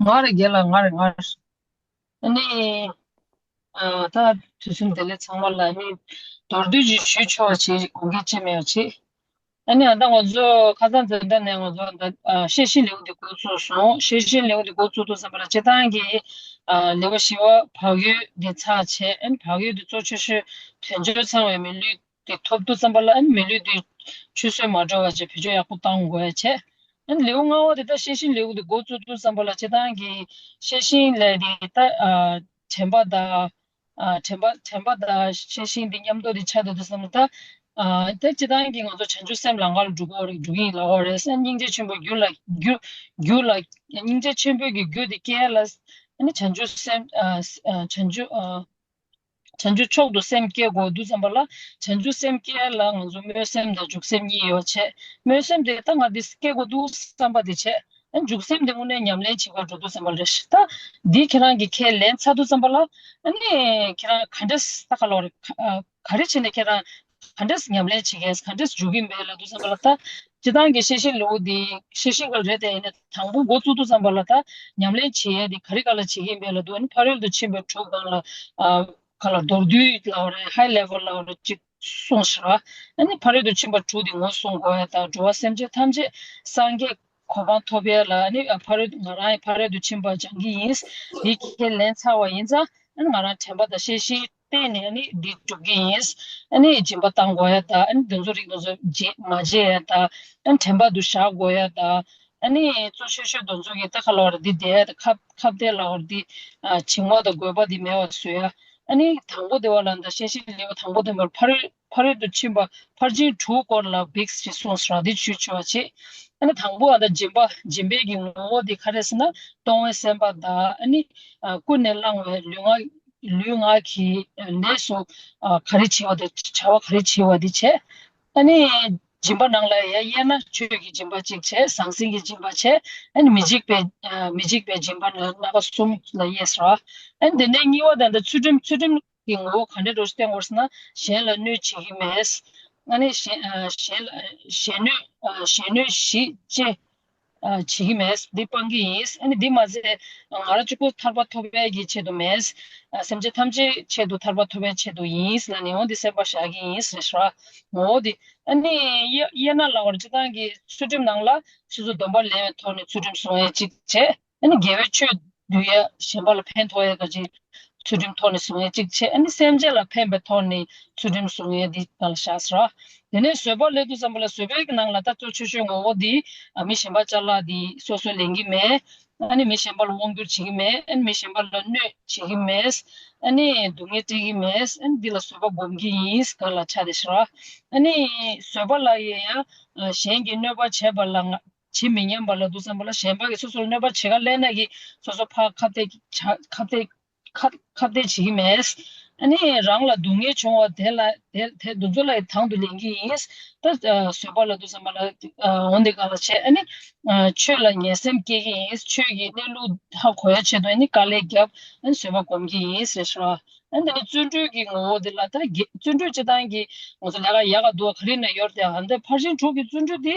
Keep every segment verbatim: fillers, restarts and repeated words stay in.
ང་རེ་རྒན་ལགས། ང་རེ་ང་རེ། ཨ་ནི། ཨ་ད་དུས་གསུམ་བདེ་ལེགས་ཚང་མ་ལ། ཨ་ནི་མདོར་བསྡུས་ཅིག་ཞུས་ཆོག་པ་བྱེད། དགོངས་འགལ་ཅི་མེད་པ་བྱེད། ཨ་ནི་ཨ་ད་ང་ཚོ་ཁ་སང་འཛིན་གྲྭ་ནས་ང་ཚོ་ད་ཨ་ཤེས་བཞིན་ལེའུ་འདི་འགོ་བཙུགས་སོང་། ཤེས་བཞིན་ལེའུ་འདི་འགོ་བཙུགས་དུས་ཙམ་པ་ལ་སྤྱིར་བཏང་གི་ཨ་ལེའུ་བཞི་པ་བག་ཡོད་འདི་ཚར་བྱས། ཨ་ནི་བག་ཡོད་འདི་གཙོ་ཆེ་ཤོས་དོན་འབྱོར་ཚང་བའི་མི་ལུས་དེ་ཐོབ་དུས་ཙམ་པ་ལ། ཨ་ནི་མི་ལུས་དེ་ཆུད་ཟོས་མ་འགྲོ་བ་བྱས་བེད་སྤྱོད་ཡག་པོ་གཏང་དགོས་ཡ་བྱས། ཨ་ནི་ལེའུ་ལྔ་པ་དེ་ད་ཤེས་བཞིན་ལེའུ་དེ་འགོ་བཙུགས་དུས་ཙམ་པ་ལ་སྤྱིར་བཏང་གི་ཤེས་བཞིན་ལས་དེ་ད་ཨ་དྲན་པ་དང་། ཨ་དྲན་པ་དྲན་པ་དང་ཤེས་བཞིན་དེ་མཉམ་དུ་དེ་ཆགས་འདུག་དུས་ཙམ་པ་ད། ཨ་ད་སྤྱིར་བཏང་གི་ང་ཚོ་བྱང་ཆུབ་སེམས་ལམ་ཁ་ལ་འགྲོ་གི་ཡོད་རེད། འགྲོ་གི་ཡིན་ལབ་ཡོད་རེད། སྙིང་རྗེ་ཆེན་པོའི་རྒྱུ་ལ་རྒྱུ་རྒྱུ་ལ། སྙིང་རྗེ་ཆེན་པོའི་གི་རྒྱུ་དེ་སྐྱེ་ལ། ཨ་ནི་བྱང་ཆུབ་སེམས་ཨ་ཨ་བྱང་ཆུབ་ཨ། བྱང་ཆུབ་མཆོག་ཏུ་སེམས་བསྐྱེད་དགོས་དུས་ཙམ་པ་ལ། བྱང་ཆུབ་སེམས་བསྐྱེད་ལ་ང་ཚོ་སྨོན་སེམས་དང་འཇུག་སེམས་གཉིས་ཡོད་བྱས། སྨོན་སེམས་དེ་ད་ང་འདི་བསྐྱེད་དགོས་འདུག་བསམ་པ་དེ་བྱས། ཨ་འཇུག་སེམས་དེ་དངོས་གནས་ཉམས་ལེན་བྱེད་ག་འགྲོ་དུས་ཙམ་པ་ལ་རེད་ཤག་ད་འདི་ཁྱེད་རང་གིས་ཁས་ལེན་ཚར་དུས་ཙམ་པ་ལ། ཨ་ནི་ཁྱེད་རང་ག་འདྲས་ད་ག་ལོག་རེད། ག་ཨ་ག་རེ་བྱས་ནས་ཁྱེད་རང་ག་འདྲས་ཉམས་ལེན་བྱེད་མཁན། ག་འདྲས་འཇུག་གི་མེད་ལབ་དུས་ཙམ་པ་ལ་ད། སྤྱིར་བཏང་གི་ཤེས་བཞིན་ལེའུ་འདི་ཤེས་བཞིན་ག་རེད་དེ། ཡིན་ནའི་དང་པོ་འགོ་བཙུགས་དུས་ཙམ་པ་ལ་ད་ཉམས་ལེན་བྱེད་ཡས་དེ་ག་རེ་ག་ལ་བྱེད་ཀྱི་ཡིན་པས་ལབ་དུས། ཨ་ནི་ཕ་རོལ་ཏུ་ཕྱིན་པ་དྲུག་སྒང་ལ་ཨ་ག་ལ་མདོར་བསྡུས་ལབ་རེད། ཧའི་ལེ་ཝལ་ལབ་རེད། ཅིག་གསུངས་ཤག་ཨ་ནི་ཕ་རོལ་ཏུ་ཕྱིན་པ་དྲུག་དེ་ངོས་བཟུང་དགོས་ཡ་དང་། འགྲོ་བ་སེམས་ཅན་ཐམས་ཅད་སངས་རྒྱས་གོ་འཕང་ཐོབ་ཡ་ལ། ཨ་ནི་ཕ་རོལ་ང་རང་ཡི་ཕ་རོལ་ཏུ་ཕྱིན་པ་སྦྱང་གི་ཡིན། འདི་ཁས་ལེན་ཚར་བ་ཡིན་ཙང་། ཨ་ནི་ང་རང་དྲན་པ་དང་ཤེས་བཞིན་བརྟེན་ནས་ཨ་ནི་འདི་སྒྲུབ་ཀྱི་ཡིན། ཨ་ནི་སྦྱིན་པ་བཏང་དགོས་ཡ་དང་། ཨ་ནི་དེ་ཚོ་རིགས་དེ་ཚོ་བརྗེད་མ་བརྗེད་ཡ་དང་། ཨ་ནི་དྲན་པ་དུ་བཞག་དགོས་ཡ་དང་། ཨ་ནི་གཙོ་ཆེ་ཤོས་དེ་ཚོ་གི་ད་ག་ལབ་རེད། འདི་བསྡད་ཡ་དང་ཁ་ཁ་བརྡ་ལབ་རེད། འདི་ཨ་བྱིང་བ་དང་རྒོད་པ་འདི་མེད་པ་བཟོ་ཡ། ཨ་ནི་དང་པོ་དེ་བ་ལ་ད་ཤེས་བཞིན་ལེའུ་དང་པོ་དེ་བ་ལ་ཕ་རོལ་ཕ་རོལ་ཏུ་ཕྱིན་པ་ཕར་ཕྱིན་དྲུག་སྐོར་ལ་བིགས་ཞེས་གསུངས་ཤག་འདི་ཆུ་ཆུ་བ་བྱེད། ཨ་ནི་དང་པོ་ཨ་ད་སྦྱིན་པ། སྦྱིན་པའི་གི་ངོ་བོ་འདི་ག་རེ་ཟེར་ན། གཏོང་བའི་སེམས་པ་དང་། ཨ་ནི་ཨ་ཀུན་ནས་བསླངས་པའི་ལུས་ངག་ལུས་ངག་གི་ལས་སུ་ཨ་ག་རེ་བྱེད་པ་དེ། བྱ་བ་ག་རེ་བྱེད་པ་དེ་བྱས། ཨ་ནི་སྦྱིན་པ་ནང་ལ་ཡ་དབྱེ་ན་ཆོས་ཀྱི་སྦྱིན་པ་གཅིག་བྱས། ཟང་ཟིང་གི་སྦྱིན་པ་བྱས། ཨ་ནི་མི་འཇིགས་པའི་ཨ་མི་འཇིགས་པའི་སྦྱིན་པ་ནི་རྣམ་པ་གསུམ་ལ་དབྱེ་ཤག་ཨ་ནི་དེ་ནས་གཉིས་པ་དེ་ད་ཚུལ་ཁྲིམས། ཚུལ་ཁྲིམས་ཀྱི་ངོ་བོ་ག་འདྲ་འདྲ་བོ་ཞིག་བསྟན་དགོས་ཟེར་ན། གཞན་ལ་གནོད་བྱེད་ཀྱི་མེད། ཨ་ནི་གཞན་ཨ་གཞན་ལ་གཞན་གནོད་ཨ་གཞན་གནོད་གཞི་བཅས་ཨ་བྱེད་ཀྱི་མེད། འདི་སྤང་གི་ཡིན། ཨ་ནི་འདི་མ་ཟད་ང་རང་གཅིག་པུ་ཐར་པ་ཐོབ་པའི་གི་ཆེད་དུ་མེད། ཨ་སེམས་ཅན་ཐམས་ཅད་ཆེད་དུ་ཐར་པ་ཐོབ་པའི་ཆེད་དུ་ཡིན་ལབ་ནས་འོ་འདི་སེམས་པ་བཞག་གི་ཡིན་ཟེར་ཤག་ངོ་བོ་འདི། ཨ་ནི་དབྱེ་དབྱེ་ན་ལབ་པར་སྤྱིར་བཏང་གི་ཚུལ་ཁྲིམས་ནང་ལ་སོ་སོ་སྡོམ་པ་ལེན་པའི་ཐོག་ནས་ཚུལ་ཁྲིམས་སྲུང་ཡས་གཅིག་བྱས། ཨ་ནི་དགེ་བའི་ཆོས་འདུལ་ཡ། གཞན་པ་ལ་ཕན་ཐོགས་ཡ་ག་ཅིག་ཚུལ་ཁྲིམས་ཐོག་ནས་སྲུང་ཡ་གཅིག་བྱས། ཨ་ནི་སེམས་ཅན་ལ་ཕན་པའི་ཐོག་ནས་ཚུལ་ཁྲིམས་སྲུང་ཡ་འདི་ནང་ལ་བཞག་ཟེར་བ། དེ་ནས་བཟོད་པ་ལབ་དུས་ཙམ་པ་ལ་བཟོད་པའི་གི་ནང་ལ་ད་གཙོ་ཆེ་ཤོས་ངོ་བོ་འདི་ཨ་མི་གཞན་པ་ཅ་ལག་འདི་སོ་སོ་ལེན་གྱི་མེད། ཨ་ནི་མི་གཞན་པ་ལ་དབང་བསྒྱུར་བྱེད་ཀྱི་མེད། ཨ་ནི་མི་གཞན་པ་ལ་གནོད་བྱེད་ཀྱི་མེད། ཨ་ནི་སྡུག་བསྔལ་སྤྲད་ཀྱི་མེད། ཨ་ནི་འདི་ལ་བཟོད་པ་སྒོམ་གྱི་ཡིན་ག་ལ་ཆ་དེ་ཤོག་ཨ་ནི་བཟོད་པ་ལབ་ཡ་ཡང་གཞན་གྱིས་གནོད་པ་བྱས་པ་ལ་ང་བྱེད་མི་ཉན་པ་ལབ་དུས་ཙམ་པ་ལ། གཞན་པ་གིས་སོ་སོར་གནོད་པ་བྱེད་ག་སླེབས་ན་གི་སོ་སོ་ཕར་ཁ་གཏད་ཁ་གཏད་ཁ་ཁ་གཏད་བྱེད་ཀྱི་མེད། ཨ་ནི་རང་ལ་སྡུག་བསྔལ་བྱུང་བ་དེ་ལ་དེ་དེ་དེ་ཚོ་ལ་དང་དུ་ལེན་གྱི་ཡིན། ད་ཨ་བཟོད་པ་ལབ་དུས་ཙམ་པ་ལ་ཨ་འོ་འདི་ག་ལ་བྱས། ཨ་ནི་ཨ་ཆོས་ལ་ངན་སེམས་སྐྱེ་གི་ཡིན། ཆོས་ཀྱི་གནས་ལུགས་ཧ་གོ་ཡ་ཆེད་དུ་ཨ་ནི་དཀའ་ལས་བརྒྱབ། ཨ་ནི་བཟོད་པ་སྒོམ་གྱི་ཡིན་ཟེར་ཤོག་ཨ་ནི་དེ་ནས་བརྩོན་འགྲུས་ཀྱི་ངོ་བོ་དེ་ལ་ད་དགེ་བརྩོན་འགྲུས་སྤྱིར་བཏང་གི་ང་ཚོ་ལས་ཀ་ཡག་ག་སྡུག་ག་ག་རེ་ན་ཡོད་དེ། ཨ་འདི་ཕར་ཕྱིན་དྲུག་གི་བརྩོན་འགྲུས་དེ་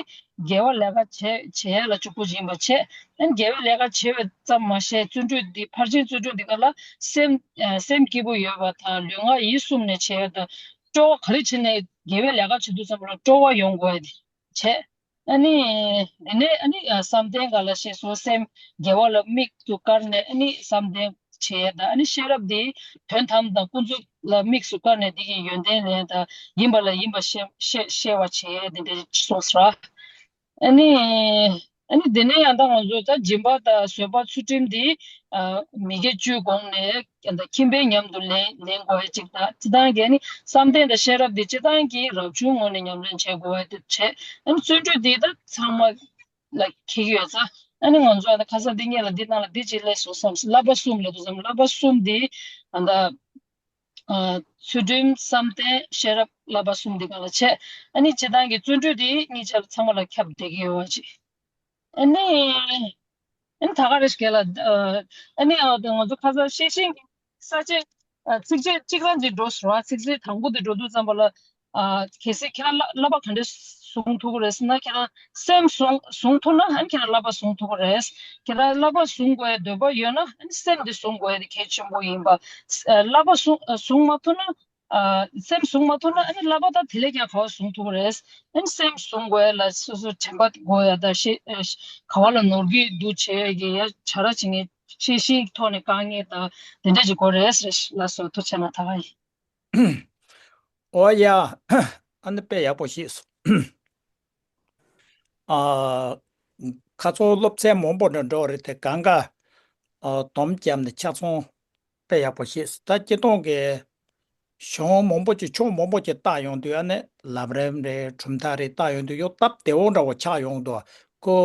དགེ་བ་ལས་ཀ་བྱེད་བྱེད་ཡ་ལ་གཅིག་པུ་ཡིན་པ་བྱས། ཨ་ནི་དགེ་བའི་ལས་ཀ་བྱེད་པ་ཙམ་མ་ཟད་བརྩོན་འགྲུས་འདི་ཕར་ཕྱིན་བརྩོན་འགྲུས་འདི་ག་ལ་སེམས་ཨ་སེམས་སྐྱིད་པོ་ཡོད་པ་དང་ལུས་ངག་ཡིད་གསུམ་ནས་བྱེད་ཡ་དང་། སྤྲོ་བ་ག་རེ་བྱེད་ནས་དགེ་བའི་ལས་ཀ་བྱེད་དུས་ཙམ་པ་ལ་སྤྲོ་བ་ཡོང་དགོས་ཡ་དེ་བྱས། ཨ་ནི། དེ་ནས་ཨ་ནི་ཨ་བསམ་གཏན་ག་ལ་ཞེས་སོགས་སེམས་དགེ་བ་ལ་དམིགས་སུ་བཀར་ནས་ཨ་ནི་བསམ་གཏན་བྱེད་ཡས་དང་། ཨ་ནི་ཤེས་རབ་དེ་དོན་དམ་དང་ཀུན་རྫོབ་ལ་དམིགས་སུ་བཀར་ནས་དེ་གི་ཡོན་ཏན་ལེན་དང་། ཡིན་པ་ལ་ཡིན་པ་ཤེས་ཤེས་ཤེས་པ་བྱེད་ཡས་དེ་འདྲ་གསུངས་སོ། ཨ་ནི། ཨ་ནི་དེ་ནས་ཡང་ད་ང་ཚོ་ད་སྦྱིན་པ་དང་བཟོད་པ་ཚུལ་ཁྲིམས་དེ་ཨ་མི་དགེ་བཅུའི་གོང་ནས་ད་ཁྱིམ་པའི་མཉམ་དུ་ལེན་ལེན་དགོས་ཡས་གཅིག་དང་། སྤྱིར་བཏང་གི་ཨ་ནི་བསམ་གཏན་དང་ཤེས་རབ་དེ་སྤྱིར་བཏང་གི་རབ་བྱུང་ངོས་ནས་ཉམས་ལེན་བྱེད་དགོས་ཡས་དེ་བྱས། ཨ་ནི་བརྩོན་འགྲུས་དེ་ད་ཚང་མ་ལ་འཁེལ་གྱི་ཡོད་ཙང་། ཨ་ནི་ང་ཚོ་ཨ་ནི་ཁ་སང་འདི་སྔོན་ལ་འདི་ནང་ལ་འདི་གཅིག་སླེབས་སོང་བསམ། བསླབ་པ་གསུམ་ལབ་དུས་ཙམ་བསླབ་པ་གསུམ་འདི་ཨ་ད་ཨ་ཚུལ་ཁྲིམས་བསམ་གཏན་ཤེས་རབ་བསླབ་པ་གསུམ་འདི་གང་ལ་བྱས། ཨ་ནི་སྤྱིར་བཏང་གི་བརྩོན་འགྲུས་འདི་གཉིས་ཆ་ལ་ཚང་མ་ལ་ཁྱབ་བསྡད་ཀྱི་ཡོད་པ་ཅིག་ཨ་ནི། ཨ་ནི་ད་ག་རེ་ཞིག་ལ། ཨ་ནི་ཨ་ང་ཚོ་ཁ་སང་ཤེས་བཞིན་གྱི་ས་བཅད་ཨ་ཚིགས་བཅད་གཅིག་རང་གཅིག་འགྲོ་ཟེར་བ། ཚིགས་བཅད་དང་པོ་དེ་འགྲོ་དུས་ཙམ་པ་ལ་ཨ་གལ་སྲིད་ཁྱེད་རང་བསླབ་པ་ག་འདྲ་ བཟུང་ཐུབ་ཀྱི་རེད་ཟེར་ན། ཁྱེད་རང་སེམས་བཟུང་བཟུང་ཐུབ་ན་ཨ་ནི་ཁྱེད་རང་བསླབ་པ་བཟུང་ཐུབ་ཀྱི་རེད། ཁྱེད་རང་བསླབ་པ་བཟུང་དགོས་ཡ་འདོད་པ་ཡོད་ན་ཨ་ནི་སེམས་འདི་བཟུང་དགོས་ཡ་དེ་གལ་ཆེན་པོ་ཡིན་པ། ཨ་བསླབ་པ་བཟུང་ཨ་བཟུང་མ་ཐུབ་ན། ཨ་སེམས་བཟུང་མ་ཐུབ་ན་ཨ་ནི་བསླབ་པ་ད་དེ་ལས་ཀྱང་ག་པར་བཟུང་ཐུབ་ཀྱི་རེད། ཨ་ནི་སེམས་བཟུང་དགོས་ཡ་ལ་སོ་སོ་དྲན་པ་དགོས་ཡ་ད་ཤེས་ཨ་ག་པ་ལ་ནོར་གྱི་འདུག་བྱེད་ཡ་གི་ཡ་བྱ་ར་བྱེད་མཁན་ཤེས་བཞིན་ཐོག་ནས་དཀའ་ངལ་དང་དེ་འདྲ་ཅིག་དགོས་རེད་ཟེར་ལ་སོ་ཐུགས་རྗེ་གནང་ད་ག་ཡིན། ཨོ་ཡ། ཨ་ནི་དཔེ་ཡག་པོ་ཤེས་སོང་། ཨ། ཁ་ཚོན་སློབ་ཚན་མང་པོ་འདྲ་འགྲོ་རེད་དེ་གང་ག་ཨ་སྡོམ་བརྒྱབ་ནས་ཆ་ཚང་དཔེ་ཡག་པོ་ཤེས་སོང་། ད་སྤྱི་བཏང་གི་གཞུང་མང་པོ་ཅིག་ཕྱོགས་མང་པོ་ཅིག་བལྟ་ཡོང་དུས་ཨ་ནི་ལམ་རིམ་རེད་གྲུབ་མཐའ་རེད་བལྟ་ཡོང་དུས་ཡང་སྟབས་བདེ་བོ་འདྲ་བོ་ཆགས་ཡོང་འདུག་ཁོ།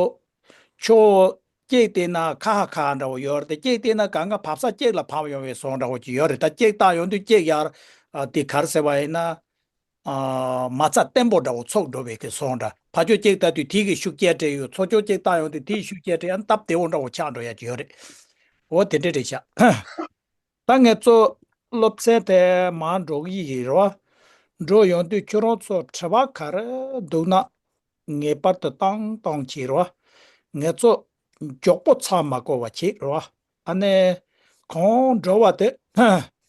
ཕྱོགས་གཅིག་བལྟས་ན་ཁ་ཧ་ཁ་འདྲ་བོ་ཡོད་རེད་དེ་གཅིག་བལྟས་ན་གང་ག་བབས་ས་གཅིག་ལ་བབས་ཡོང་བའི་བཟོ་འདྲ་བོ་ཅིག་ཡོད་རེད། ད་གཅིག་བལྟ་ཡོང་དུས་གཅིག་ཡར་ཨ་དེ་ག་རེ་ཟེར་བ་ཡིན་ན། ཨ་མ་རྩ་བརྟན་པོ་འདྲ་བོ་ཚུགས་འགྲོ་བའི་གི་བཟོ་འདྲ། ཕར་ཕྱོགས་གཅིག་ལྟ་དུས་དེའི་གི་ཤུགས་རྐྱེན་སྤྲད་ཡོད། ཚུར་ཕྱོགས་གཅིག་བལྟ་ཡོང་དུས་དེའི་ཤུགས་རྐྱེན་སྤྲད་ཡང་སྟབས་བདེ་བོ་འདྲ་བོ་ཆགས་འགྲོ་ཡ་ཅིག་ཡོད་རེད། འོ་དེ་འདྲ་རེད་ཤག་ད་ངས་གཙོ་སློབ་ཚན་དེ་མར་འགྲོ་གི་ཡིན་རེད་བ། འགྲོ་ཡོང་དུས་ཁྱོད་རང་ཚོ་དྲི་བ་ག་རེ་འདུག་ན་ངེས་པར་དུ་བཏང་བཏང་བྱེད་རེད་བ། ངས་གཙོ་མགྱོགས་པོ་ཚར་མ་དགོས་པ་བྱེད་རེད་བ། ཨ་ནི་གང་འགྲོ་བ་དེ་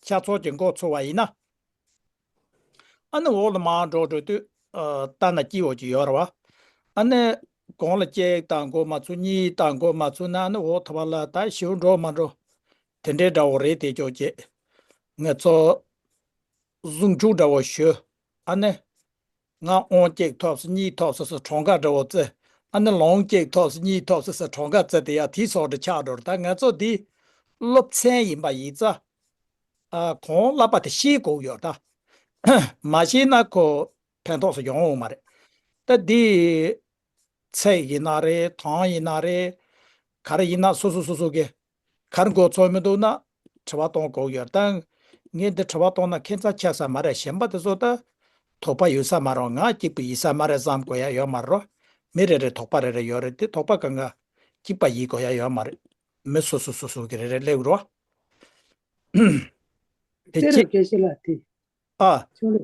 ཆ་ཚང་གི་མགོ་ཚོས་པ་ཡིན་ན། ཨ་ནི་འོག་ལ་མར་འགྲོ་འགྲོ་དུས་ཨ་ལྟ་ན་སྐྱིད་པོ་ཅིག་ཡོད་རེད་བ། ཨ་ནི་གོང་ལ་གཅིག་བཏང་དགོས་མ་ཚུགས་གཉིས་བཏང་དགོས་མ་ཚུགས་ན་ཨ་ནི་འོག་ཐོག་པ་ལ་ད་ཞེ་པོ་འགྲོ་མ་འགྲོ། དེ་འདྲའི་འདྲ་བོ་རེད་དེ་ཅོག་ཅེ། ངས་གཙོ་གཟུངས་གཞུག་འདྲ་བོ་ཞུ། ཨ་ནི། ང་ཨོང་གཅིག་ཐོབ་སོང་གཉིས་ཐོབ་སོང་ཟེར་གྲངས་ཀ་འདྲ་བོ་བརྩི། ཨ་ནི་ལོང་གཅིག་ཐོབ་སོང་གཉིས་ཐོབ་སོང་ཟེར་གྲངས་ཀ་བརྩི་དེ་ཡ་དེའི་སོགས་འདྲ་ཆགས་འགྲོ་རེད། ད་ང་ཚོ་འདི་སློབ་ཚན་ཡིན་པ་ཡིན་ཙང་། ཨ་གང་བསླབ་པ་དེ་ཤེས་དགོས་ཡོད་ད། མ་ཤེས་ན་ཁོ་ཕན་ཐོགས་སུ་ཡོང་འོང་མ་རེད། ད་འདི་ཚེག་ཡིན་ན་རེད། གྲངས་ཡིན་ན་རེད། ག་རེ་ཡིན་ན་སོ་སོ་སོ་སོ་གི་ག་རེ་མགོ་ཚོས་མི་འདུག་ན་དྲི་བ་གཏོང་དགོས་ཡོད། ད་ངས་འདི་དྲི་བ་གཏོང་ན་ཁྱད་མཚར་ཆགས་ས་མ་རེད། གཞན་པ་དེ་ཚོ་ད་དོགས་པ་ཡོད་ས་མ་རེད། ང་གཅིག་པུ་ཡིན་ས་མ་རེད་བསམ་དགོས་ཡ་ཡོད་མ་རེད། མི་རེ་རེ་དོགས་པ་རེ་རེ་ཡོད་རེད། དེ་དོགས་པ་གང་ག་གཅིག་པ་ཡིན་དགོས་ཡ་ཡོད་མ་རེད། མི་སོ་སོ་སོ་སོ་གི་རེ་རེ་སླེབས་རོགས། དེ་གཅིག་དེ་རུ་དགེ་བཤེས་ལགས་དེ། ཨ། ཤོག་ལེ།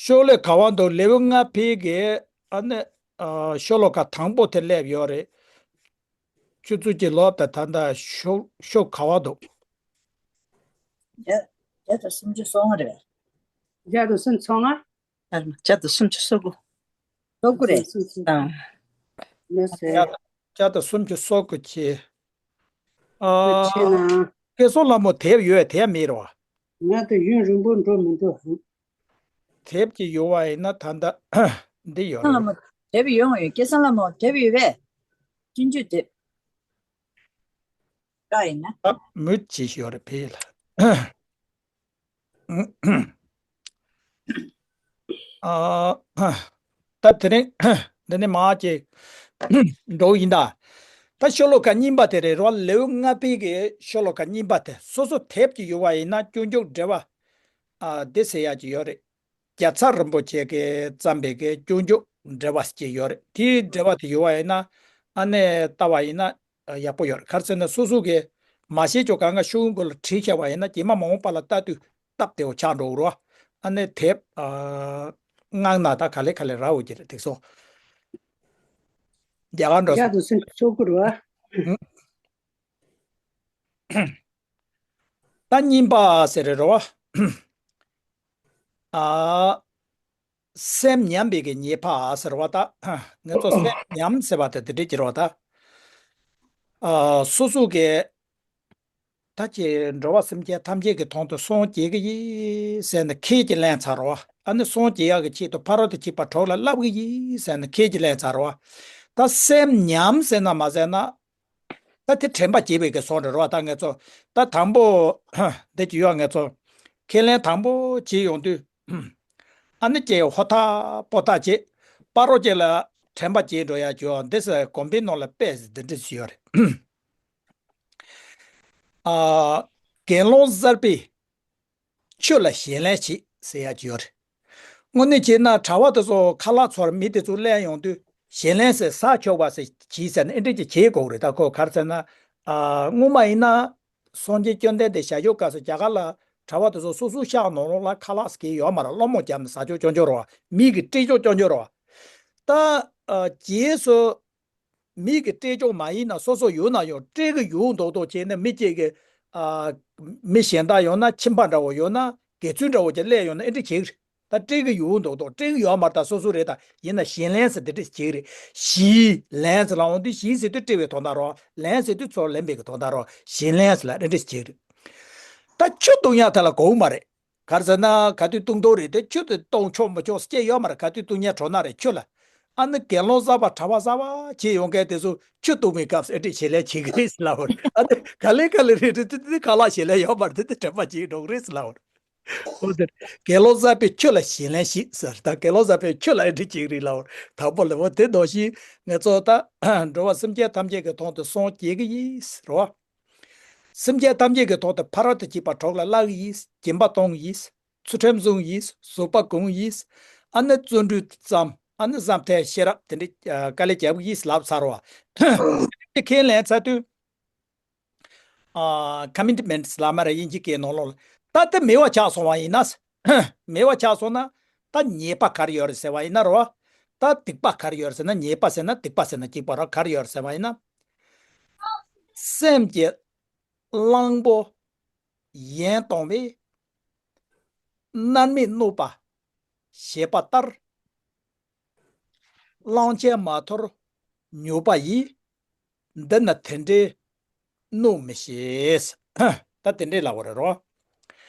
ཤོག་ལེ་ག་བ་འདུག་ལེའུ་ལྔ་པའི་གི་ཨ་ནི་ཨ་ཤོ་ལོ་ཀ་དང་པོ་དེ་སླེབས་ཡོད་རེད། ཁྱོད་ཚོ་གི་ལོབ་དང་ད་ལྟ་ཤོ་ཤོ་ག་བ་འདུག་བརྒྱ་བརྒྱ་དང་སུམ་ཅུ་སོ་ལྔ་རེད་པས། བརྒྱ་དང་སུམ་ཅུ་སོ་ལྔ། ཨ་བརྒྱ་དང་སུམ་ཅུ་སོ་དགུ། སོ་དགུ་རེད། སུམ་ཅུ། ཨ། ལགས་སོ། བརྒྱ་དང་སུམ་ཅུ་སོ་དགུ་གི། ཨ། ཕྱིན་ན། སྐལ་བཟང་ལྷ་མོ་དེབ་ཡོད་དེབ་མེད་རོ། ང་དང་ཡུན་རིང་པོ་འགྲོ་མི་འདུག་དེབ་ཀྱི་ཡོད་པ་ཡིན་ན་ད་ལྟ་འདི་ཡོད་རེད། ལྷ་མོ་དེབ་ཡོང་ཡོད། སྐལ་བཟང་ལྷ་མོ་དེབ་ཡོད་པས། སྤྱོད་འཇུག་དེབ། བཀའ་ཡིན་ན། ཨ་མུ་ཅི་ཡོད་རེད་ཕེ་ལ། ཨ། ད་དེ་རིང་འདི་ནས་མར་ཅིག་འགྲོ་ཡིན་ད། ད་ཤོ་ལོ་ཀ་གཉིས་པ་དེ་རེད་རོ། ལེའུ་ལྔ་པའི་གི་ཤོ་ལོ་ཀ་གཉིས་པ་དེ་སོ་སོ་དེབ་ཀྱི་ཡོད་པ་ཡིན་ན་སྤྱོད་འཇུག་འགྲེལ་པ། ཨ་འདི་ཟེར་ཡག་ཅིག་ཡོད་རེད། རྒྱལ་ཚབ་རིན་པོ་ཆེ་གིས་བརྩམས་པའི་གི་སྤྱོད་འཇུག་འགྲེལ་པ་ཅིག་ཡོད་རེད། དེའི་འགྲེལ་པ་དེ་ཡོད་པ་ཡིན་ན་ཨ་ནི་ལྟ་བ་ཡིན་ན་ཡག་པོ་ཡོད་རེད། ག་རེ་ཟེར་ན་སོ་སོ་གིས་མ་ཤེས་ཆོག་གང་ག་ཤོག་གུ་ལ་བྲིས་བཞག་པ་ཡིན་ན་རྗེས་མ་མ་འོངས་པ་ལ་ལྟ་དུས་སྟབས་བདེ་བོ་ཆགས་འགྲོ་གི་རེད་བ། ཨ་ནི་དེབ་ཨ་མངགས་ན་ད་ག་ལེ་ག་ལེ་རག་འོང་གི་རེད་དེ་སོ། རྒྱ་གར་འགྲོ་བརྒྱ་དང་སུམ་ཅུ་སོ་དགུ་རེད་བ། ད་གཉིས་པ་ཟེར་རེད་རོ། ཨ། སེམས་ཉམས་པའི་གི་ཉེས་པ་ཟེར་བ་ད། ང་ཚོ་སེམས་ཉམས་ཟེར་བ་དེ་དེ་འདྲ་ཅིག་རེད་བ་ད། ཨ། སོ་སོ་གི་ད་ཅི་འགྲོ་བ་སེམས་ཅན་ཐམས་ཅད་ཀྱི་དོན་དུ་སངས་རྒྱས་ཀྱི་ཡིན་ཟེར་ནས་ཁས་ཀྱིས་ལེན་ཚར་བ། ཨ་ནི་སངས་རྒྱས་ཡག་གི་ཆེད་དུ་ཕ་རོལ་ཏུ་ཕྱིན་པ་གྲོགས་ལ་བསླབ་ཀྱི་ཡིན་ཟེར་ནས་ཁས་ཀྱིས་ལེན་ཚར་བ། ད་སེམས་ཉམས་ཟེར་ན་མ་ཟེར་ན། ད་དེ་དྲན་པ་བརྗེད་པའི་གི་སོང་རེད་རོ། ད་ངེད་ཚོ་ད་དང་པོ་འདི་ཅི་ཡོད་ངེད་ཚོ་ཁས་ལེན་དང་པོ་བྱེད་ཡོང་དུས་ཨ་ནི་ཀྱེ་ཧོ་ཐག་པོ་ཐག་བྱེད་པ་རོ་ཀྱེ་ལ་དྲན་པ་བརྗེད་འགྲོ་ཡ་ཅོ་འདི་ཟེར་དགོན་པའི་ནང་ལ་དཔེ་འདི་འདྲ་ཞིག་ཡོད་རེད། ཨ། དགེ་སློང་གསར་པས་ཆོས་ལ་ཞེན་ལེན་བྱེད་ཟེར་ཡ་ཅིག་ཡོད་རེད། དངོས་གནས་བྱས་ན་གྲྭ་པ་དེ་ཚོ་ཁ་ལག་ཚོར་མི་དེ་ཚོ་གླེང་ཡོང་དུས་ཞེན་ལེན་ཟེར་ཟ་ཆོག་པ་ཟེར་གྱིས་ཟེར་ན་ཨེ་འདྲ་ཅིག་བྱེད་དགོས་རེད། ད་ཁོ་ག་རེ་ཟེར་ན། ཨ། སྔོན་མ་ཡིན་ན་སངས་རྒྱས་བཅོམ་ལྡན་འདས་ཞལ་བཞུགས་སྐབས་སུ་རྒྱ་གར་ལ་གྲྭ་པ་དེ་ཚོ་སོ་སོའི་ཤག་ནང་ལོགས་ལ་ཁ་ལག་ཟེར་གྱི་ཡོད་མ་རེད། སློང་མོ་བརྒྱབ་ནས་ཟ་ཆོག་སྐྱོན་ཆོག་རེད་བ། མི་གིས་སྤྲད་ཆོག་སྐྱོན་ཆོག་རེད་བ། ད་ཨ་རྗེས་སུ་མི་གིས་སྤྲད་ཆོག་མ་ཡིན་ན་སོ་སོ་ཡོད་ན་ཡང་སྤྲད་གི་ཡོད་མདོག་མདོག་བྱས་ནས་མི་གཅིག་གིས་ཨ་མི་གཞན་དག་ཡོད་ན་ཁྱིམ་པ་འདྲ་བོ་ཡོད་ན་དགེ་ཚུལ་འདྲ་བོ་ཅིག་སླེབས་ཡོང་ན་ཨེ་འདྲ་བྱེད་གི་རེད། ད་སྤྲད་གི་ཡོད་མདོག་མདོག་སྤྲད་གི་ཡོད་མ་རེད། ད་སོ་སོ་རེད། ད་ཡིན་ན་བཞིན་ལེན་ཟེར་དེ་འདྲ་བྱེད་གི་རེད། བཞིན་ལེན་ཟེར་ལབ་འོང་དུས་བཞིན་ཟེར་དུས་སྤྲད་པའི་དོན་དག་རེད། ལེན་ཟེར་དུས་ཚུར་ལེན་པའི་གི་དོན་དག་རེད། བཞིན་ལེན་ཟེར་ལ་ཨེ་འདྲ་བྱེད་གི་རེད། ད་ཆུ་བཏུང་ཡག་དེ་ལ་གོ་གི་མ་རེད། ག་རེ་ཟེར་ན་ག་དུས་བཏུང་དོ་རེད། དེ་ཆུ་དེ་གཏོང་ཆོག་མི་ཆོག་སྐྱེ་ཡོད་མ་རེད། ག་དུས་བཏུང་ཉན་གྲོ་ན་རེད་ཆུ་ལ། ཨ་ནི་དགེ་སློང་གསར་པ་གྲྭ་པ་གསར་པ་བྱེད་ཡོང་མཁན་དེ་ཚོ་ཆུ་བཏུང་བའི་སྐབས་སུ་ཨེ་འདྲ་བྱེད་ལས་བྱེད་གི་རེད་ཟེར་ལབ་པ་རེད། ཨ་ནི་ག་ལེ་ག་ལེ་རེད་རེད་དེ་དེ་ཁ་ལག་བྱེད་ལས་ཡོད་མ་རེད། དེ་དེ་དྲན་པ་བྱེད་འགྲོ་གི་རེད་ཟེར་ལབ་པ་རེད། འོ་དེ་དགེ་སློང་གསར་པས་ཆུ་ལ་བྱིན་ལེན་བྱེད་ཟེར། ད་དགེ་སློང་གསར་པས་ཆུ་ལ་ཨེ་འདྲ་བྱེད་གི་རེད་ལབ་པ་རེད། དང་པོ་ལ་འོ་དེ་ནང་བཞིན་ང་ཚོ་ད་འགྲོ་བ་སེམས་ཅན་ཐམས་ཅད་ཀྱི་དོན་དུ་སྲོག་བཅད་གི་ཡིན་ཟེར་བ། སེམས་ཅན་ཐམས་ཅད་ཀྱི་ཐོག་ཏུ་ཕ་རོལ་ཏུ་ཕྱིན་པ་གྲོགས་ལ་བསླབ་ཀྱི་ཡིན། སྦྱིན་པ་གཏོང་གི་ཡིན། ཚུལ་ཁྲིམས་བསྲུང་གི་ཡིན། བཟོད་པ་སྒོམ་གྱི་ཡིན། ཨ་ནི་བརྩོན་འགྲུས་བརྩམ། ཨ་ནི་བསམ་གཏན་ཤེས་རབ་དེ་འདྲའི་ཨ་དཀའ་ལས་རྒྱབ་ཀྱི་ཡིན་ལབ་ཚར་བ། དེ་ཁས་ལེན་ཚར་དུས་ཨ་ཀོ་མི་ཊི་མེན་ཊི་ལབ་མ་རེད། དབྱིན་ཇི་སྐད་ནང་ལོགས་ལ། ད་དེ་མེད་པ་ཆགས་སོང་བ་ཡིན་ན། མེད་པ་ཆགས་སོང་ན་ད་ཉེས་པ་ག་རེ་ཡོད་རེད་ཟེར་བ་ཡིན་ན་རོ། ད་སྡིག་པ་ག་རེ་ཡོད་རེད་ཟེར་ན། ཉེས་པ་ཟེར་ན་སྡིག་པ་ཟེར་ན་གཅིག་པ་རོ། ག་རེ་ཡོད་རེད་ཟེར་བ་ཡིན་ན། སེམས་ཀྱི་གླང་པོ་ཡན་གཏོང་བས། མནར་མེད་གནོད་པ་བྱེད་པ་ལྟར། གླང་ཆེན་མ་འཐོར་མྱུར་པ་ཡིས། འདི་ན་དེ་འདྲའི་གནོད་མི་ཤེས། ད་དེ་འདྲའི་ལབ་པ་རེད་རོ།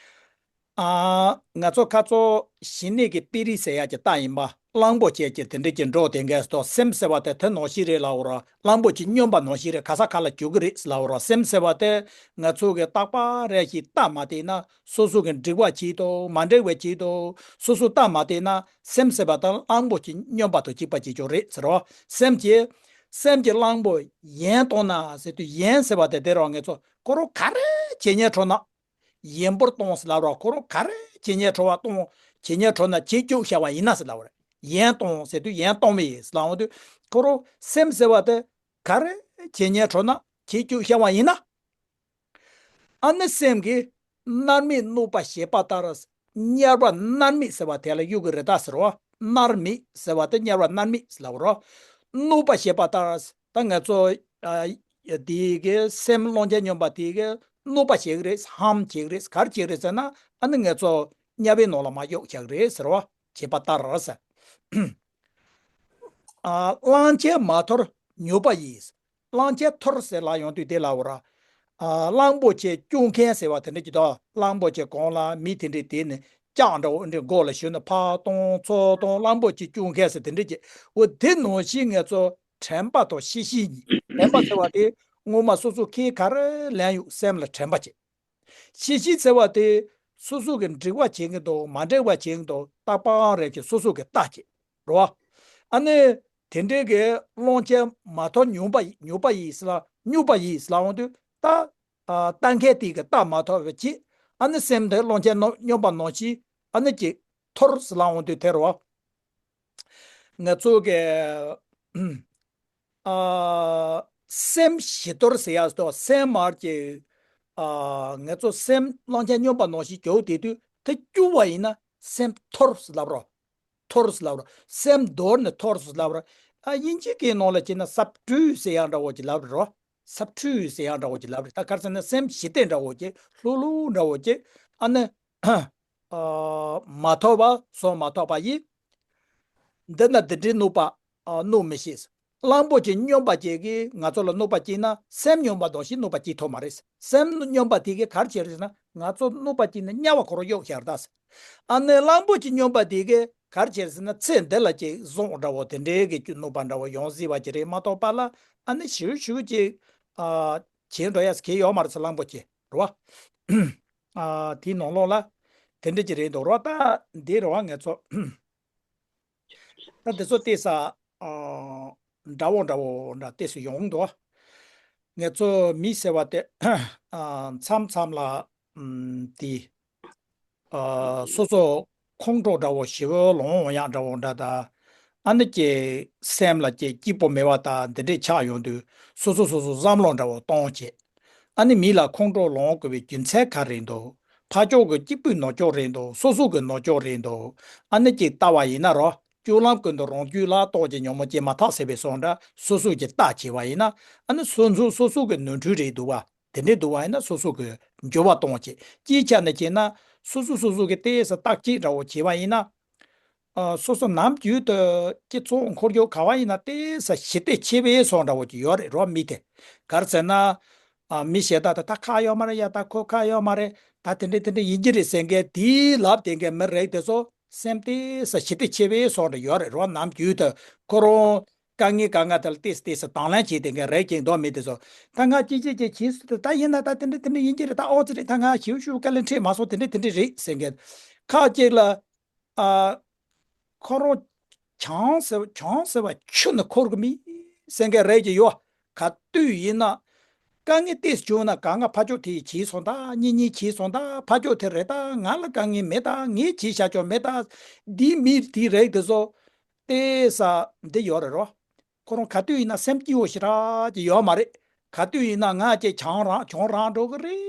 ཨ། ང་ཚོ་ཁ་ཚོ་ཞི་གནས་ཀྱི་དཔེ་རིས་ཟེར་ཡག་གི་རྟགས་ཡིན་པ། གླང་པོ་ཆེ་གི་དེ་འདྲ་གི་འགྲོ་དེ་འགས་སོ། སེམས་ཟེར་བ་དེ་དེ་ནང་བཞིན་རེད་ལབ་པ་རོ། གླང་པོ་ཆེ་སྨྱོན་པ་ནང་བཞིན་རེད། ག་ས་ག་ལ་རྒྱུག་གི་རེད་ལབ་པ་རོ། སེམས་ཟེར་བ་དེ་ང་ཚོ་གི་རྟག་པ་རེ་ཞིག་བལྟ་མ་བལྟས་ན། སོ་སོ་གི་འགྲིག་པ་བྱེད་དོ་མ་འགྲིག་པ་བྱེད་དོ་སོ་སོ་བལྟ་མ་བལྟས་ན། སེམས་ཟེར་བ་དང་གླང་པོ་ཆེ་སྨྱོན་པ་དང་གཅིག་པ་བྱེད་ཆོག་རེད་ཟེར་རོ། སེམས་ཀྱི་སེམས་ཀྱི་གླང་པོ་ཡན་གཏོང་ན་ཟེར་དུས། ཡན་ཟེར་བ་དེ་དེ་རོ། ང་ཚོ་ཁོ་རང་ག་རེ་བྱེད་ཉན་འཕྲོ་ན། ཡན་པོར་གཏོང་ཟེར་ལབ་རོ། ཁོ་རང་ག་རེ་བྱེད་ཉན་འཕྲོ་བ་གཏོང་བྱེད་ཉན་འཕྲོ་ན་བྱེད་བཅུག་བཞག་པ་ཡིན་ན་ཟེར་ལབ་རེད། ཡན་གཏོང་ཟེར་དུས་ཡན་གཏོང་བས་ཟེར་ལབ་འོང་དུས། ཁོ་རང་སེམས་ཟེར་བ་དེ་ག་རེ་བྱེད་ཉན་འཕྲོ་ན་བྱེད་བཅུག་བཞག་པ་ཡིན་ན། ཨ་ནི་སེམས་ཀྱིས་མནར་མེད་གནོད་པ་བྱེད་པ་ལྟར། དམྱལ་བ་མནར་མེད་ཟེར་བ་དེ་ལ་གཡུག་གི་རེད་ད་ཟེར་བ། མནར་མེད་ཟེར་བ་དེ་དམྱལ་བ་མནར་མེད་ཟེར་ལབ་རོ། གནོད་པ་བྱེད་པ་ལྟར། ད་ང་ཚོ་ཨ་དེའི་གི་སེམས་བློ་འགྱོད་སྨྱོན་པ་དེའི་གི་གནོད་པ་བྱེད་ཀྱི་རེད། ཧམ་བྱེད་ཀྱི་རེད། ག་རེ་བྱེད་ཀྱི་རེད་ཟེར་ན། ཨ་ནི་ང་ཚོ་དམྱལ་བའི་ནང་ལ་མར་གཡུག་བཞག་གི་རེད་ཟེར་བ། བྱེད་པ་ལྟར་ཟེར། ཨ་གླང་ཆེན་མ་འཐོར་མྱུར་པ་ཡིས། གླང་ཆེན་འཐོར་ཟེར་ལབ་ཡོང་དུས་དེ་ལབ་པ་ར། ཨ་གླང་པོ་ཆེ་སྐྱོང་མཁན་ཟེར་བ་དེ་འདྲ་ཅིག་དང་། གླང་པོ་ཆེ་གོང་ལ་མི་དེ་འདྲས་དེ་ནི་ལྕགས་འདྲ་བོ་འདྲས་མགོ་ལ་ཞོན་ནས་ཕར་གཏོང་ཚུར་གཏོང་། གླང་པོ་ཆེ་སྐྱོང་མཁན་ཟེར་དེ་འདྲ་ཅིག་འོ་དེ་ནང་བཞིན་ང་ཚོ་དྲན་པ་དང་ཤེས་བཞིན་གཉིས། དྲན་པ་ཟེར་བ་དེ་སྔོན་མ་སོ་སོ་ཁས་ག་རེ་ལེན་ཡོད་སེམས་ལ་དྲན་པ་བྱེད། ཤེས་བཞིན་ཟེར་བ་དེ་སོ་སོ་གི་འགྲིག་པ་བྱེད་ཀྱི་འདུག་མ་འགྲིག་པ་བྱེད་ཀྱི་འདུག་རྟག་པའང་རེ་བྱེད་སོ་སོ་གི་རྟགས་བྱེད། རེད་བ། ཨ་ནི་དེ་འདྲའི་གི་གླང་ཆེན་མ་འཐོར་མྱུར་པ་ཡིས། མྱུར་པ་ཡིས་ལ་མྱུར་པ་ཡིས་ལ་འོང་དུས་ད། ཨ་ལྟ་མཁན་དེ་གི་རྟགས་མ་འཐོར་བ་བྱེད། ཨ་ནི་སེམས་དེ་གླང་ཆེན་སྨྱོན་པ་ནང་བཞིན་ཨ་ནི་ཅིག་འཐོར་ཟེར་ལ་འོང་དུས་དེ་རེད་བ། ང་ཚོ་གི་ཨ་སེམས་ཞི་འཐོར་ཟེར་ཡག་སོ། སེམས་མར་གྱི་ཨ་ང་ཚོ་སེམས་གླང་ཆེན་སྨྱོན་པ་ནང་བཞིན་གྱུར་དེ་དུས་དེ་སྐྱུར་བ་ཡིན་ན་སེམས་འཐོར་ཟེར་ལབ་རོ། འཐོར་ཟེར་ལབ་རོ། སེམས་འདོར་ནས་འཐོར་ཟེར་ལབ་རོ། ཨ་དབྱིན་ཇིའི་སྐད་ནང་ལ་བྱས་ན་སབ་ཊུ་ཟེར་ཡག་འདྲ་བོ་ཅིག་ལབ་རོ། སབ་ཊུ་ཟེར་ཡག་འདྲ་བོ་ཅིག་ལབ་རེད། ད་ག་རེ་ཟེར་ན་སེམས་ཞི་སྟེ་འདྲ་བོ་ཅིག་ལྷུག་ལྷུག་འདྲ་བོ་ཅིག་ཨ་ནི། ཨ་མ་ཐོབ་པ་སོ་མ་ཐོབ་པ་ཡིས། འདི་ན་འདི་འདྲའི་གནོད་པ་ཨ་གནོད་མི་ཤེས། གླང་པོ་ཆེ་སྨྱོན་པ་ཅིག་གིས་ང་ཚོ་ལ་གནོད་པ་བྱས་ན་སེམས་སྨྱོན་པ་དང་ཞིག་གནོད་པ་བྱེད་ཐུབ་མ་རེད། སེམས་སྨྱོན་པ་དེ་གིས་ག་རེ་བྱེད་རེད་ཟེར་ན་ང་ཚོ་གནོད་པ་བྱས་ན་དམྱལ་བ་ཁོ་རང་གཡུག་བཞག་རེད་ད་ཟེར། ཨ་ནི་གླང་པོ་ཆེ་སྨྱོན་པ་དེ་གིས་ག་རེ་བྱེད་རེད་ཟེར་ན་ཚེ་འདི་ལ་ཅིག་བཟང་འདྲ་བོ་དེ་འདྲའི་གི་གནོད་པ་འདྲ་བོ་ཡོང་སྲིད་པ་ཅིག་རེད་མ་གཏོགས་པ་ལ། ཨ་ནི་ཞུ་ཞུ་ཅིག་ཨ་བྱེད་འགྲོ་ཡ་གལ་ཡོད་མ་རེད་ཟེར། གླང་པོ་ཆེ་རེད་བ། ཨ་དེའི་ནང་ལོགས་ལ་དེ་འདྲ་ཅིག་རེད་འདུག་རོ། ད་འདི་རེད་བ། ང་ཚོ་ད་འདི་ཚོ་བལྟས་ས་ཨ་འདྲ་བོ་འདྲ་བོ་འདྲ་བལྟས་སུ་ཡོང་འདུག་ང་ཚོ་མི་ཟེར་བ་དེ་ཨ་མཚམས་མཚམས་ལ་ཨམ་དེ་ཨ་སོ་སོ་ཁོང་ཁྲོ་འདྲ་བོ་ཞེ་པོ་ལངས་ཡོང་ཡག་འདྲ་བོ་འདྲ་ད། ཨ་ནི་ཀྱི་སེམས་ལ་ཀྱི་སྐྱིད་པོ་མེད་པ་ད་འདི་འདྲས་ཆགས་ཡོང་དུས་སོ་སོ་སོ་སོ་བསམ་བློ་འདྲ་བོ་གཏོང་བྱེད། ཨ་ནི་མི་ལ་ཁོང་ཁྲོ་ལངས་དགོས་པའི་རྒྱུ་མཚན་ག་རེ་འདུག་ཕར་ཕྱོགས་ཀྱི་གཅིག་པུའི་ནོར་ཕྱོགས་རེད་འདུག་སོ་སོ་གི་ནོར་ཕྱོགས་རེད་འདུག་ཨ་ནི་ཀྱི་ལྟ་བ་ཡིན་ན་རོ། སྤྱོད་ལམ་ཀུན་ཏུ་རང་རྒྱུད་ལ་རྟོགས་ཀྱི་ཉོན་མོངས་སྐྱེས་མ་ཐག་ཟེར་བའི་སོགས་འདྲ་སོ་སོ་གི་ལྟ་བྱས་པ་ཡིན་ན། ཨ་ནི་སོ་སོ་སོ་སོ་གི་ནོར་འཁྲུལ་རེད་འདུག་བ། དེ་འདྲའི་འདུག་བ་ཡིན་ན་སོ་སོ་གི་འགྱུར་བ་གཏོང་བྱེད་ཅིའི་ཆ་ནས་བྱས་ན། སོ་སོ་སོ་སོ་གི་ཏོག་ཙམ་བརྟག་དཔྱད་འདྲ་བོ་བྱས་པ་ཡིན་ན། ཨ། སོ་སོ་ནམ་རྒྱུན་དུ་སྤྱི་ཚོགས་འཁོར་རྒྱུག་ག་བ་ཡིན་ན་ཏོག་ཙམ་ཞི་བདེ་ཆེ་བའི་སོགས་འདྲ་བོ་ཅིག་ཡོད་རེད་རོ། མི་དེ་ག་རེ་ཟེར་ན། ཨ། མི་ཞེ་དྲག་ད་ད་ཁག་ཡོད་མ་རེད་ཡ། ད་ཁོ་ཁག་ཡོད་མ་རེད། ད་དེ་འདྲ་དེ་འདྲ་ཡིན་གྱི་རེད་ཟེར་མཁན་དེའི་ལབ་བསྡད་མཁན་མི་རིགས་དེ་ཚོ་སེམས་ཏོག་ཙམ་ཞི་བདེ་ཆེ་བའི་སོགས་འདྲ་ཡོད་རེད་རོ། ནམ་རྒྱུན་དུ་ཁོ་རང་དཀའ་ངལ་གང་ག་དེ་ལ་ཏོག་ཙམ་ཏོག་ཙམ་དང་ལེན་བྱས་བསྡད་མཁན་རིགས་ཅིག་འདུག་མི་དེ་ཚོ། ད་ང་ཅི་ཅི་ཅི་བྱས་སོང་། ད་ཡིན་ན་ད་དེ་འདྲ་དེ་འདྲ་ཡིན་གྱི་རེད། ད་ཨོ་ཙི་རེད། ད་ང་ཞིབ་ཞིབ་དཀའ་ལས་འཕྲད་མ་སོང་། དེ་འདྲ་དེ་འདྲ་རེད་ཟེར་མཁན། ཁག་ཅིག་ལ། ཨ། ཁོ་རང་བྱང་ཟེར་བྱང་ཟེར་བ་ཆུ་ནང་འཁོར་གི་མེད་ཟེར་མཁན་རིགས་ཅིག་ཡོད། ག་དུས་ཡིན་ན་དཀའ་ངལ་ཏོག་ཙམ་བྱུང་ན་གང་ག་ཕར་ཕྱོགས་དེ་བྱས་སོང་ད། གཉིས་གཉིས་བྱས་སོང་ད། ཕར་ཕྱོགས་དེ་རེད་ད། ང་ལ་དཀའ་ངལ་མེད་ད། ངས་བྱས་བཞག་ཆོག་མེད་ད། འདི་མི་དེ་རིགས་དེ་ཚོ་ཏོག་ཙམ་འདི་ཡོད་རེད་རོ། ཁོ་རང་ག་དུས་ཡིན་ན་སེམས་སྐྱིད་པོ་ཞེ་དྲག་ཅིག་ཡོད་མ་རེད། ག་དུས་ཡིན་ན་ང་ཅིག་བྱང་རང་བྱང་རང་འགྲོ་གི་རེད་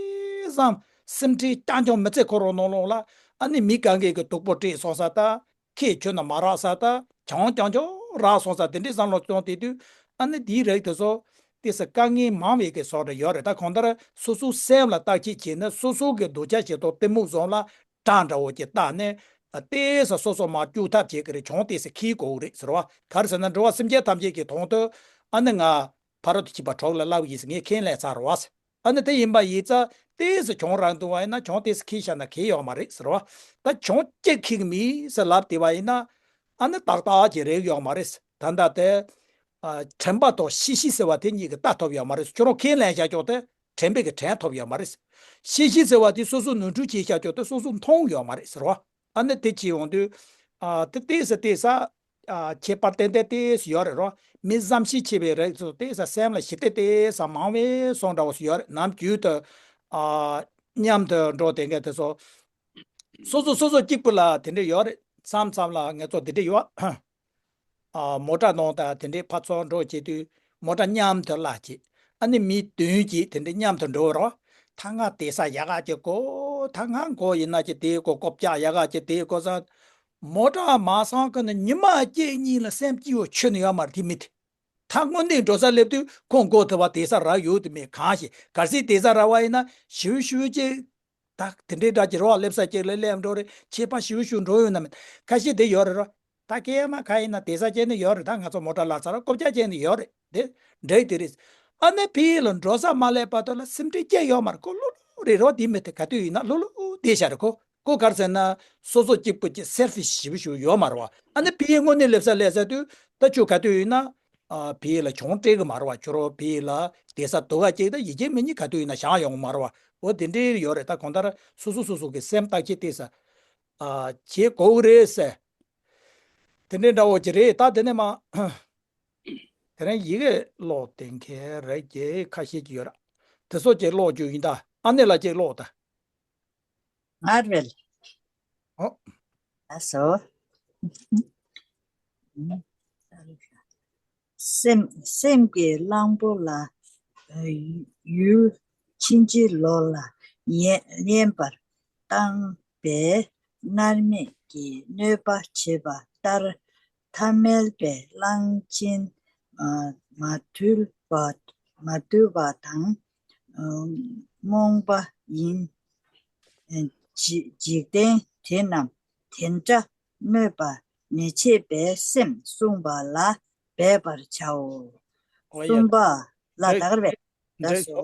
བསམ། སེམས་ཁྲལ་རྐྱང་རྐྱང་མི་ཚེ་ཁོ་རང་ནང་ལོགས་ལ། ཨ་ནི་མི་གང་གས་ཀྱི་སྡུག་པོ་སྤྲད་སོང་ས་ད། ཁྱེད་ཁྱོད་ན་མ་རག་ས་ད། བྱང་རྐྱང་རྐྱང་རག་སོང་ས། དེ་འདྲའི་བསམ་བློ་བཏང་བསྡད་དུས། ཨ་ནི་དེའི་རིགས་དེ་ཚོ་ཏོག་ཙམ་དཀའ་ངལ་མང་བའི་གི་བཟོ་འདྲ་ཡོད་རེད། ད་གང་ལྟར་སོ་སོའི་སེམས་ལ་བརྟག་དཔྱད་བྱས་ན། སོ་སོ་གི་འདོད་ཆགས་ཞེ་སྡང་གཏི་མུག་བཟུང་ལ་དགྲ་འདྲ་བོ་ཅིག་བལྟས་ནས། ཏོག་ཙམ་སོ་སོ་མར་བཅུག་ཐབས་བྱེད་ཀྱི་རེད། གྱོང་ཏོག་ཙམ་ཁེལ་དགོས་རེད་ཟེར་བ། ག་རེ་ཟེར་ན་འགྲོ་བ་སེམས་ཅན་ཐམས་ཅད་ཀྱི་དོན་དུ། ཨ་ནི་ང་ཕ་རོལ་ཏུ་ཕྱིན་པ་གྲོགས་ལ་བསླབ་ཀྱི་ཡིན་ཟེར། ངས་ཁས་ལེན་ཚར་བ་ཟེར། ཨ་ནི་དེ་ཡིན་པ་ཡིན་ཙང་ཏོག་ཙམ་གྱོང་རག་འདུག་བ་ཡིན་ན་གྱོང་ཏོག་ཙམ་ཁེལ་བཞག་ན་ཁེལ་ཡོད་མ་རེད་ཟེར་བ། ད་གྱོང་ཅིག་ཁེལ་གི་མེད་ཟེར་ལབ་བསྡད་པ་ཡིན་ན། ཨ་ནི་ཏག་ཏག་ཅིག་རེག་ཡོད་མ་རེད། ད་ལྟ་དེ། ཨ། དྲན་པ་དང་ཤེས་བཞིན་ཟེར་བ་དེ་གཉིས་ཀྱིས་ལྟ་ཐུབ་ཡོད་མ་རེད། ཁྱོད་རང་ཁས་ལེན་བཞག་ཀྱོག་དེ་དྲན་པས་ཀྱིས་དྲན་ཐུབ་ཡོད་མ་རེད། ཤེས་བཞིན་ཟེར་བ་དེ་སོ་སོ་ནོར་འཁྲུལ་བྱས་བཞག་ཀྱོག་དེ་སོ་སོ་མཐོང་ཡོད་མ་རེད་ཟེར་བ། ཨ་ནི་དེ་བྱས་ཡོང་དུས། ཨ། དེ་ཏོག་ཙམ་ཏོག་ཙམ། ཨ། ཁྱད་པར་ཏན་ཏན་ཏོག་ཙམ་ཡོད་རེད་རོ། མི་བསམ་ཤེས་ཆེ་བའི་རིགས་ཚོ་ཏོག་ཙམ་སེམས་ལ་ཞི་བདེ་ཏོག་ཙམ་མང་བའི་བཟོ་འདྲ་བོ་ཞིག་ཡོད་རེད། ནམ་རྒྱུན་དུ། ཨ། མཉམ་དུ་འགྲོ་བསྡད་མཁན་དེ་ཚོ། སོ་སོ་སོ་སོ་གཅིག་པུ་ལ་དེ་འདྲ་ཡོད་རེད། མཚམས་མཚམས་ལ་ངེད་ཚོ་དེ་འདྲ་ཡོད། ཨ། མོ་ཊ་ནང་དང་དེ་འདྲའི་ཕར་ཚུར་འགྲོ་བྱེད་དུས་མོ་ཊ་མཉམ་དུ་གླ་བྱེད། ཨ་ནི་མི་བདུན་གྱིས་དེ་འདྲ་མཉམ་དུ་འགྲོ་རོགས། ད་ང་དེ་ས་ཡག་ག་ཅིག་དགོས། ད་ང་མགོ་ཡིན་ན་ཅིག་དེ་དགོས། རྐུབ་བཀྱག་ཡག་ག་ཅིག་དེ་དགོས་ཟེར། མོ་ཊ་མ་སོང་གི་ནི་ཉི་མ་གཅིག་གཉིས་ལ་སེམས་སྐྱིད་པོ་ཁྱོན་ནས་ཡོད་མ་རེད་དེ་མི་དེ། ད་དངོས་གནས་འགྲོ་ས་སླེབས་དུས་ཁོ་མགོ་ཐུག་པ་དེ་ས་རག་ཡོད་དེ་མེད། གང་ཞིག་གལ་སྲིད་དེ་ས་རག་པ་ཡིན་ན་ཞིབ་ཞིབ་ཅིག་ད་དེ་འདྲའི་འདྲ་གྱི་རོགས་སླེབས་ས་ཅིག་ལ་སླེབས་འགྲོ་རེད། ཁྱད་པར་ཞིབ་ཞིབ་འགྲོ་ཡོད་ན་མེད། ཁ་ཤས་དེ་ཡོད་རེད་རོ། ད་སྐྱེས་མ་ཁ་ཡིན་ན་དེ་ས་ཅན་ནི་ཡོད་རེད། ད་ང་ཚོ་མོ་ཊ་ལ་ཚར་རྐུབ་བཀྱག་ཅན་ནི་ཡོད་རེད། དེ་འདྲ་དེ་རེད། ཨ་ནི་ཕ་གི་ལ་འགྲོ་ས་མ་སླེབས་བར་དུ་ལ་སེམས་ཁྲལ་སྐྱེ་ཡོད་མ་རེད། ཁོ་ལྷོད་ལྷོད་རེད་རོ། དེ་མི་དེ་ག་དུས་ཡིན་ན་ལྷོད་ལྷོད་བསྡད་ཤག་རེད་ཁོ། ཁོ་ག་རེ་ཟེར་ན་སོ་སོ་གཅིག་པུ་གྱི་སེལ་ཕི་ཤི་ཞིབ་ཞིབ་ཡོད་མ་རེད་བ། ཨ་ནི་ཕ་གི་དངོས་གནས་སླེབས་ས་སླེབས་ས་དུས་ད་ཁྱོད་ག་དུས་ཡིན་ན། ཨ། ཕ་གི་ལ་གྱོང་སྤྲད་གི་མ་རེད་བ། ཁྱོད་རང་ཕ་གི་ལ་དེ་ས་དུ་ག་ཅིག་ད་ཡིན་གཅིག་མིན་གཉིས་ག་དུས་ཡིན་ན་བཞག་ཡོང་གི་མ་རེད་བ། འོ་དེ་འདྲའི་ཡོད་རེད། ད་གང་ལྟར་སོ་སོ་སོ་སོ་གི་སེམས་བརྟག་དཔྱད་ཏོག་ཙམ། ཨ། བྱེད་དགོས་གི་རེད་ཟེར། དེ་འདྲའི་འདྲ་བོ་ཅིག་རེད། ད་དེ་ནས་མ། དེ་རིང་ཡི་གེ་ཀློག་བསྡད་མཁན་རེད་ཀྱི་ཁ་ཤས་ཅིག་ཡོད་ར། དེ་ཚོ་ཅིག་ཀློག་རྒྱུ་ཡིན། ད་ཨ་ནེ་ལགས་ཅིག་ཀློག་ད། ངར་བེལ། ཨོ། ལགས་སོ། སེམས་སེམས་ཀྱི་གླང་པོ་ལ། ཡུལ་ཕྱིན་ཅི་ལོག་ལ་ཡན་ཡན་པར་བཏང་བས་མནར་མེད་ཀྱི་གནོད་པ་བྱེད་པ་ལྟར། ཐ་མལ་པའི་གླང་ཆེན་མ་ཐུལ་བ་མ་ཐུལ་བ་དང་རྨོངས་པ་ཡིན། འཇིག་རྟེན་དེ་རྣམས་དེ་འདྲ་སྨོད་པ་མི་བྱེད་པའི་སེམས་བསྲུང་བ་ལ་འབད་པར་བྱའོ། ཨོ་ཡ། གསུམ་པ་ལ་འགྲིག་དར་བས་འགྲིག་ལགས་སོ།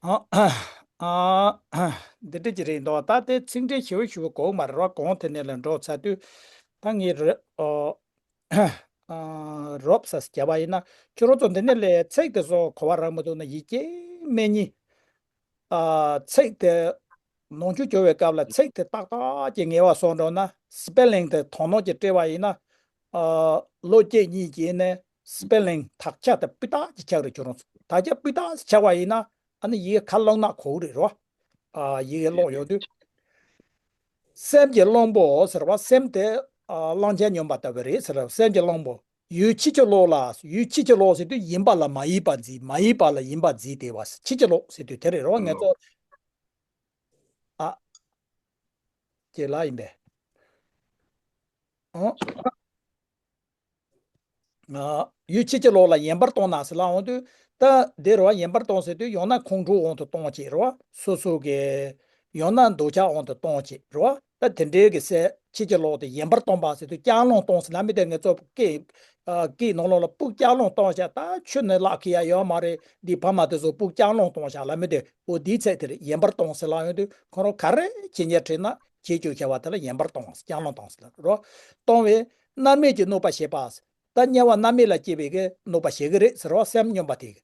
ཨ་ཨ་འདི་འདྲ་ཅིག་རེད་འདུག་ད་དེ་ཚིག་འགྲེལ་ཞིབ་ཞིབ་གོ་མ་རེད་རོགས། གོང་དེ་ནས་ལ་འགྲོ་ཚར་དུས་ད་ངས་རེད། ཨོ། ཨ། རོབ་ས་བརྒྱབ་པ་ཡིན་ན་ཁྱོད་རང་ཚོ་འདི་ནས་ལས་ཚིག་དེ་ཚོ་གོ་བ་རག་མི་འདུག་ན་ཡིན་གཅིག་མིན་གཉིས། ཨ། ཚིག་དེ་ནོར་འཁྲུལ་བྱུང་བའི་སྐབས་ལ་ཚིག་དེ་ཏག་ཏག་ཅིག་ངེས་པ་སོང་འགྲོ་ན་སི་པེ་ལིང་དེ་དོ་སྣང་ཅིག་སྤྲད་པ་ཡིན་ན། ཨ། ལོ་གཅིག་གཉིས་ཀྱི་ནས་སི་པེ་ལིང་དག་ཆ་དེ་སྤུས་དག་ཅིག་ཆགས་རེད། ཁྱོད་རང་ཚོ་དག་ཆ་སྤུས་དག་ཅིག་ཆགས་པ་ཡིན་ན་ཨ་ནི་ཡི་གེ་ཁ་ལོག་ན་གོ་གི་རེད་རོ། ཨ། ཡི་གེ་ཀློག་ཡོང་དུས། སེམས་ཀྱི་གླང་པོ་ཟེར་བ་སེམས་དེ། ཨ། གླང་ཆེན་སྨྱོན་པ་ལྟ་བུ་རེད་ཟེར་བ། སེམས་ཀྱི་གླང་པོ། ཡུལ་ཕྱིན་ཅི་ལོག་ལ། ཡུལ་ཕྱིན་ཅི་ལོག་ཟེར་དུས་ཡིན་པ་ལ་མ་ཡིན་པ་འཛིན། མ་ཡིན་པ་ལ་ཡིན་པ་འཛིན་བསྡད་པ། ཕྱིན་ཅི་ལོག་ཟེར་དུས་དེ་རེད་རོ། ངེད་ཚོ། ཨ། ཅེས་ལ་ཡིན་པས། ཨང་། ཡུལ་ཕྱི་ཕྱི་ལོགས་ལ་ཡན་པར་གཏོང་ན་ཟེར་ལབ་འོང་དུས། ད་འདི་རེད་བ། ཡན་པར་གཏོང་ཟེར་དུས་ཡང་ན་ཁོང་ཁྲོའི་དབང་དུ་གཏོང་བྱེད་རེད་བ། སོ་སོ་གི་ཡང་ན་འདོད་ཆགས་དབང་དུ་གཏོང་བྱེད་རེད་བ། ད་དེ་འདྲའི་གི་སེམས་ཕྱི་ཕྱི་ལོགས་དེ་ཡན་པར་གཏོང་པ་ཟེར་དུས་ལྕགས་སླང་གཏོང་ཟེར་ལབ་མི་དེ། ང་ཚོ་སྐད་སྐད་ནང་ལོགས་ལ་སྤུ་གུ་ལྕགས་སླང་གཏོང་བྱས། ད་ཆུ་ནི་བརླག་གི་ཡ་ཡོད་མ་རེད། འདི་ཕ་མ་དེ་ཚོ་སྤུ་གུ་ལྕགས་སླང་གཏོང་བྱས་ལབ་མི་དེ། འོ་འདིའི་ཚད་དེ་རེད། ཡན་པར་གཏོང་ཟེར་ལབ་ཡོང་དུས་ཁོ་རང་ག་རེ་བྱེད་ཉེར་ཁྲིད་ན་བྱེད་བཅུག་བྱ་བ་དེ་ལ་ཡན་པར་གཏོང་ཟེར། ལྕགས་སླང་གཏོང་ཟེར་ལབ་རོ། གཏོང་བའི་མནར་མེད་ཀྱི་གནོད་པ་བྱེད་པ། ད་དམྱལ་བ་མནར་མེད་ལ་སྐྱེ་བའི་གི་གནོད་པ་བྱེད་གི་རེད་ཟེར་བ། སེམས་སྨྱོན་པ་དེ་གི།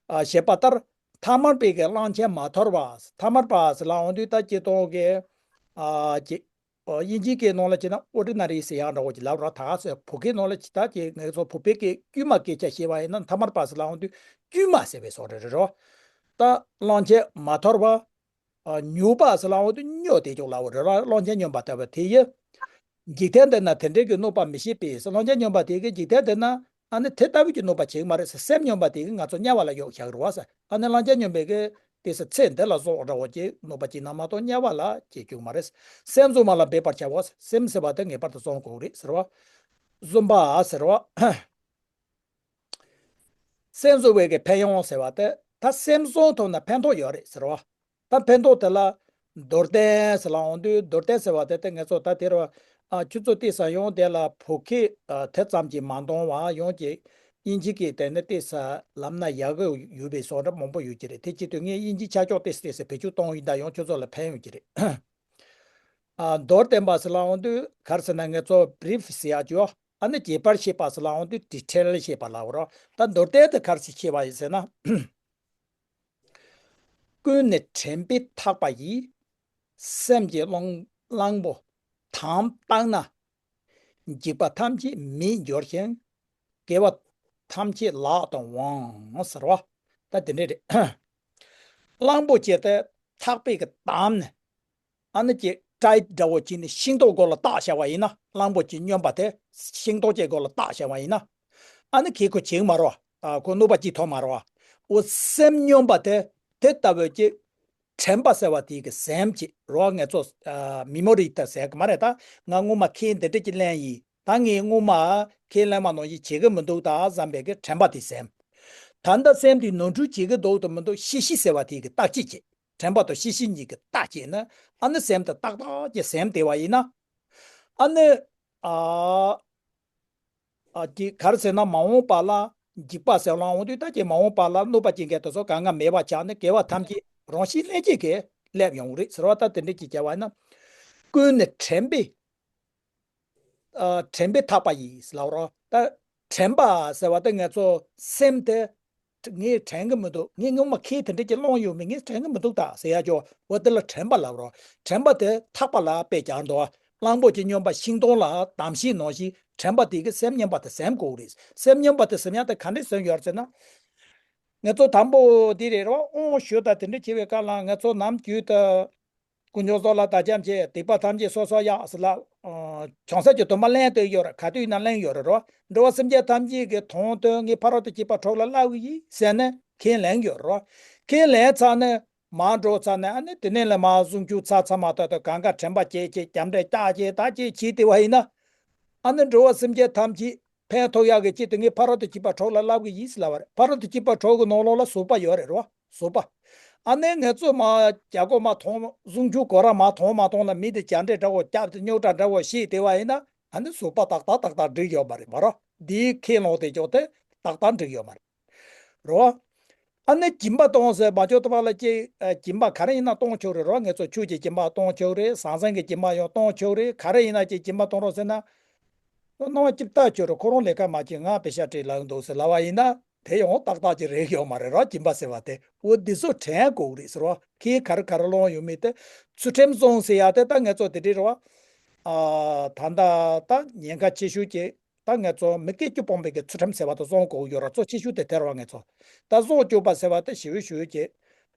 ཨ་བྱེད་པ་ལྟར་ཐ་མལ་པའི་གི་གླང་ཆེན་མ་ཐོར་བ། ཐ་མལ་པ་ཟེར་ལབ་འོང་དུས་ད་སྤྱིར་བཏང་གི་ཨ་ཀྱི་ཨ་དབྱིན་ཇིའི་སྐད་ནང་ལ་བྱས་ན་ཨོར་ཌི་ན་རི་ཟེར་ཡག་འདྲ་བོ་ཅིག་ལབ་ར། ད་ག་ཚོད་བོད་སྐད་ནང་ལ་ཇི་ལྟར་ཅིག་ང་ཚོ་བོད་པའི་སྐད་དཀྱུས་མ་སྐད་ཆ་བཤད་པ་ཡིན་ན། ཐ་མལ་པ་ཟེར་ལབ་འོང་དུས་དཀྱུས་མ་ཟེར་བའི་བཟོ་འདྲ་རེད་རོ། ད་གླང་ཆེན་མ་ཐོར་བ། ཨ་མྱོས་པ་ཟེར་ལབ་འོང་དུས་མྱོས་ཏེ་ཅིག་ལབ་པ་རེད་ར། གླང་ཆེན་སྨྱོན་པ་ལྟ་བུ་དེ་ཡི། འཇིག་རྟེན་འདི་ན་དེ་འདྲའི་གི་གནོད་པ་མི་བྱེད་པས་ཟེར། གླང་ཆེན་སྨྱོན་པ་དེ་གིས་འཇིག་རྟེན་འདི་ན་ཨ་ནི་དེ་ལྟ་བུའི་གི་གནོད་པ་བྱེད་ཀྱི་མ་རེད་ཟེར། སེམས་སྨྱོན་པ་དེ་གིས་ང་ཚོ་དམྱལ་བ་ལ་གཡོག་བཞག་གི་རེད་བ་ཟེར། ཨ་ནི་གླང་ཆེན་སྨྱོན་པའི་གི་དེ་ཚེ་འདི་ལ་བཟོ་འདྲ་བོ་ཅིག་གནོད་པ་བྱེད་ན་མ་གཏོགས་དམྱལ་བ་ལ་སྐྱེ་བཅུག་མ་རེད། སེམས་བཟུང་བ་ལ་འབད་པར་བྱའོ། སེམས་ཟེར་བ་དེ་ངེས་པར་དུ་བཟུང་དགོས་རེད་ཟེར་བ། བཟུང་བ་ཟེར་བ། སེམས་བཟུང་བའི་གི་ཕན་ཡོན་ཟེར་བ་དེ། ད་སེམས་བཟུང་ཐུབ་ན་ཕན་ཐོགས་ཡོད་རེད་ཟེར་བ། ད་ཕན་ཐོགས་དེ་ལ་མདོར་བསྟན་ཟེར་ལབ་འོང་དུས། མདོར་བསྟན་ཟེར་བ་དེ་དེ་ང་ཚོ་ད་དེ་རུ་ཨ་ཁྱོད་ཚོ་ཏོག་ཙམ་ཡང་དེ་ལ་བོད་སྐད་ཨ་དེ་ཙམ་གྱིས་མ་འདང་བ། ཡང་ཅིག་དབྱིན་ཇི་སྐད་དེ་ནི་ཏོག་ཙམ་ལབ་ན་ཡག་གི་ཡོད་པའི་བཟོ་འདྲ་མང་པོ་ཡོད་ཀྱི་རེད། དེ་བྱེད་དུས་ངས་དབྱིན་ཇི་ཆ་ཆོག་ཏོག་ཙམ་ཏོག་ཙམ་བེད་སྤྱོད་གཏོང་ཡིན། ད་ཡང་ཁྱོད་ཚོ་ལ་ཕན་ཡོང་གི་རེད། ཨ་མདོར་བསྟན་པ་ཟེར་ལབ་འོང་དུས་ག་རེ་ཟེར་ན། ང་ཚོ་བྷི་རིཕ་ཟེར་ཡག་ཅིག་ཡོད། ཨ་ནི་རྒྱས་པར་བཤད་པ་ཟེར་ལབ་འོང་དུས་ཌི་ཊེལ་བཤད་པ་ལབ་རོ། ད་མདོར་བསྟན་དེ་ག་རེ་ཟེར་བཤད་པ་ཡིན་ཟེར་ན། ཀུན་ནས་དྲན་པས་ཐག་པ་ཡིས། སེམས་ཀྱི་གླང་གླང་པོ་དམ་བཏགས་ན། འཇིགས་པ་ཐམས་ཅད་མེད་འགྱུར་ཞིང་། དགེ་བ་ཐམས་ཅད་ལག་ཏུ་འོང་ཟེར་བ། ད་དེ་འདྲ་རེད། གླང་པོ་ཆེ་དེ་ཐག་པས་གི་བསྡམས་ནས། ཨ་ནི་ཀྱི་ཊའིཊ་འདྲ་བོ་བྱས་ནས་ཤིང་ཏོག་མགོ་ལ་བཏགས་བཞག་པ་ཡིན་ན། གླང་པོ་ཆེ་སྨྱོན་པ་དེ་ཤིང་ཏོག་ཅིག་མགོ་ལ་བཏགས་བཞག་པ་ཡིན་ན། ཨ་ནི་ཁོས་ཁོ་བྱེད་ཀྱི་མ་རེད་བ། ཨ་ཁོ་གནོད་པ་ཅིག་ཐོབ་མ་རེད་བ། འོ་སེམས་སྨྱོན་པ་དེ་དེ་ལྟ་བུའི་ཀྱི་དྲན་པ་ཟེར་བ་དེ་གི་སེམས་ཀྱི་རོ། ང་ཚོ་ཨ་མེ་མོ་རི་ད་ཟེར་གི་མ་རེད། ད་ང་སྔོན་མ་ཁེ་འདི་འདྲ་ཅིག་ལེན་ཡིན། ད་ངས་སྔོན་མ་ཁས་ལེན་པ་ནང་བཞིན་བྱེད་ཀྱི་མི་འདུག་ད་བསམ་པའི་གི་དྲན་པ་དེ་སེམས། ད་ལྟ་སེམས་དེ་ནོར་འཁྲུལ་བྱེད་ཀྱི་འདུག་དང་མི་འདུག་ཤེས་བཞིན་ཟེར་བ་དེ་གི་བརྟག་དཔྱད་བྱེད། དྲན་པ་དང་ཤེས་བཞིན་གཉིས་ཀྱི་བརྟག་དཔྱད་ན། ཨ་ནི་སེམས་དེ་ཏག་ཏག་ཅིག་སེམས་བདེ་བ་ཡིན་ན། ཨ་ནི་ཨ་ཨ་ཀྱི་ག་རེ་ཟེར་ན། མ་འོངས་པ་ལ་འཇིགས་པ་ཟེར་ལབ་འོང་དུས། ད་ཀྱི་མ་འོངས་པ་ལ་གནོད་པ་བྱེད་མཁན་དེ་ཚོ་གང་ག་མེད་པ་ཆགས་ནས། དགེ་བ་ཐམས་ཅད་རང་བཞིན་ལྷན་སྐྱེས་ཀྱིས་སླེབས་ཡོང་གི་རེད་ཟེར་བ། ད་དེ་འདྲ་ཅིག་བྱས་པ་ཡིན་ན། ཀུན་ནས་དྲན་པས། ཨ་དྲན་པས་ཐག་པ་ཡིས་ལབ་རོ། ད་དྲན་པ་ཟེར་བ་དེ་ང་ཚོ་སེམས་དེ་ངས་དྲན་གྱི་མི་འདུག་ངས་སྔོན་མ་ཁེ་དེ་འདྲ་ཅིག་བླངས་ཡོད་མེད་ངས་དྲན་གྱི་མི་འདུག་ད་ཟེར་ཡག་ཅིག་ཡོད། འོ་དེ་ལ་དྲན་པ་ལབ་རོ། དྲན་པ་དེ་ཐག་པ་ལ་དཔེ་རྒྱག་འདུག་གླང་པོ་ཆེ་སྨྱོན་པ་ཤིང་སྡོང་ལ་བསྡམས་ཤིང་ནང་བཞིན་དྲན་པ་དེ་གིས་སེམས་སྨྱོན་པ་དེ་སེམས་དགོས་རེད། སེམས་སྨྱོན་པ་དེ་སེམས་ཡག་དེ་ག་འདྲས་སེམས་ཡོད་ཟེར་ན། ང་ཚོ་དང་པོ་དེ་རེད་རོ། དབང་ཞུ་ད་དེ་འདྲ་བྱེད་པའི་སྐབས་ལ་ང་ཚོ་ནམ་རྒྱུན་དུ། དཀོན་མཆོག་གསུམ་ལ་བདག་སྐྱབས་མཆི། སྡིག་པ་ཐམས་ཅད་སོ་སོར་བཤགས་ཟེར་ལབ། ཨ་བྱང་ས་ཀྱི་སྡོམ་པ་ལེན་བསྡད་ཡོད་རེད། ག་དུས་ཡིན་ན་ལེན་ཡོད་རེད་རོ། འགྲོ་བ་སེམས་ཅན་ཐམས་ཅད་ཀྱི་དོན་དུ་ངས་ཕ་རོལ་ཏུ་ཕྱིན་པ་གྲོགས་ལ་བསླབ་ཀྱི་ཡིན་ཟེར་ནས་ཁས་ལེན་ཡོད་རེད་རོ། ཁས་ལེན་ཚར་ནས་མར་འགྲོ་ཚར་ནས། ཨ་ནི་དེ་ནས་ལས་མར་གཟུངས་གཞུག་ཚར་ཚར་མ་ཐག་ཏུ་གང་ག་དྲན་པ་བསྐྱེད་བྱས། རྒྱབ་འདྲེན་བརྟག་བྱས། ད་ཅིག་བྱས་བསྡད་པ་ཡིན་ན། ཨ་ནི་འགྲོ་བ་སེམས་ཅན་ཐམས་ཅད་ཕན་ཐོགས་ཡག་གི་ཆེད་དུ་ངས་ཕ་རོལ་ཏུ་ཕྱིན་པ་གྲོགས་ལ་བསླབ་ཀྱི་ཡིན་ཟེར་ལབ་པ་རེད། ཕ་རོལ་ཏུ་ཕྱིན་པ་གྲོགས་ཀྱི་ནང་ལོགས་ལ་ཟུར་པ་ཡོད་རེད་རོ། ཟུར་པ། ཨ་ནི་ང་ཚོ་མར་རྒྱ་སྒོ་མར་ཐོན། གཟུངས་གཞུག་སྒོ་ར་མར་ཐོན་མ་ཐོན་ལ་མི་དེ་རྒྱབ་འདྲེན་འདྲ་བོ་རྒྱབ་སྟེ་རྙོག་དྲ་འདྲ་བོ་བཤད་བསྡད་པ་ཡིན་ན། ཨ་ནི་ཟུར་པ་ཏག་ཏག་ཏག་ཏག་འགྲིག་ཡོད་མ་རེད་མ་རོ། འདིའི་ཁས་བླངས་དེ་ཅོག་དེ་ཏག་ཏག་འགྲིག་ཡོད་མ་རེད་རོ། ཨ་ནི་སྦྱིན་པ་གཏོང་ཟེར་མ་ཅོག་ཏུ་བ་ལ་ཅིག་ཨ་སྦྱིན་པ་ག་རེ་ཡིན་ན་གཏོང་ཆོག་རེད་རོ། ང་ཚོ་ཆོས་ཀྱི་སྦྱིན་པ་གཏོང་ཆོག་རེད། ཟང་ཟིང་གི་སྦྱིན་པ་ཡང་གཏོང་ཆོག་རེད། ག་རེ་ཡིན་ན་ཅིག་སྦྱིན་པ་གཏོང་རོགས་ཟེར་ན། སྣང་བ་སྐྱིད་ལྟ་ཆོག་རེད། ཁོ་རང་ལས་ཀ་མ་བྱེད། ང་པེ་ཤ་སྤྲད་ལབ་འདུག་ཟེར་ལབ་པ་ཡིན་ན། དེ་ཡང་ཏག་ཏག་ཅིག་རེད་ཡོད་མ་རེད་རོ། སྦྱིན་པ་ཟེར་བ་དེ། འོ་འདི་ཚོ་དྲན་དགོས་རེད་ཟེར་བ། ཁྱེད་ག་རེ་ག་རེ་བླངས་ཡོད་མེད་དེ། ཚུལ་ཁྲིམས་བཟུང་ཟེར་ཡ་དེ་ད་ང་ཚོ་དེ་འདྲ་རེད་བ། ཨ་ད་ལྟ་ད་ཉེན་ཁ་ཆེ་ཤོས་ཀྱི་ད་ང་ཚོ་མི་སྐད་ཅིག་སྤོང་བའི་གི་ཚུལ་ཁྲིམས་ཟེར་བ་དེ་བཟུང་དགོས་ཡོད་ར། གཙོ་ཆེ་ཤོས་དེ་དེ་རེད་བ། ང་ཚོ་ད་བཟོ་བཅོས་པ་ཟེར་བ་དེ་ཞེ་པོ་ཞེ་པོ་ཀྱི།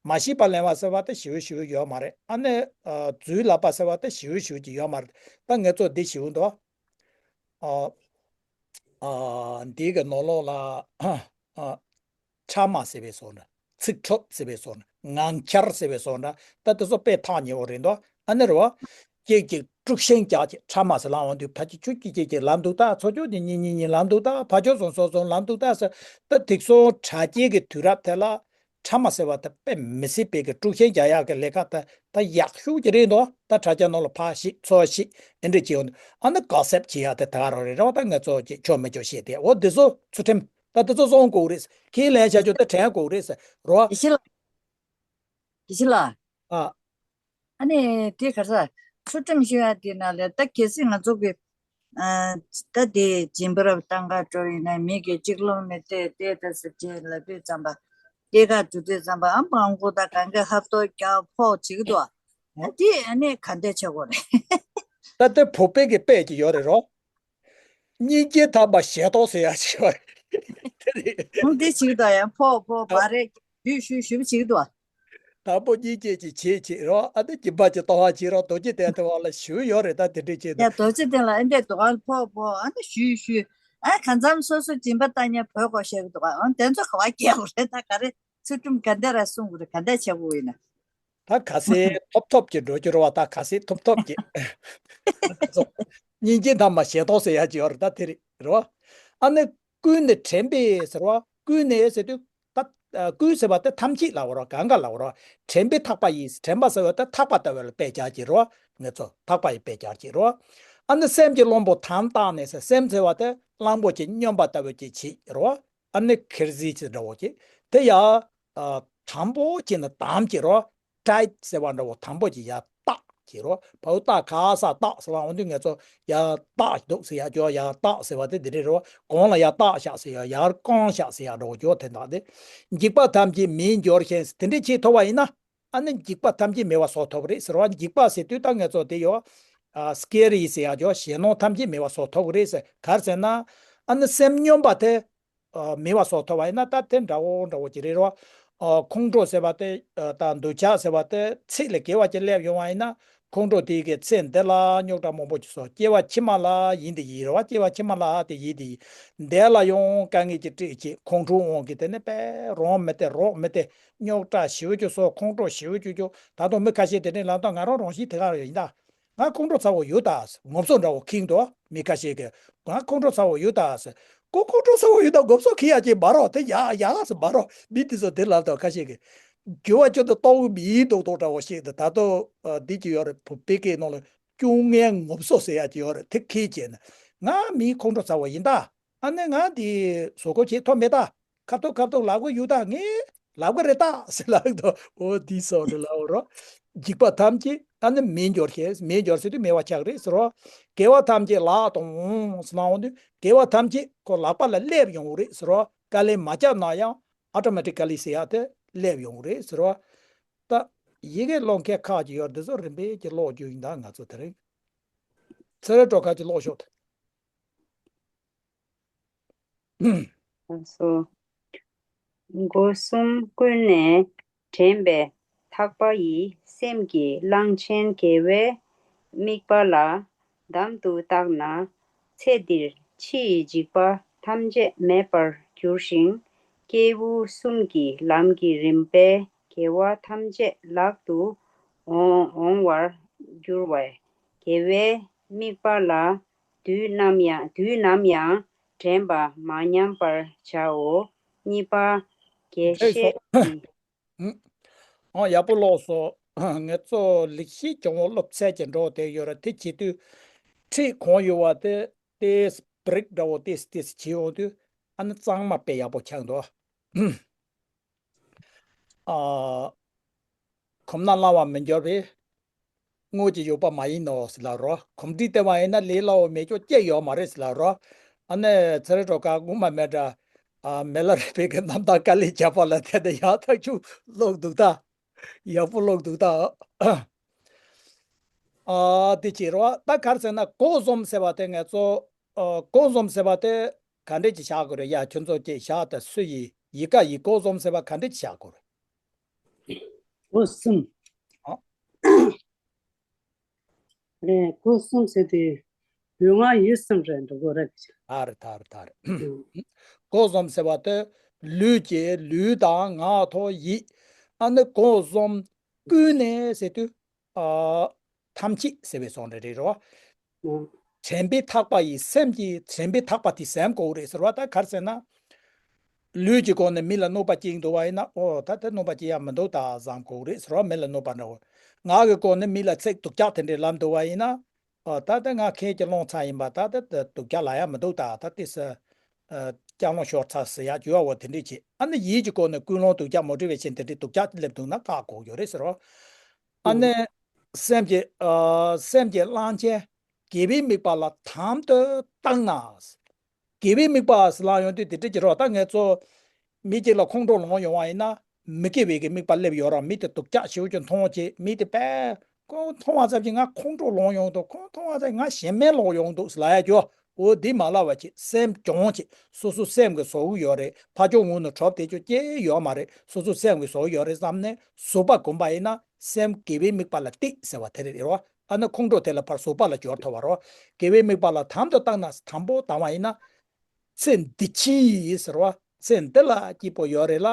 མ་ཤེས་པ་ལེན་པ་ཟེར་བ་དེ་ཞེ་པོ་ཞེ་པོ་ཡོད་མ་རེད། ཨ་ནི་ཨ་རྫུན་ལབ་པ་ཟེར་བ་དེ་ཞེ་པོ་ཞེ་པོ་ཀྱི་ཡོད་མ་རེད། ད་ང་ཚོ་འདི་ཞེ་པོ་འདུག་ཨ་ཨ་འདི་གི་ནང་ལོགས་ལ་ཨ་ཕྲ་མ་ཟེར་བའི་བཟོ་འདྲ། ཚིག་འཕྲོད་ཟེར་བའི་བཟོ་འདྲ། ངང་འཆར་ཟེར་བའི་བཟོ་འདྲ། ད་དེ་ཚོ་དཔེ་ཐག་ཉེ་བོ་རེད་འདུག་ཨ་ནི་རེད་བ། གཅིག་གཅིག་དཀྲུག་ཤིང་རྒྱག་ཅིག་ཕྲ་མ་ཟེར་ལབ་འོང་དུས་ཕ་ཆུ་ཆུ་གཅིག་གཅིག་གཅིག་ལབ་འདུག་ད་ཚོ་ཆུ་གཅིག་གཉིས་གཉིས་གཉིས་ལབ་འདུག་ད་ཕ་ཆུ་སོང་སོ་སོང་ལབ་འདུག་ད་ཟེར། ད་དེ་སོང་དྲ་རྒྱའི་གི་དུས་རབས་དེ་ལ་ཕྲ་མ་ཟེར་བ་ད་དཔེ་མི་སྲིད་པའི་གི་དཀྲུག་ཤིང་རྒྱག་ཡག་གི་ལས་ཀ་ད་ད་ཡག་ཤོས་ཀྱི་རེད་འདུག་ད་དྲ་རྒྱ་ནང་ལ་ཕར་ཤིག་ཚུར་ཤིག་དེ་འདྲ་བྱེད་འོང་དུས་ཨ་ནི་ག་སེབ་བྱེད་ཡག་དེ་ད་ག་རང་རེད། རེད་བ། ད་ངས་ཚོ་ཅིག་ཆོ་མི་ཆོ་བཤད་དེ་འོ་དེ་ཚོ་ཚུལ་ཁྲིམས་ད་དེ་ཚོ་སོང་དགོས་རེད། ཁས་ལེན་བྱ་རྒྱུ་ད་དྲན་དགོས་རེད་ཟེར་རོ། ཡེ་ཤེས་ལགས། ཡེ་ཤེས་ལགས། ཨ། ཨ་ནི་དེ་ག་རེ་ཟེར། ཚུལ་ཁྲིམས་ཞུ་ཡ་དེ་ནང་ལ་ད་གལ་སྲིད་ང་ཚོ་གི་ཨ། ད་དེ་སྦྱིན་པ་རབ་བཏང་ག་འགྲོ་ཡིན་ན་མི་གི་གཅིག་ལོང་མི་སྟེར་སྟེར་ད་ཟེར་བྱས་ལབ་དུས་ཙམ་པ། སྟེར་ག་འགྲོ་དུས་ཙམ་པ་ཨ་མང་པོ་ད་གང་ག་ཧབ་ཐོབ་རྒྱག་ཕོག་བྱེད་ཀྱི་འདུག་ཨ་དེ་ཨ་ནི་ག་འདྲ་བྱེད་དགོས་རེད། ད་ལྟ་བོད་པའི་གི་དཔེ་ཅིག་ཡོད་རེད་རོ། སྙིང་རྗེ་དམ་པ་ཞལ་གདོང་ཟེར་ཡ་ཞིག་ཡོད་རེད། དེ་རེད། ཨང་དེ་བྱེད་ཀྱི་འདུག་ཡང་ཕོག་ཕོག་བ་རེད། ཞུས་ཞུས་ཞུས་བྱེད་ཀྱི་འདུག་དང་པོ་སྙིང་རྗེ་ཅིག་བྱེད་བྱེད་རོ། ཨ་ནི་སྦྱིན་པ་ཅིག་གཏོང་བ་བྱེད་རོ། རྡོ་རྗེ་གདན་དེ་བ་ལ་ཞུ་ཡོད་རེད། ད་དེ་འདྲས་བྱེད་ཡ་དང་། རྡོ་རྗེ་གདན་ལ་ཨེ་འདྲས་འདུག་ཨ་ཕོག་ཕོག་ཨ་ནི་ཞུས་ཞུས། ཨ་གང་འཚམ་སོ་སོ་སྦྱིན་པ་བཏང་ཉན་བོད་གོ་བཤད་ཀྱི་འདུག་ཨ་དེ་ཚོ་ག་བ་སྐྱེལ་དགོས་རེད། ད་ག་རེ་ཚུལ་ཁྲིམས་ག་འདྲ་ར་སྲུང་དགོས་རེད། ག་འདྲ་བྱེད་དགོས་ཡིན་ན། ད་ག་སེ་ཐོབ་ཐོབ་ཀྱི་འགྲོ་རྒྱུ་རེད་བ། ད་ག་སེ་ཐོབ་ཐོབ་ཀྱི་སྙིང་རྗེ་དམ་པ་ཞལ་གདོང་ཟེར་ཡ་ཅིག་ཡོད་རེད། ད་དེ་རེད་རེད་བ། ཨ་ནི་ཀུན་ནས་དྲན་པས་ཟེར་བ། ཀུན་ནས་ཟེར་དུས་ད་ཀུན་ཟེར་བ་དེ་ཐམས་ཅད་ལབ་པ་རེད། གང་ག་ལབ་པ་རེད། དྲན་པས་ཐག་པ་ཡིས། དྲན་པ་ཟེར་བ་དེ་ཐག་པ་ལྟ་བུ་ལ་དཔེ་བྱ་གི་རེད་བ། ངེད་ཚོ་ཐག་པ་ཡིས་དཔེ་བྱ་གི་རེད་བ། ཨ་ནི་སེམས་ཀྱི་གླང་པོ་དམ་བཏགས་ནས་ཟེར། སེམས་ཟེར་བ་དེ་གླང་པོ་ཆེ་སྨྱོན་པ་ལྟ་བུ་ཅིག་བྱེད་རེད་བ། ཨ་ནི་ཁེར་ཟིག་ཅིག་འདྲ་བོ་ཅིག་དེ་ཡ། ཨ། དམ་པོ་ཅིག་ནི་དམ་གྱི་རོ། ཊའིཊ་ཟེར་བ་འདྲ་བོ་དམ་པོ་ཅིག་ཡ་བཏགས་ཀྱི་རོ། བའོ་ཏ་ག་ས་བཏགས་ཟེར་བ་འོ་འདི་ངེད་ཚོ་ཡ་བཏགས་འདུག་ཟེར་ཡ་ཅོ་ཡ་བཏགས་ཟེར་བ་དེ་འདི་རེད་རོ། གོང་ལ་ཡ་བཏགས་བཞག་ཟེར་ཡ་ཡར་བཀང་བཞག་ཟེར་ཡ་འདྲ་བོ་ཅོ་དེ་འདྲ་དེ། འཇིགས་པ་ཐམས་ཅད་མེད་འགྱུར་ཞིང་དེ་འདྲས་ཅིག་ཐོབ་པ་ཡིན་ན། ཨ་ནི་འཇིགས་པ་ཐམས་ཅད་མེད་པ་བཟོ་ཐུབ་རེད་ཟེར་བ། འཇིགས་པ་ཟེར་དུས་ད་ངེད་ཚོ་དེ་ཡོ། ཨ། སི་ཀེ་རི་ཟེར་ཡ་ཅོ་ཞེད་སྣང་ཐམས་ཅད་མེད་པ་བཟོ་ཐུབ་ཀྱི་རེད་ཟེར། ག་རེ་ཟེར་ན། ཨ་ནི་སེམས་སྨྱོན་པ་དེ། ཨ། མེད་པ་བཟོ་ཐུབ་པ་ཡིན་ན་ད་དེ་འདྲ་བོ་འདྲ་བོ་ཅིག་རེད་རོ། ཨ། ཁོང་ཁྲོ་ཟེར་བ་དེ། ཨ། ད་འདོད་ཆགས་ཟེར་བ་དེ་ཚེ་ལས་བརྒལ་བ་ཅིག་སླེབས་ཡོང་བ་ཡིན་ན། ཁོང་ཁྲོ་དེ་གི་ཚེ་འདི་ལ་རྙོག་དྲ་མང་པོ་ཅིག་བཟོ། སྐྱེ་བ་ཕྱི་མ་ལ་ཡིན་དེ་ཡིན་རེད་བ། སྐྱེ་བ་ཕྱི་མ་ལ་དེ་ཡིན་དེ་ཡིན། འདི་ལ་ཡང་དཀའ་ངལ་ཅིག་འཕྲད་ཅིག་ཁོང་ཁྲོ་དབང་གིས་དེ་ནི་དཔེ་རང་མི་བདེ་རོགས་མི་བདེ། རྙོག་དྲ་ཞེ་པོ་ཅིག་བཟོ། ཁོང་ཁྲོ་ཞེ་པོ་ཅིག་ཅོ། ད་དུང་མི་ཁ་ཤས་དེ་འདྲའི་ལབ་སྟངས་ང་རང་རང་བཞིན་དེ་ག་རེ་ཡིན་ད། ང་ཁོང་ཁྲོ་ཚ་བོ་ཡོད་ད་ཟེར། ངོ་སོ་འདྲ་བོ་ཁེངས་འདུག་མི་ཁ་ཤས་ཀྱིས་ང་ཁོང་ཁྲོ་ཚ་བོ་ཡོད་ད་ཟེར། ཁོ་ཁོང་ཁྲོ་ཚ་བོ་ཡོད་ད་ངོ་སོ་ཁེངས་ཡ་ཅིག་མ་རོགས་དེ་ཡ་ཡ་ཟེར་མ་རོགས། མི་དེ་ཚོ་དེ་ལབ་དང་ཁ་ཤས་ཀྱིས། འགྱུར་བ་ཅོ་དང་ཏོག་མི་ཡིན་ཏོག་ཏོག་འདྲ་བོ་ཞིག་དང་ད་དུང་འདི་ཅིག་ཡོད་རེད། བོད་པའི་སྐད་ནང་ལ་སྐྱོ་ངལ་ངོ་སོ་ཟེར་ཡ་ཅིག་ཡོད་རེད། དེ་ཁེངས་བྱས་ནས་ང་མི་ཁོང་ཁྲོ་ཚ་བོ་ཡིན་ད། ཨ་ནི་ང་འདི་བཟོ་ཁོ་བྱེད་ཐུབ་མེད་ད། ཁ་ཐུག་ཁ་ཐུག་ལབ་གི་ཡོད་ད། ངས་ལབ་གི་རེད་ད་ཟེར་ལབ་འདུག་འོ་འདི་སོགས་རེད་ལབ་རོ། འཇིགས་པ་ཐམས་ཅད་ཨ་ནི་མེད་འགྱུར་ཞིང་། མེད་འགྱུར་ཟེར་དུས་མེད་པ་ཆགས་རེད་ཟེར་རོ། དགེ་བ་ཐམས་ཅད་ལག་ཏུ་འོང་ཟེར་ན་འོང་དུས་དགེ་བ་ཐམས་ཅད་ཁོ་ལག་པ་ལ་སླེབས་ཡོང་གི་རེད་ཟེར་རོ། དཀའ་ལས་མ་བརྒྱབ་ན་ཡང་ཨ་ཊོ་མེ་ཊི་ཀ་ལི་ཟེར་ཡ་དེ་སླེབས་ཡོང་གི་རེད་ཟེར་རོ། ད་ཡི་གེ་ཀློག་མཁན་ཁག་ཅིག་ཡོད་རེད། འདི་ཚོ་རིམ་པས་ཀྱི་ཀློག་རྒྱུ་ཡིན་ད། ང་ཚོ་དེ་རིང་ཚེ་རིང་སྒྲོལ་དཀར་གྱིས་ཀློག་ཤོག་ད། ལགས་སོ། སྒོ་གསུམ་ཀུན་ནས་འདྲེན་པའི་ཐག་པ་ཡིས། སེམས་ཀྱི་གླང་ཆེན་དགེ་བའི་དམིགས་པ་ལ་དམ་དུ་བཏགས་ན། ཚེ་འདིར་ཕྱི་ཡི་འཇིགས་པ་ཐམས་ཅད་མེད་པར་འགྱུར་ཞིང་། སྐྱེས་བུ་གསུམ་གྱི་ལམ་གྱི་རིམ་པས་དགེ་བ་ཐམས་ཅད་ལག་ཏུ་འོང་འོང་བར་འགྱུར་བས། དགེ་བའི་དམིགས་པ་ལ་དུས་ནམ་ཡང་དུས་ནམ་ཡང་དྲན་པ་མ་ཉམས་པར་བྱའོ། གཉིས་པ། དགེ་བཤེས་ཀྱི། ཨང་། ཡག་པོ་ཀློག་སོང་། ངེད་ཚོ་ལེགས་བཤད་ལྗོན་དབང་སློབ་ཚན་གྱི་འགྲོ་དེ་ཡོད་ར། དེ་བྱེད་དུས་ཁྲིད་གང་ཡོད་པ་དེ་ཏེས་བྲིག་འདྲ་བོ་ཏེས་ཏེས་བྱེད་འོང་དུས་ཨ་ནི་གཙང་མ་དཔེ་ཡག་པོ་ཆགས་འདུག་ཨ། གོམས་ན་སླ་བར་མི་འགྱུར་བས། དངོས་ཀྱི་ཡོད་པ་མ་ཡིན་ནོ་ཟེར་ལབ་རོ། གོམས་འདྲིས་བསྟེན་པ་ཡིན་ན་ལས་སླ་བོ་མེད་ཀྱང་སྐྱེ་ཡོད་མ་རེད་ཟེར་ལབ་རོ། ཨ་ནི་ཚེ་རིང་སྒྲོལ་དཀར་སྔོན་མ་མེད་འདྲ། ཨ། མི་ལ་རས་པའི་གི་རྣམ་ཐར་དཀའ་ལས་བརྒྱབ་པ་ལ་བརྟེན་ནས་ཡག་ཐག་ཆོད་ཀློག་འདུག་ད། ཡག་པོ་ཀློག་འདུག་ད། ཨ། དེ་བྱེད་རོགས། ད་ག་རེ་ཟེར་ན་སྒོ་གསུམ་ཟེར་བ་དེ་ངེད་ཚོ། ཨ། སྒོ་གསུམ་ཟེར་བ་དེ་ག་འདྲས་ཅིག་བཞག་དགོས་རེད་ཡ། ཁྱོད་ཚོ་ཅིག་བཞག་དང་། སུ་ཡི་ཡི་ག་ཡི་སྒོ་གསུམ་ཟེར་བ་ག་འདྲས་ཅིག་བཞག་དགོས་རེད། སྒོ་གསུམ། ཨ། རེད། སྒོ་གསུམ་ཟེར་དུས་ལུས་ངག་ཡིད་གསུམ་རེད་འགྲོ་གི་རེད། ད་རེད་ད་རེད་ད་རེད། སྒོ་གསུམ་ཟེར་བ་དེ་ལུས་ཀྱི་ལུས་དང་ངག་ཐོག་ཡིད། ཨ་ནི་སྒོ་གསུམ་ཀུན་ནས་ཟེར་དུས། ཨ། ཐམས་ཅད་ཟེར་བའི་བཟོ་འདྲ་རེད་རོ། དྲན་པས་ཐག་པ་ཡིས་སེམས་ཀྱི་དྲན་པས་ཐག་པ་དེ་སེམས་དགོས་རེད་ཟེར་བ། ད་ག་རེ་ཟེར་ན། ལུས་ཀྱི་སྒོ་ནས་མི་ལ་གནོད་པ་སྐྱེལ་འདུག་བ་ཡིན་ན། ཨོ་ད་དེ་གནོད་པ་སྐྱེལ་ཡ་མི་འདུག་ད་བསམ་དགོས་རེད་ཟེར་བ། མི་ལ་གནོད་པ་འདྲ་བོ། ངག་གི་སྒོ་ནས་མི་ལ་ཚིག་སྡུག་ཅག་དེ་འདྲས་ལབ་འདུག་བ་ཡིན་ན། ཨོ་ད་དེ་ང་ཁྱེད་ཀྱི་སློང་ཚ་ཡིན་པ། ད་དེ་དེ་སྡུག་ཅག་ལབ་ཡ་མི་འདུག་ད་ད་དེ་ས་ཨ་སྐྱག་ལོང་ཤོར་ཚ་ཟེར་ཡ་བྱུ་བ་བོ་དེ་འདྲས་བྱེད། ཨ་ནི་ཡིད་ཀྱི་སྒོ་ནས་ཀུན་སློང་སྡུག་ཅག་མ་འདྲེས་པའི་ཕྱིར་དེ་འདྲས་སྡུག་ཅག་སླེབས་འདུག་ན་བཀག་དགོས་ཡོད་རེད་ཟེར་རོ། ཨ་ནི་སེམས་ཀྱི་ཨ་སེམས་ཀྱི་གླང་ཆེན་དགེ་བའི་དམིགས་པ་ལ་དམ་དུ་བཏགས་ན། དགེ་བའི་དམིགས་པ་ཟེར་ལབ་ཡོང་དུས་དེ་འདྲ་ཅིག་རོ། ད་ངེད་ཚོ་མི་གཅིག་ལ་ཁོང་ཁྲོ་ལངས་ཡོང་བ་ཡིན་ན། མི་དགེ་བའི་གི་དམིགས་པ་སླེབས་ཡོད་ར། མི་དེ་སྡུག་ཅག་ཞེ་པོ་ཅིག་མཐོང་བྱས། མི་དེ་པས་ཁོང་མཐོང་བ་ཙམ་གྱིས་ང་ཁོང་ཁྲོ་ལངས་ཡོང་འདུག་ཁོང་མཐོང་བ་ཙམ་ང་ཞེ་མེར་ལོག་ཡོང་འདུག་ཟེར་ལབ་ཡ་ཅོ། འོ་འདི་མ་ལབ་པ་བྱེད། སེམས་སྦྱོང་བྱེད། སོ་སོ་སེམས་ཀྱི་བཟོ་གི་ཡོད་རེད། ཕར་ཕྱོགས་ངོས་ནས་གྲོགས་དེ་ཅོ་སྐྱེ་ཡོད་མ་རེད། སོ་སོ་སེམས་ཀྱི་བཟོ་གི་ཡོད་རེད་བསམ་ནས་གཟུགས་པོ་གོམས་པ་ཡིན་ན་སེམས་དགེ་བའི་དམིགས་པ་ལ་གཏད་ཟེར་བ་དེ་རེད་རོ། ཨ་ནི་ཁོང་ཁྲོ་དེ་ལ་ཕར་གཟུགས་པོ་ལ་སྦྱོར་ཐུབ་པ་རོ། དགེ་བའི་དམིགས་པ་ལ་དམ་དུ་བཏགས་ན། དམ་པོ་བཏང་བ་ཡིན་ན། ཚེ་འདི་ཕྱི་ཡི་ཟེར་བ། ཚེ་འདི་ལ་སྐྱིད་པོ་ཡོད་རེད་ལ།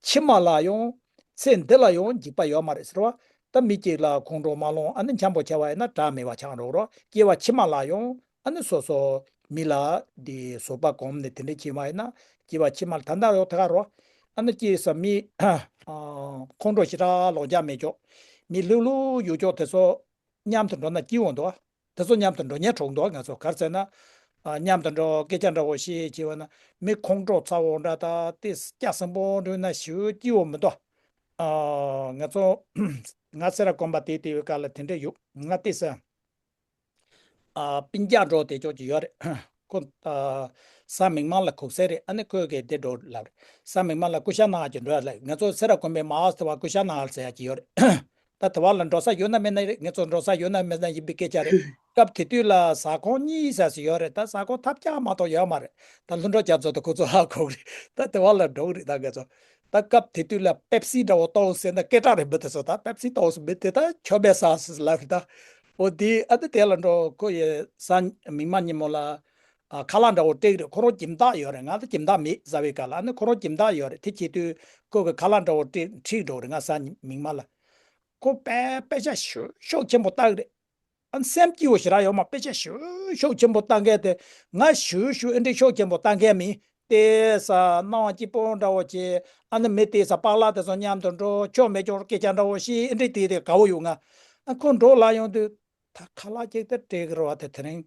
ཕྱི་མ་ལ་ཡང་། ཚེ་འདི་ལ་ཡང་འཇིགས་པ་ཡོད་མ་རེད་ཟེར་བ། ད་མི་གཅིག་ལ་ཁོང་ཁྲོ་མ་ལངས། ཨ་ནི་འཆམ་པོ་བྱས་པ་ཡིན་ན་དགྲ་མེད་པ་ཆགས་འགྲོ་རོ། སྐྱེ་བ་ཕྱི་མ་ལ་ཡང་ཨ་ནི་སོ་སོ་མི་ལ་འདི་གཟུགས་པོ་གོམས་ནས་དེ་འདྲ་བྱས་པ་ཡིན་ན། སྐྱེ་བ་ཕྱི་མ་ལ་ད་ལྟ་ཡོད་ད་ག་རོ། ཨ་ནི་སྐྱེས་ས་མི་ཁོང་ཁྲོ་ཞེ་དྲག་ལངས་རྒྱུ་མེད་ཀྱོག་མི་ལྷོད་ལྷོད་ཡོད་ཀྱོག་དེ་ཚོ་མཉམ་དུ་འགྲོ་ན་སྐྱིད་འོང་འདུག་དེ་ཚོ་མཉམ་དུ་འགྲོ་ཉན་གྲོགས་འདུག་ང་ཚོ་ག་རེ་ཟེར་ན། ཨ་མཉམ་དུ་འགྲོ་སྐད་ཆ་འདྲ་བོ་བཤད་བྱས་པ་ན། མི་ཁོང་ཁྲོ་ཚ་བོ་འདྲ་ད་དེ་སྐྱ་སེང་པོ་འགྲོ་ན་ཞེ་པོ་སྐྱིད་པོ་མི་འདུག་ཨ་ང་ཚོ་ང་སེ་ར་དགོན་པ་དེ་དེ་བའི་སྐབས་ལ་དེ་འདྲ་ཡོད། ང་དེ་ས་ཨ་སྤུན་ཀྱག་འགྲོ་དེ་ཅོག་ཅིག་ཡོད་རེད། ཁོ་ཨ་གཟའ་མིག་དམར་ལ་གུག་སེ་རེད། ཨ་ནི་ཁོས་གི་དེ་འགྲོ་ལབ་རེད། གཟའ་མིག་དམར་ལ་སྐུ་ཤ་གནང་གི་འགྲོ་ཡ་ལབ། ང་ཚོ་སེ་ར་དགོན་པའི་མ་ཨ་སྟེ་བ་སྐུ་ཤ་གནང་ཡ་ཟེར་ཡ་ཅིག་ཡོད་རེད། ད་དེ་བ་ལ་འགྲོ་ས་ཡོད་ན་མེད་ན་རེད། ང་ཚོ་འགྲོ་ས་ཡོད་ན་མེད་ན་ཡིན་པའི་སྐད་ཆ་རེད། སྐབས་དེ་དུས་ལ་ཟ་ཁང་གཉིས་ཟ་ཟི་ཡོད་རེད། ད་ཟ་ཁང་ཐབས་ཆག་མ་གཏོགས་ཡོད་མ་རེད། ད་ལྷུན་གྲུབ་རྒྱ་མཚོ་དང་ཁོ་ཚོ་ཧ་གོ་གི་རེད། ད་དེ་བ་ལ་འགྲོ་གི་རེད། ད་ང་ཚོ་ད་སྐབས་དེ་དུས་ལ་པེབ་སི་འདྲ་བོ་གཏོང་ཟེར་ན་སྐད་གྲགས་རེད་མི་དེ་ཚོ། ད་པེབ་སི་གཏོང་ཟེར་མི་དེ་ད་ཆོ་མེད་ཟ་ཟེར་ལབ་རེད། ད་འོ་དེ་ཨ་ད་དེ་ལ་འགྲོ་ཁོ་ཡི་གཟའ་མིག་དམར་ཉིན་མོ་ལ་ཨ་ཁ་ལག་འདྲ་བོ་སྤྲད་རེད། ཁོ་རང་སྦྱིན་བདག་ཡོད་རེད། ང་ད་སྦྱིན་བདག་མེད། ཟ་བའི་སྐབས་ལ་ཨ་ནི་ཁོ་རང་སྦྱིན་བདག་ཡོད་རེད། དེ་བྱེད་དུས་ཁོ་གི་ཁ་ལག་འདྲ་བོ་སྤྲད་ཁྲིད་འགྲོ་རེད། ང་གཟའ་མིག་དམར་ལ། ཁོ་དཔེ་དཔེ་ཆ་ཤོག་ཤོག་ཆེན་པོ་བཏང་རེད། ཨ་ནི་སེམས་སྐྱིད་པོ་ཞེ་དྲག་ཡོད་མ། དཔེ་ཆ་ཤོག་ཤོག་ཆེན་པོ་བཏང་མཁན་དེ། ང་ཞུ་ཞུ་ཨེ་འདྲའི་ཤོག་ཆེན་པོ་བཏང་མཁན་མིན་ཏེ་ས། སྣང་བ་སྐྱིད་པོ་འདྲ་བོ་བྱས། ཨ་ནི་མི་དེ་ས་པཱ་ལགས་དེ་ཚོ་མཉམ་དུ་འགྲོ། ཆོ་མེད་ཆོ་སྐད་ཆ་འདྲ་བོ་བཤད། ཨེ་འདྲའི་དེ་དེ་དགའ་བོ་ཡོད། ང་ཨ་ཁོ་འགྲོ་ལ་ཡོང་དུས་ད་ཁ་ལག་ཅིག་ད་སྤྲད་གི་རེད་བ། དེ་དེ་རིང་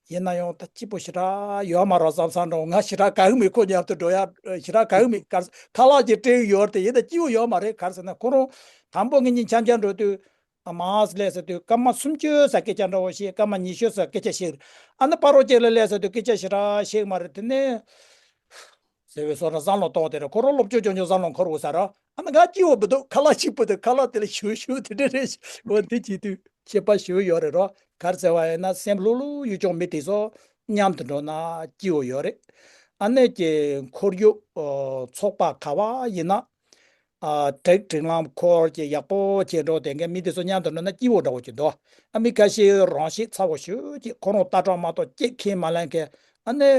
ཡིན་ན་ཡང་ད་སྐྱིད་པོ་ཞེ་དྲག་ཡོད་མ་རེད་བསམ་བསམ་འདྲ་བོ། ང་ཞེ་དྲག་དགའ་གི་མེད། ཁོ་མཉམ་དུ་འགྲོ་ཡ་ཞེ་དྲག་དགའ་གི་མེད། ཁ་ཁ་ལག་ཅིག་སྤྲད་གི་ཡོད་རེད་དེ། ཡིན་ད་སྐྱིད་པོ་ཡོད་མ་རེད། ག་རེ་ཟེར་ན་ཁོ་རང་དང་པོ་ངེད་གཉིས་འཆམ་འཆམ་འགྲོ་དུས། མ་ཨ་ལས་ཟེར་དུས་སྐར་མ་སུམ་ཅུ་ཙམ་སྐད་ཆ་འདྲ་བོ་བཤད། སྐར་མ་ཉི་ཤུ་ཙམ་སྐད་ཆ་བཤད། ཨ་ནི་སྤ་རོ་བཅས་ལ་སླེབས་ཟེར་དུས་སྐད་ཆ་ཞེ་དྲག་བཤད་མ་རེད། དེ་ནས་ཟེར་བའི་བཟོ་འདྲ་བསམ་བློ་གཏོང་དེ་རེད། ཁོ་རང་སློབ་སྦྱོང་སྐྱོན་ཅུང་བསམ་བློ་འཁོར་འོ་ས་ར། ཨ་ནི་ང་སྐྱིད་པོ་མི་འདུག་ཁ་ལག་གཅིག་པུ་དེ་ཁ་ལག་དེ་ལ་ཞུ་ཞུ་དེ་འདྲ་རེད། འོ་དེ་བྱེད་དུས་ཁྱད་པར་ཞུ་ཡོད་རེད་རོ། ག་རེ་ཟེར་བ་ཡིན་ན་སེམས་ལྷོད་ལྷོད་ཡོད་ཆོག་མི་དེ་ཚོ་མཉམ་དུ་འགྲོ་ན་སྐྱིད་པོ་ཡོད་རེད། ཨ་ནི་ཀྱི་ཁོར་ཡུག་ཚོགས་པ་ག་བ་ཡིན་ན། ཨ་སྒྲིག་སྒྲིག་ལམ་འཁོར་གྱི་ཡག་པོ་བྱས་འགྲོ་དེ་འགའི་མི་དེ་ཚོ་མཉམ་དུ་འགྲོ་ན་སྐྱིད་པོ་འདྲ་བོ་ཅིག་འདུག་ཨ་མི་ཁ་ཤས་རང་ཤེད་ཚ་བོ་ཞུ་ཅིག་ཁོ་རང་ལྟ་གྲུབ་མ་གཏོགས་ཅིག་ཁས་མ་ལེན་མཁན། ཨ་ནི་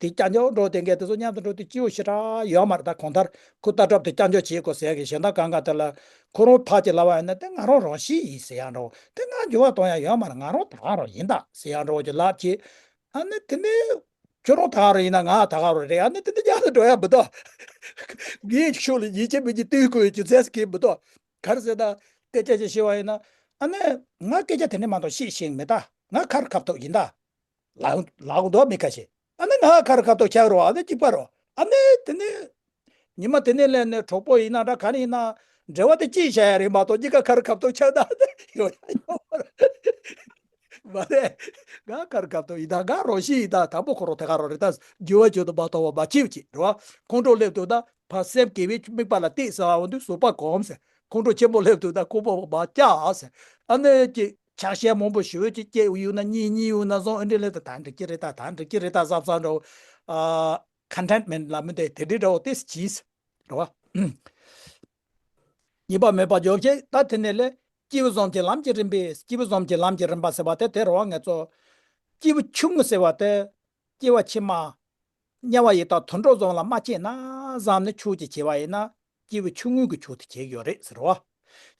དེ་སྐྱབས་འཇོག་འགྲོ་དེ་འགའི་དེ་ཚོ་མཉམ་དུ་འགྲོ་དུས་སྐྱིད་པོ་ཞེ་དྲག་ཡོད་མ་རེད། ད་གང་ལྟར་ཁོ་ལྟ་གྲུབ་དེ་སྐྱབས་འཇོག་བྱེད་དགོས་ཟེར་གི་གཞན་དག་གང་ག་དེ་ལ་ཁོ་རང་ཕར་ཅིག་ལབ་པ་ཡིན་ན་དེ་ང་རང་རང་ཤེད་ཡིན་ཟེར་ཡག་འདྲ་བོ། དེ་ང་འགྱུར་བ་གཏོང་ཡག་ཡོད་མ་རེད། ང་རང་ད་ག་རང་ཡིན་ད་ཟེར་ཡག་འདྲ་བོ་ཅིག་ལབ་ཅིག་ཨ་ནི་དེ་ནས་ཁྱོད་རང་ད་ག་རང་ཡིན་ན་ང་ད་ག་རང་རེད། ཨ་ནི་དེ་འདྲ་ཡག་ཏུ་འགྲོ་ཡ་མི་འདུག་ངའི་ཕྱོགས་ལ་ཡིད་ཆེས་མི་བྱེད་ལྟོས་དགོས་ཀྱི་རྫས་སུ་གས་མི་འདུག་ག་རེ་ཟེར་ན་སྐད་ཆ་ཅིག་བཤད་པ་ཡིན་ན། ཨ་ནི་ང་སྐད་ཆ་དེ་ནས་མ་གཏོགས་བཤད་ཤེས་མེད་ད། ང་ཁ་རུ་ཁ་ཐུག་ཡིན་ད། ལག་ལག་འདུག་མི་ཁ་ཤས། ཨ་ནི་ང་ཁ་རུ་ཁ་ཐུག་ཆགས་རོགས། ཨ་ནི་གཅིག་པ་རོགས། ཨ་ནི་དེ་ནས་ཉི་མ་དེ་ནས་ལས་ནས་གྲོགས་པོ་ཡིན་ན་འདྲ་ག་རེ་ཡིན་ན་འབྲེལ་བ་དེ་གཅིག་བྱ་ཡ་རེད་མ་གཏོགས་གཉིས་ཀ་ཁ་རུ་ཁ་ཐུག་ཆགས་ད་ཡོད་ཡ་ཡོད་མ་རེད། མ་རེད། ང་ཁ་རུ་ཁ་ཐུག་ཡིན་ད། ང་རང་ཤེད་ཡིན་ད། དང་པོ་ཁོ་རང་དེ་ག་རང་རེད་ད། འགྱུར་བ་བྱེད་དུ་མ་གཏོགས་པ་མ་བྱེད་ཅིག་རེད་བ། ཁོང་ཁྲོ་སླེབས་དུས་ད་ཕར་སེམས་དགེ་བའི་དམིགས་པ་ལ་གཏད་ཟེར་བ་འོང་དུས་གཟུགས་པོ་གོམས་ཟེར། ཁོང་ཁྲོ་ཆེན་པོ་སླེབས་དུས་ད་ཁོག་པ་མ་བཅག་ཟེར། ཨ་ནི་ཅིག་ཆ་ཤས་མང་པོ་ཞེ་པོ་ཅིག་སྐྱེས་ཡོད་ན་གཉིས་གཉིས་ཡོད་ན་བཟང་ཨེ་འདྲ་ལས་ད་ད་འགྲིག་གི་རེད་ད། ད་འགྲིག་གི་རེད་ད་བསམ་བསམ་འདྲ་བོ། ཨ་ཁོན་ཊེན་མེན་ཊི་ལབ་མི་དེ་དེ་འདྲའི་འདྲ་བོ་དེ་གྱིས་རེད་བ། ཉེས་པ་མེད་པར་འཇོམས་ཤིང་། ད་དེ་ནས་ལས་སྐྱེས་བུ་གསུམ་གྱི་ལམ་གྱི་རིམ་པས། སྐྱེས་བུ་གསུམ་གྱི་ལམ་གྱི་རིམ་པ་ཟེར་བ་དེ་དེ་རེད་བ། ང་ཚོ་སྐྱེས་བུ་ཆུང་ངུ་ཟེར་བ་དེ་སྐྱེ་བ་ཕྱི་མ་དམྱལ་བ་ཡི་དྭགས་དུད་འགྲོ་གསུམ་ལ་མ་སྐྱེས་ན་བསམ་ནས་ཆོས་ཅིག་བྱས་པ་ཡིན་ན་སྐྱེས་བུ་ཆུང་ངུའི་གི་ཆོས་དེ་བྱེད་ཀྱི་ཡོད་རེད་ཟེར་བ།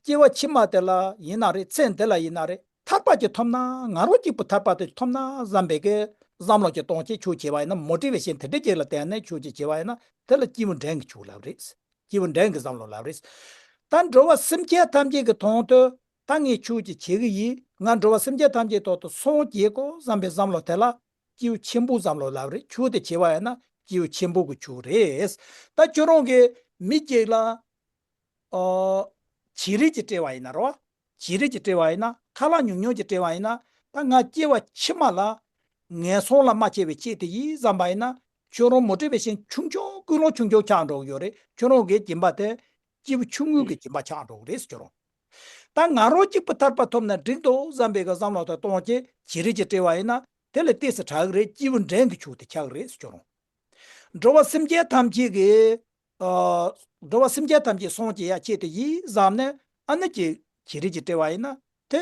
སྐྱེ་བ་ཕྱི་མ་དེ་ལ་ཡིན་ན་རེད། ཚེ་འདི་ལ་ཡིན་ན་རེད། ཐར་པ་ཅིག་ཐོབ་ན། ང་རང་གཅིག་པུ་ཐར་པ་དེ་ཐོབ་ན་བསམ་པའི་གི་བསམ་བློ་ཅིག་གཏོང་བྱས་ཆོས་བྱས་པ་ཡིན་ན། མོ་ཊི་ཝེ་ཤན་དེ་འདྲ་ཅིག་ལ་བརྟེན་ནས་ཆོས་ཅིག་བྱས་པ་ཡིན་ན། དེ་ལ་སྐྱེས་བུ་འབྲིང་གི་ཆོས་ལབ་རེད། སྐྱེས་བུ་འབྲིང་གི་བསམ་བློ་ལབ་རེད། ད་འགྲོ་བ་སེམས་ཅན་ཐམས་ཅད་ཀྱི་དོན་དུ་ད་ངས་ཆོས་ཅིག་བྱེད་ཀྱི་ཡིན། ང་འགྲོ་བ་སེམས་ཅན་ཐམས་ཅད་ཐོག་ཏུ་སངས་རྒྱས་དགོས་བསམ་པའི་བསམ་བློ་དེ་ལ་སྐྱེས་བུ་ཆེན་པོའི་བསམ་བློ་ལབ་རེད། ཆོས་དེ་བྱས་པ་ཡིན་ན་སྐྱེས་བུ་ཆེན་པོ་གི་ཆོས་རེད། ད་ཁྱོད་རང་གིས་མི་གཅིག་ལ། ཨོ། བྱི་རིལ་གྱིས་སྤྲད་པ་ཡིན་ན་རོ། བྱི་རིལ་གྱིས་སྤྲད་པ་ཡིན་ན། ཁ་ལག་ཉུང་ཉུང་གྱིས་སྤྲད་པ་ཡིན་ན། ད་ང་སྐྱེ་བ་ཕྱི་མ་ལ་ངན་སོང་ལ་མ་སྐྱེ་བའི་ཆེད་དུ་ཡིན་བསམ་པ་ཡིན་ན། ཁྱོད་རང་མོ་ཊི་ཝེ་ཤན་ཆུང་ཆུང་། ཀུན་སློང་ཆུང་ཆུང་ཆགས་འགྲོ་གི་ཡོད་རེད། ཁྱོད་རང་གི་སྦྱིན་པ་དེ་སྐྱེས་བུ་ཆུང་ངུ་གི་སྦྱིན་པ་ཆགས་འགྲོ་གི་རེད། ཁྱོད་རང་། ད་ང་རང་གཅིག་པུ་ཐར་པ་ཐོབ་ན་འགྲིག་འདུག་བསམ་པའི་གི་བསམ་བློ་དེ་གཏོང་བྱས་བྱི་རིལ་གྱིས་སྤྲད་པ་ཡིན་ན། དེ་ལ་ཏོག་ཙམ་དྲག་གི་རེད། སྐྱེས་བུ་འབྲིང་གི་ཆོས་དེ་ཆགས་ཀྱི་རེད། ཁྱོད་རང་། འགྲོ་བ་སེམས་ཅན་ཐམས་ཅད་ཀྱི། ཨ། འགྲོ་བ་སེམས་ཅན་ཐམས་ཅད་སངས་རྒྱས་ཡ་ཆེད་དུ་ཡིན་བསམ་ནས། ཨ་ནི་ཀྱི་བྱི་རིལ་གྱིས་སྤྲད་པ་ཡིན་ན། དེ།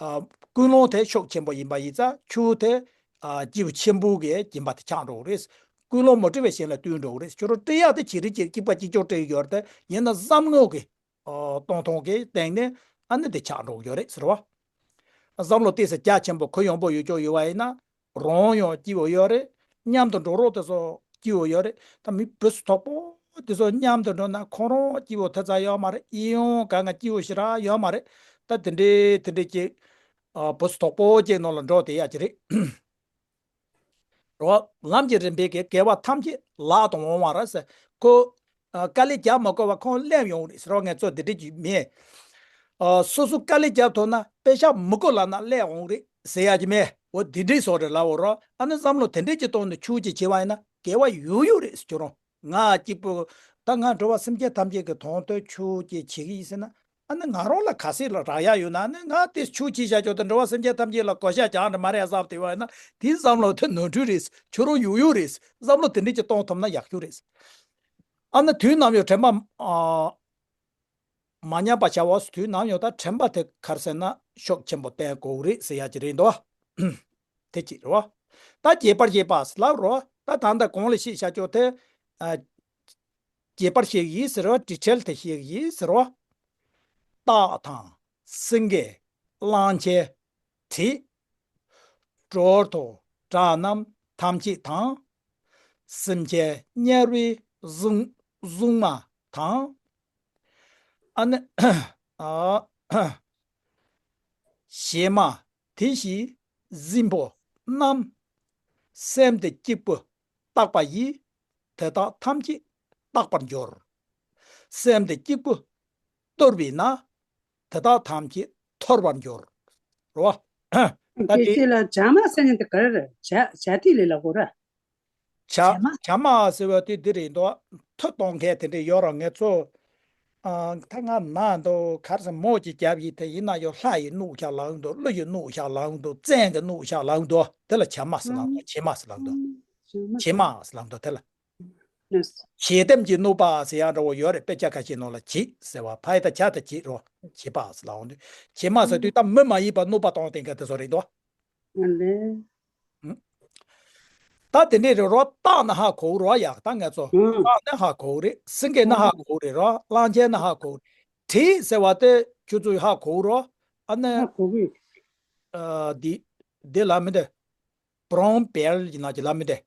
ཨ། ཀུན་སློང་དེ་ཤུགས་ཆེན་པོ་ཡིན་པ་ཡིན་ཙང་། ཆོས་དེ། ཨ། སྐྱེས་བུ་ཆེན་པོ་གི་སྦྱིན་པ་དེ་ཆགས་འགྲོ་གི་རེད། ཀུན་སློང་མོ་ཊི་ཝེ་ཤན་ལ་བསྟུན་འགྲོ་གི་རེད། ཁྱོད་རང་སྤྲད་ཡ་དེ་བྱི་རིལ་གྱིས་གཅིག་པ་གཅིག་རྐྱང་སྤྲད་ཀྱི་ཡོད་རེད། ཡིན་ན་བསམ་ངོ་གི། ཨོ། གཏོང་སྟངས་ཀྱི་སྟེང་ནས་ཨ་ནི་དེ་ཆགས་འགྲོ་གི་ཡོད་རེད་ཟེར་བ། བསམ་བློ་ཏོག་ཙམ་རྒྱ་ཆེན་པོ་གུ་ཡངས་པོ་ཡོད་ཅོག་ཡོད་པ་ཡིན་ན། རང་ཡང་སྐྱིད་པོ་ཡོད་རེད། མཉམ་དུ་འགྲོ་རོགས་དེ་ཚོ་སྐྱིད་པོ་ཡོད་རེད། ད་མི་བུ་སུ་དོག་པོ་དེ་ཚོ་མཉམ་དུ་འགྲོ་ན་ཁོང་རང་སྐྱིད་པོ་དེ་ཙམ་ཡོད་མ་རེད། ཨི་ཡོང་ག་ང་སྐྱིད་པོ་ཞེ་དྲག་ཡོད་མ་རེད། ད་དེ་འདྲའི་དེ་འདྲའི་ཅིག་ཨ། བུ་སུ་དོག་པོ་ཅིག་ནང་ལ་འགྲོ་བསྡད་ཡ་ཅིག་རེད། རོ། ལམ་གྱི་རིམ་པས་ཀྱི་དགེ་བ་ཐམས་ཅད་ལག་ཏུ་འོང་བར་ཟེར། ཁོ། ཨ། དཀའ་ལས་རྒྱག་མ་དགོས་པར་ཁོང་སླེབས་ཡོང་རེད་ཟེར་བ། ངས་ཚོ་འདི་འདྲ་ཅིག་མེད། ཨ། སོ་སོ་དཀའ་ལས་རྒྱབ་ཐུབ་ན་པེ་ཤག་མི་དགོས་ལབ་ན་སླེབས་འོང་རེད་ཟེར་ཡ་ཅིག་མེད། འོ་འདི་འདྲའི་བཟོ་འདྲ་ལབ་འོ་རོ། ཨ་ནི་བསམ་བློ་དེ་འདྲ་ཅིག་གཏོང་ནས་ཆོས་ཅིག་བྱེད་པ་ཡིན་ན་དགེ་བ་ཡོད་ཡོད་རེད་ཟེར། ཁྱོད་རང་ང་གཅིག་པུ། ད་ང་འགྲོ་བ་སེམས་ཅན་ཐམས་ཅད་ཀྱི་དོན་དུ་ཆོས་ཅིག་བྱེད་ཀྱི་ཡིན་ཟེར་ན། ཨ་ནི་ང་རང་ལ་ག་ཚོད་ལ་རག་ཡ་ཡོད་ན། ཨ་ནི་ང་དེ་ཆོས་བྱེད་བྱ་ཆོག་དེ་འགྲོ་བ་སེམས་ཅན་ཐམས་ཅད་ལ་གོ་ཤ་རྒྱག་འདྲ་མ་རེད་བསམ་བསྡད་པ་ཡིན་ན། དེའི་བསམ་བློ་དེ་ནོར་འཁྲུལ་རེད། ཁྱོད་རང་ཡོད་ཡོད་རེད། བསམ་བློ་དེ་འདྲ་ཅིག་གཏོང་ཐུབ་ན་ཡག་ཤོས་རེད། ཨ་ནི་དུས་ནམ་ཡང་དྲན་པ། ཨ། མ་ཉམས་པ་བྱ་བ། དུས་ནམ་ཡང་ད་དྲན་པ་དེ་ག་རེ་ཟེར་ན་ཤུགས་ཆེན་པོ་བསྟེན་དགོས་རེད་ཟེར་ཡ་ཅིག་རེད་འདུག་དེ་གཅིག་རེད་བ། ད་བརྗེད་པར་བྱེད་པ་ལབ་རོ། ད་ད་ལྟ་གོང་ལ་བཤད་བྱ་ཆོག་དེ། ཨ། བརྗེད་པར་བྱེད་ཀྱི་ཡིན་ཟེར་བ། འདྲི་བྲལ་དེ་བཤད་ཀྱི་ཡིན་ཟེར་བ། སྟག་དང་། སེང་གེ། གླང་ཆེན། དྲེད། གྲོད་དོ། དགྲ་རྣམས་ཐམས་ཅད་དང་། སེམས་ཅན་དམྱལ་བའི་གཟུགས། གཟུགས་མ་དང་། ཨ་ནི། ཨ། བྱེ་མ། དེ་བཞིན་གཟིམ་པོ་རྣམས། སེམས་དེ་གཅིག་པུ་བརྟགས་པ་ཡིས། དེ་དག་ཐམས་ཅད་རྟག་པར་འགྱུར། སེམས་དེ་གཅིག་པུ་གཏོར་བས་ན། དེ་དག་ཐམས་ཅད་འཐོར་བར་འགྱུར། རོ། ད་དེ་དེ་ལ་བྱ་མ་ཟེར་ནི་དེ་ག་རེ་རེད། བྱ་བྱ་དེ་ལས་ལ་གོ་ར། བྱ་བྱ་མ། བྱ་མ་ཟེར་བ་དེ་འདི་རེད་འདུག་མཐུ་གཏོང་མཁན་དེ་འདྲ་ཡོད་ར། ངེད་ཚོ། ཨ། ད་ང་ན་འདུག་གར་སོང་མོ་ཅིག་རྒྱབ་ཡིན། དེ་ཡིན་ན་ཡང་ལྷ་ཡི་སྣུག་ཤ་ལངས་འདུག་ཀླུ་ཡི་སྣུག་ཤ་ལངས་འདུག་བཙན་གྱི་སྣུག་ཤ་ལངས་འདུག་དེ་ལ་བྱ་མ་ཟེར་ལངས་འདུག་བྱེ་མ་ཟེར་ལངས་འདུག་བྱེ་མ་ཟེར་ལངས་འདུག་དེ་ལ། བྱེ་ལྡེམ་གྱི་སྣུག་པ་ཟེར་ཡ་འདྲ་བོ་ཡོད་རེད། དཔེ་ཆ་ཁ་ཤས་ནང་ལ་བྱེ་ཟེར་བ། ཕ་ཡི་ད་བྱ་ད་བྱེ་རོ། བྱེ་པ་ཟེར་ལ་འོང་དུས། བྱེ་མ་ཟེར་དུས་ད་མི་མ་ཡིན་པ་སྣུག་པ་གཏོང་བསྟེན་མཁན་དེ་ཚོ་རེད་དོ། ཨ་ལེ། ད་དེ་འདྲས་རེད་རོ། སྟག་ན་ཧ་གོ་རོ་ཡག་ད་ངས་ཚོ། ཨ། སྟག་ན་ཧ་གོ་རེད། སེང་གེ་ན་ཧ་གོ་རེད་རོ། གླང་ཆེན་ན་ཧ་གོ་རེད། དྲེད་ཟེར་བ་དེ་ཁྱོད་ཚོ་ཧ་གོ་རོ། ཨ་ནི། ཧ་གོ་གི། ཨ། འདི། འདི་ལ་མི་འདི། བྷ་རའུན་བྷེར་གྱི་ནང་གི་ལ་མི་འདི།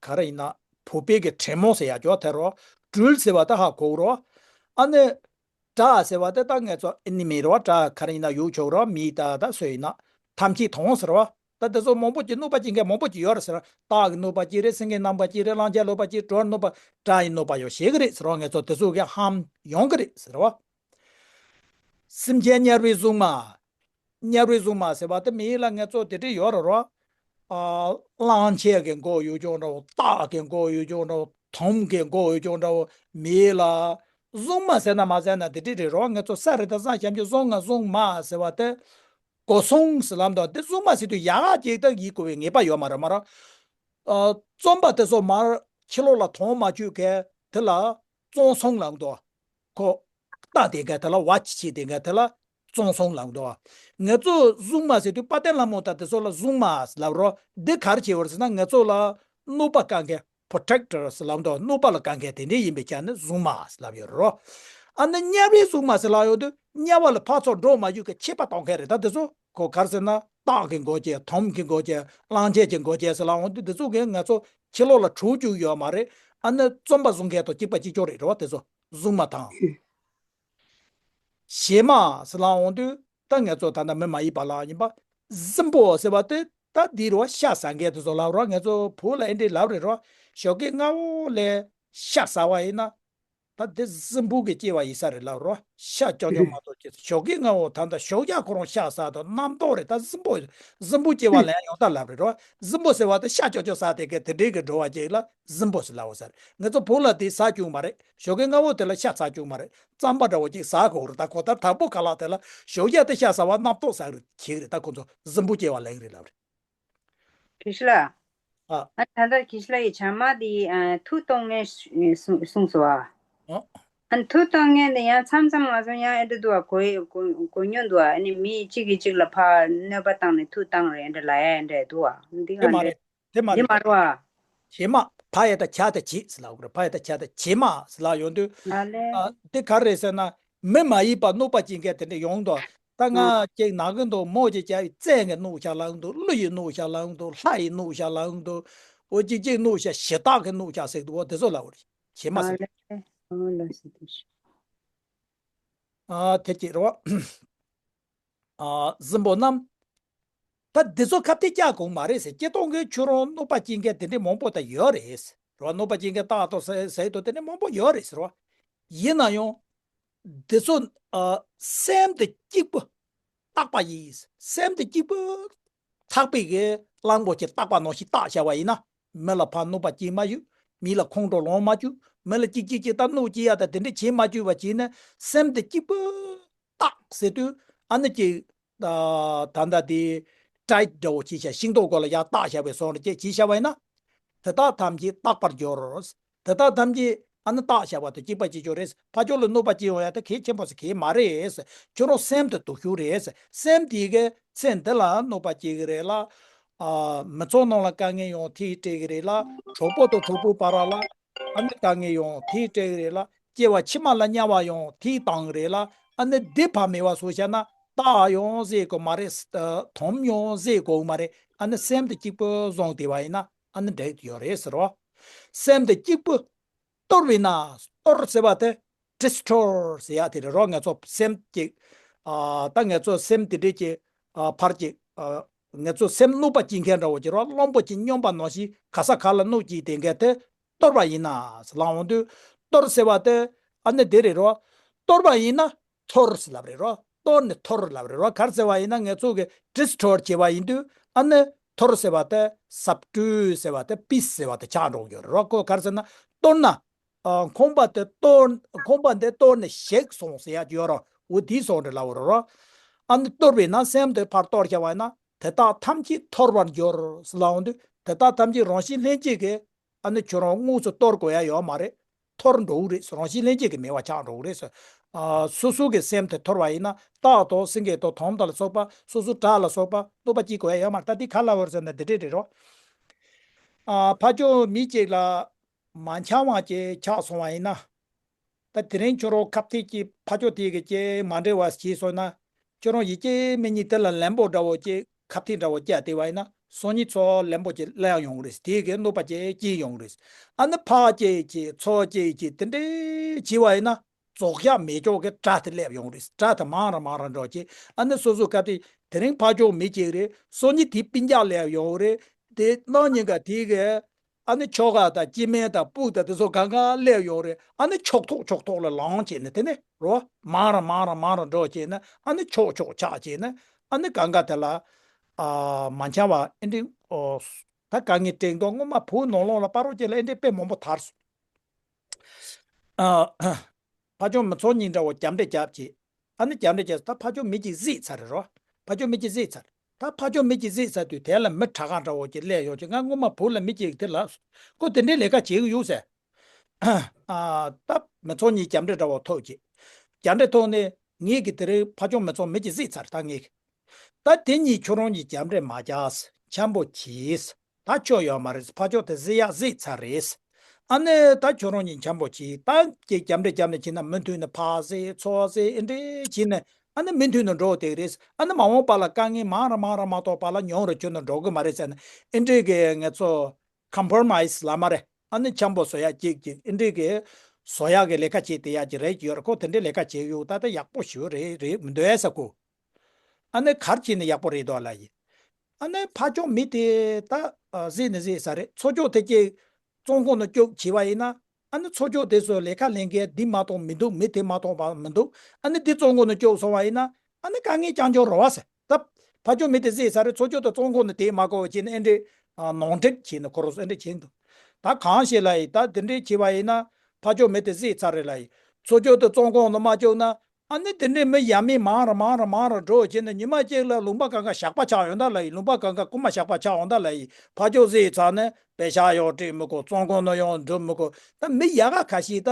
ག་རེ་ཡིན་ན། བོད་པའི་གི་དྲེད་མོང་ཟེར་ཡ་ཅོག་དེ་རོ། སྦྲུལ་ཟེར་བ་ད་ཧ་གོ་རོ། ཨ་ནི། དགྲ་ཟེར་བ་དེ་ད་ངས་ཚོ་ཨེ་ནི་མི་རོ། དགྲ་ག་རེ་ཡིན་ན་ཡོད་ཆོག་རོ། མི་ད་ད་སུ་ཡིན་ན། ཐམས་ཅད་དང་ཟེར་བ། ད་དེ་ཚོ་མང་པོ་ཅིག་སྣུག་པ་ཅིག་མཁན་མང་པོ་ཅིག་ཡོད་རེད་ཟེར། སྟག་གི་སྣུག་པ་ཅིག་རེད། སེང་གེ་སྣུག་པ་ཅིག་རེད། གླང་ཆེན་སྣུག་པ་ཅིག་གྲོ་སྣུག་པ། དགྲ་ཡི་སྣུག་པ་ཡོད་ཤེས་གི་རེད་ཟེར་བ། ངས་ཚོ་དེ་ཚོ་གི་ཧམ་ཡོང་གི་རེད་ཟེར་བ། སེམས་ཅན་དམྱལ་བའི་གཟུགས་མ། དམྱལ་བའི་གཟུགས་མ་ཟེར་བ་དེ་མི་ཡིན་ལ། ངས་ཚོ་དེ་འདྲ་ཡོད་རེད་རོ། ཨ། གླང་ཆེན་གྱི་མགོ་ཡོད་ཅོག་འདྲ་བོ། སྟག་གི་མགོ་ཡོད་ཅོག་འདྲ་བོ། དོམ་གྱི་མགོ་ཡོད་ཅོག་འདྲ་བོ་མི་ཡིན་ལ། གཟུགས་མ་ཟེར་ན་མ་ཟེར་ན་དེ་འདྲ་རེད་རོ། ངས་ཚོ་ས་རི་ད་ས་ཞབས་ཀྱུ་གཟུགས་ང་གཟུགས་མ་ཟེར་བ་དེ། གོ་སོང་ཟེར་ལམ་དང་དེ་གཟུགས་མ་ཟེར་དུས་ཡག་ག་ཅིག་ད་ཡིན་དགོས་པའི་ངེས་པ་ཡོད་མ་རེད་མ་རེད། ཨ། རྩོམ་པ་དེ་ཚོ་མར་ཕྱི་ལོགས་ལ་དོན་མ་བཅུག་མཁན་དེ་ལ་བཙོང་སོང་ལབ་འདུག་ཁོ་ལྟ་བསྡད་མཁན་དེ་ལ། ཝ་ཆི་བྱེད་བསྡད་མཁན་དེ་ལ་བཙོང་སོང་ལབ་འདུག་ངེད་ཚོ་གཟུགས་མ་ཟེར་དུས་དཔལ་ལྡན་ལྷ་མོ་དང་དེ་ཚོ་ལ་གཟུགས་མ་ལབ་རོ། འདི་ག་རེ་བྱེད་པ་རེད་ཟེར་ན། ངེད་ཚོ་ལ་སྣུག་པ་བཀག་མཁན། པྲོ་ཊེག་ཊར་ཟེར་ལབ་འདུག་སྣུག་པ་ལ་བཀག་མཁན་དེ་འདྲ་ཡིན་པའི་ཆ་ནས་གཟུགས་མ་ལབ་ཡོད་རོ། ཨ་ནི་དམྱལ་བའི་གཟུགས་མ་ཟེར་ལབ་ཡོང་དུས་དམྱལ་བ་ལ་ཕར་ཚུར་འགྲོ་མ་བཅུག་གི་ཆད་པ་གཏོང་མཁན་རེད། ད་དེ་ཚོ་ཁོ་ག་རེ་ཟེར་ན་སྟག་གི་མགོ་བཅད། དོམ་གྱི་མགོ་བཅད། གླང་ཆེན་གྱི་མགོ་བཅད་ཟེར་ལབ་ཡོང་དུས་དེ་ཚོ་གིས་ང་ཚོ་ཕྱི་ལོགས་ལ་དྲུད་བཅུག་ཡོད་མ་རེད། ཨ་ནི་བཙོན་པ་བཟུང་མཁན་དང་གཅིག་པ་གཅིག་རྐྱང་རེད། རེད་བ། དེ་ཚོ་གཟུགས་མ་དང་། ཞེ་མ་ཟེར་ལབ་ཡོང་དུས་ད་ང་ཚོ་ད་ལྟ་མི་མ་ཡིན་པ་ལ་ཡིན་པ། གཟིམ་པོ་ཟེར་བ་དེ་ད་འདི་རེད་བ། ཤ་ཟ་མཁན་དེ་ཚོ་ལབ་རེད་བ། ང་ཚོ་བོད་ལ་ཨེ་འདྲས་ལབ་རེད་བ། ཞོགས་ཀས་སྔ་བོ་ལ་ཤ་ཟ་བ་ཡིན་ན། ད་དེ་གཟིམ་པོ་གི་སྐྱེ་བ་ཡིན་ས་རེད་ལབ་རེད་བ། ཤ་རྐྱང་རྐྱང་མ་གཏོགས་ཀྱི་ཞོགས་ཀས་སྔ་བོ་ད་ལྟ་ཞོགས་ཇ་ཁོ་རང་ཤ་ཟ་དང་རྣམ་རྟོག་རེད། ད་གཟིམ་པོ་གཟིམ་པོ་སྐྱེ་བ་ལ་ཡང་ཡང་དག་ལབ་རེད་བ། གཟིམ་པོ་ཟེར་བ་དེ་ཤ་རྐྱང་རྐྱང་ཟ་དེ་ག་དེ་འདྲའི་གི་འགྲོ་བ་ཅིག་ལ་གཟིམ་པོ་ཟེར་ལབ་པ་ཟེར། ང་ཚོ་བོད་ལ་དེ་ཟ་བཅུག་མ་རེད། ཞོགས་ཀས་སྔ་བོ་དེ་ལ་ཤ་ཟ་བཅུག་མ་རེད། རྩམ་པ་འདྲ་བོ་ཅིག་ཟ་དགོས་རེད། ད་ཁོ་ད་དང་པོ་ག་ལ་དེ་ལ་ཞོགས་ཇ་དེ་ཤ་ཟ་བ་རྣམ་རྟོག་ཟ་རེད་ཁྱེད་རེད། ད་ཁོ་ཚོ་གཟིམ་པོ་སྐྱེ་བ་ལེན་གི་རེད་ལབ་རེད། དགེ་བཤེས་ལགས། ཨ། ཨ་ད་ལྟ་དགེ་བཤེས་ལགས་ཀྱིས་བྱ་མ་དེ་ཨ་མཐུ་གཏོང་མཁན་གསུངས་གསུངས་སོང་བ། ཨ། ཨ་མཐུ་གཏོང་མཁན་དེ་ཡང་མཚམས་མཚམས་ང་ཚོ་ཡང་ཨེ་འདྲ་འདུག་བ། གོ་གོ་གོ་མྱོང་འདུག་བ། ཨ་ནི་མི་གཅིག་གིས་གཅིག་ལ་ཕར་གནོད་པ་བཏང་ནས་མཐུ་བཏང་རེད་ཨེ་འདྲ་ལབ་ཡ་ཨེ་འདྲ་འདུག་བ། འདི་དེ་ག་མ་འདྲ་རེད། དེ་མ་འདི་རེད། མ་རེད་བ། བྱེ་མ། ཕ་ཡ་བཏགས་ཕྱ་བཏགས་བྱེ་ཟེར་ལབ་དགོས་རེད། ཕ་ཡ་བཏགས་ཕྱ་བཏགས་བྱེ་མ་ཟེར་ལབ་ཡོང་དུས། ཨ་ལེ། ཨ་དེ་ག་རེད་ཟེར་ན། མི་མ་ཡིན་པ་གནོད་པ་བྱེད་མཁན་དེ་འདྲ་ཡོང་དུས། ད་ང་ཨ་གཅིག་ན་གི་འདུག་མོ་གཅིག་བྱ་བའི་བཙན་གྱི་གནོད་བྱ་ལབ་འདུག་ཀླུ་ཡི་གནོད་བྱ་ལབ་འདུག་ལྷ་ཡི་གནོད་བྱ་ལབ་འདུག་འོ་གཅིག་གཅིག་གནོད་བྱ་ཞེ་སྡང་གི་གནོད་བྱ་ཟེར་འདུག་འོ་དེ་ཚོ་ལབ་དགོས་རེད། བྱེ་མ་ཨ་ཟེར། ལེ། ཨ་ལེ་ཟེར་དུས། ཨ་དེ་གཅིག་རེད་བ། ཨ་གཟིམ་པོ་རྣམས། ད་འདི་ཚོ་ཁ་གཏད་བཅག་དགོས་མ་རེད་ཟེར། སྤྱིར་བཏང་གི་ཁྱོད་རང་གནོད་པ་སྐྱེལ་མཁན་དེ་འདྲའི་མང་པོ་ད་ཡོད་རེད་ཟེར་བ། གནོད་པ་སྐྱེལ་མཁན་སྟག་དང་ཟས་དང་དེ་འདྲའི་མང་པོ་ཡོད་རེད་ཟེར་བ། ཡིན་ན་ཡང་། འདི་ཚོ་ཨ་སེམས་དེ་གཅིག་པུ་རྟག་པ་ཡིན། སེམས་དེ་གཅིག་པུ་ཐག་པའི་གི་གླང་པོ་ཆེ་བཏགས་པ་ནང་བཞིན་བཏགས་བཞག་པ་ཡིན་ན། མི་ལ་ཕར་གནོད་པ་སྐྱེལ་མ་བཅུག་མི་ལ་ཁོང་ཁྲོ་ལངས་མ་བཅུག་མི་ལ་གཅིག་གཅིག་གཅིག་ད་གནོད་སྐྱེལ་ཡ་ད་དེ་འདྲ་བྱེད་མ་བཅུག་པ་བྱས་ནས་སེམས་དེ་གཅིག་པུ་བཏགས་ཟེར་དུས། ཨ་ནི་ཅིག་ད་ད་ལྟ་དེ་ཊའིཊ་འདྲ་བོ་བྱས་བཞག་ཤིང་ཏོག་སྒོ་ལ་ཡར་བཏགས་བཞག་པའི་བཟོ་འདྲ་ཅིག་བྱས་བཞག་པ་ཡིན་ན། དེ་དག་ཐམས་ཅད་རྟག་པར་འགྱུར། དེ་དག་ཐམས་ཅད་ཨ་ནི་བཏགས་བཞག་པ་དང་གཅིག་པ་གཅིག་རྐྱང་རེད། ཕར་ཕྱོགས་ལ་གནོད་པ་སྐྱེལ་ཡོང་ཡ་དེ་གལ་ཆེན་པོ་ཟེར་གལ་མ་རེད། ཁྱོད་རང་སེམས་དེ་སྡུག་ཤོས་རེད། སེམས་དེ་གི་ཚེ་འདི་ལ་གནོད་པ་སྐྱེལ་གི་རེད་ལ། ཨ་མི་ཚང་ནང་ལ་དཀའ་ངལ་ཡོང་དེས་སྤྲད་གི་རེད་ལ། གྲོགས་པོ་དང་གྲོགས་པོའི་བར་ལ་ཨ་ནི་དཀའ་ངལ་ཡོང་དེས་སྤྲད་གི་རེད་ལ། སྐྱེ་བ་ཕྱི་མ་ལ་དམྱལ་བ་ཡོང་དེས་བཏང་གི་རེད་ལ། ཨ་ནི་འདི་ཕར་མེད་པ་བཟོ་བྱས་ན་སྟག་ཡང་བཟས་དགོས་མ་རེད། དོམ་ཡང་བཟས་དགོས་མ་རེད། ཨ་ནི་སེམས་དེ་གཅིག་པུ་བཟུང་བསྡད་པ་ཡིན་ན་ཨ་ནི་འགྲིག་ཡོད་རེད་ཟེར་རོ། སེམས་དེ་གཅིག་པུ་གཏོར་བས་ན། གཏོར་ཟེར་བ་དེ་ཌི་སི་ཊོར་ཟེར་ཡ་དེ་རེད་རོ། ང་ཚོ་སེམས་ཀྱི་ཨ་ད་ང་ཚོ་སེམས་དེ་འདྲས་ཀྱི་ཨ་ཕར་གྱི་ཨ་ང་ཚོ་སེམས་གནོད་པ་སྐྱེལ་མཁན་འདྲ་བོ་ཅིག་རོ། གླང་པོ་ཆེ་སྨྱོན་པ་ནང་བཞིན་ག་ས་ག་ལ་གནོད་སྐྱེལ་དེ་འགས་དེ་གཏོར་བ་ཡིན་ན་ཟེར་ལབ་འོང་དུས། གཏོར་ཟེར་བ་དེ་ཨ་ནི་དེ་རེད་རོ། གཏོར་བ་ཡིན་ན་འཐོར་ཟེར་ལབ་རེད་རོ། གཏོར་ནས་འཐོར་ལབ་རེད་རོ། ག་རེ་ཟེར་བ་ཡིན་ན་ང་ཚོ་གི་ཌི་སི་ཊོར་བྱས་པ་ཡིན་དུས་ཨ་ནི་འཐོར་ཟེར་བ་དེ་སབ་ཊུ་ཟེར་བ་དེ་པིས་ཟེར་བ་དེ་ཆགས་འགྲོ་གི་ཡོད་རེད་རོ། ཁོ་ག་རེ་ཟེར་ན་གཏོར་ན། ཨ་ཁང་པ་དེ་གཏོར། ཁང་པ་འདི་གཏོར་ནས་ཞིག་སོང་ཟེར་ཡ་ཡོད་རོ། འོ་དེའི་སོང་རེད་ལབ་རོ། ཨ་ནི་གཏོར་བས་ན་སེམས་དེ་ཕར་གཏོར་བྱ་བ་ཡིན་ན་དེ་དག་ཐམས་ཅད་འཐོར་བར་འགྱུར་ཟེར་ལབ་འོང་དུས། དེ་དག་ཐམས་ཅད་རང་བཞིན་ལྷན་སྐྱེས་ཀྱི་ཨ་ནི་ཁྱོད་རང་དངོས་སུ་གཏོར་དགོས་ཡ་ཡོད་མ་རེད། འཐོར་འགྲོ་གི་རེད། རང་བཞིན་ལྷན་སྐྱེས་ཀྱི་མེད་པ་ཆགས་འགྲོ་གི་རེད་ཟེར། ཨ་སོ་སོ་གི་སེམས་དེ་འཐོར་བ་ཡིན་ན་སྟག་དང་སེང་གེ་དང་དོམ་དང་ལ་སོགས་པ་སོ་སོ་དགྲ་ལ་སོགས་པ་གནོད་པ་སྐྱེལ་དགོས་ཡ་ཡོད་མ་རེད། ད་འདི་ག་ལབ་པ་རེད་ཟེར་ན་འདི་འདྲས་རེད་རོ། ཨ་ཕ་ཆོས་མི་གཅིག་ལ་མ་འཆམ་པ་ཅིག་ཆགས་སོང་བ་ཡིན་ན། ད་དེ་རིང་ཁྱོད་རང་ཁ་གཏད་ཀྱི་ཕ་ཆོས་དེ་གི་ཅིག་མ་འདྲེས་པ་བྱས་སོང་ན། ཁྱོད་རང་ཡིད་ཆེས་མི་གཉིས་དེ་ལ་ལན་པོ་འདྲ་བོ་ཅིག་ཁ་གཏད་འདྲ་བོ་བཅའ་བསྡད་པ་ཡིན་ན་སང་ཉིན་ཚོ་ལན་པོ་ཅིག་སླེབས་ཡོང་གི་རེད། དེ་གི་གནོད་པ་ཅིག་སྐྱེལ་ཡོང་གི་རེད། ཨ་ནི་ཕར་གཅིག་བྱས་ཚུར་གཅིག་བྱས་དེ་འདྲས་བྱས་པ་ཡིན་ན་རྫོགས་ཡ་མེད་ཅོག་གི་དགྲ་དེ་སླེབས་ཡོང་གི་རེད། དགྲ་དེ་མང་རུ་མང་རུ་འགྲོ་བྱས། ཨ་ནི་སོ་སོ་ཁ་གཏད་དེ་རིང་ཕ་ཆོས་མི་གཅིག་རེད། སང་ཉིན་དེ་སྤུན་ཀྱག་སླེབས་ཡོང་གི་རེད། དེ་གནངས་ཉིན་ཀ་དེ་གི་ཨ་ནི་ཁྱོ་ག་དང་སྐྱེ་དམན་དང་སྤུན་དང་དེ་ཚོ་གང་ག་སླེབས་ཡོང་རེད། ཨ་ནི་ཕྱོགས་ཐོག་ཕྱོགས་ཐོག་ལ་ལངས་བྱས་ནས་དེ་ནས་རོ། མང་རུ་མང་རུ་མང་རུ་འགྲོ་བྱས་ནས་ཨ་ནི་ཕྱོགས་ཕྱོགས་ཆགས་བྱས་ནས་ཨ་ནི་གང་ག་དེ་ལ་ཨ་མ་འཆམ་པ་ཨེ་འདྲས། ཨོ་ད་དཀའ་ངལ་འཕྲད་མདོག་སྔོན་མ་བོད་ནང་ལོགས་ལ་སྤ་རོ་ཅན་ལ་ཨེ་འདྲས་དཔེ་མང་པོ་དར་སོང་། ཨ་ཕ་ཆོས་མི་ཚོགས་གཉིས་འདྲ་བོ་རྒྱབ་འདྲེ་རྒྱབ་བྱས། ཨ་ནི་རྒྱབ་འདྲེ་བྱས་ད་ཕ་ཆོས་མི་གཅིག་གཟིགས་ཚར་རེད་རོ། ཕ་ཆོས་མི་གཅིག་གཟིགས་ཚར། ད་ཕ་ཆོས་མི་གཅིག་གཟིགས་ཚར་དུས་དེ་ལ་མི་དྲག་ག་འདྲ་བོ་ཅིག་སླེབས་ཡོང་ཅིག་ང་སྔོན་མ་བོད་ལ་མི་གཅིག་དེ་ལ་ཁོ་དེ་འདྲའི་ལས་ཀ་བྱེད་གི་ཡོད་ཟེར། ཨ་ད་མི་ཚོགས་གཉིས་རྒྱབ་འདྲེ་འདྲ་བོ་ཐོབ་ཅིག་རྒྱབ་འདྲེ་ཐོབ་ནས་ངེད་ཀྱི་དེ་རིང་ཕ་ཆོས་མི་ཚོགས་མི་གཅིག་གཟིགས་ཚར། ད་ངེད་ཀྱི་ད་དེ་གཉིས་ཁྱོད་རང་གཉིས་རྒྱབ་འདྲེ་མ་རྒྱག་འཆམ་པོ་གྱིས། ད་ཆོ་ཡོད་མ་རེད། ཕ་ཆོས་དེ་གཟིགས་ཡག་གཟིགས་ཚར་རེད། ཨ་ནི་ད་ཁྱོད་རང་གཉིས་འཆམ་པོ་གྱིས་ད་ཀྱི་རྒྱབ་འདྲེ་རྒྱབ་ནས་བྱས་ན་མུ་མཐུད་ནས་ཕར་ཟེར་ཚུར་ཟེར་ཨེ་འདྲེ་བྱས་ནས་ཨ་ནི་མུ་མཐུད་ནས་འགྲོ་བསྡད་ཀྱི་རེད། ཨ་ནི་མ་འོངས་པ་ལ་དཀའ་ངལ་མང་རུ་མང་རུ་མ་གཏོགས་པ་ལ་ཉུང་རུ་གྱུར་ནས་འགྲོ་གི་མ་རེད་ཟེར་ནས་ཨེ་འདྲེ་གི་ངེད་ཚོ་ཀམ་པོ་རོ་མའི་ཟི་ལབ་མ་རེད། ཨ་ནི་འཆམ་པོ་བཟོ་ཡག་ཅིག་ཅིག་ཨེ་འདྲེ་གི་བཟོ་ཡག་གི་ལས་ཀ་བྱེད་བསྡད་ཡག་ཅིག་རེད་ཀྱི་ཡོད་རེད། ཁོ་དེ་འདྲའི་ལས་ཀ་བྱེད་ཡོད་ད་ལྟ་ཡག་པོ་ཞེ་པོ་རེད་རེད་མི་འདུག་ཨེ་ས་ཁུ། ཨ་ནི་གར་གྱིས་ནི་ཡག་པོ་རེད་དོ་ལ་ཡིན། ཨ་ནི་ཕ་ཅོག་མི་དེ་ད་ཨ་གཟིགས་ནི་གཟིགས་ས་རེད། ཚོ་ཅོག་དེ་ཀྱི་བཙོན་ཁང་ནང་བཅུག་བྱས་པ་ཡིན་ན་ཨ་ནི་ཚོ་ཅོག་དེ་ཚོ་ལས་ཀ་ལས་མཁན་འདི་མ་གཏོགས་མི་འདུག་མི་དེ་མ་གཏོགས་པ་མི་འདུག་ཨ་ནི་འདི་བཙོན་ཁང་ནང་བཅུག་སོང་བ་ཡིན་ན་ཨ་ནི་དཀའ་ངལ་རྐྱང་རྐྱང་རེད་བ་ཟེར། ད་ཕ་ཅོག་མི་དེ་གཟིགས་ས་རེད། ཚོ་ཅོག་དེ་བཙོན་ཁང་ནང་དེ་མ་གོ་བ་བྱས་ནས་ཨེ་འདྲས་ཨ་ནོར་འཁྲུལ་བྱས་ནས་ཁོ་རང་ཚོ་ཨེ་འདྲས་བྱས་འདུག་ད་གང་ཞིག་ལ་ཡིན་ད་དེ་འདྲས་བྱས་པ་ཡིན་ན་ཕ་ཅོག་མི་དེ་གཟིགས་ཚར་རེད་ལ་ཡིན། ཚོ་ཅོག་དེ་བཙོན་ཁང་ནང་མ་བཅུག་ན། ཨ་ནི་དེ་འདྲའི་མི་ཡ་མི་མང་རུ་མང་རུ་མང་རུ་འགྲོ་བྱས་ནས་ཉི་མ་གཅིག་ལ་ལུང་པ་གང་ག་ཞག་པ་ཆགས་ཡོང་ད་ལ་ཡིན། ལུང་པ་གང་ག་རྐུན་མ་ཞག་པ་ཆགས་ཡོང་ད་ལ་ཡིན། ཕ་ཅོག་གཟིགས་ཚར་ནས་པེ་ཤག་ཡང་སྤྲད་མི་དགོས། བཙོན་ཁང་ནང་ཡང་འགྲོ་མི་དགོས། ད་མི་ཡག་ག་ཁ་ཤས་ད་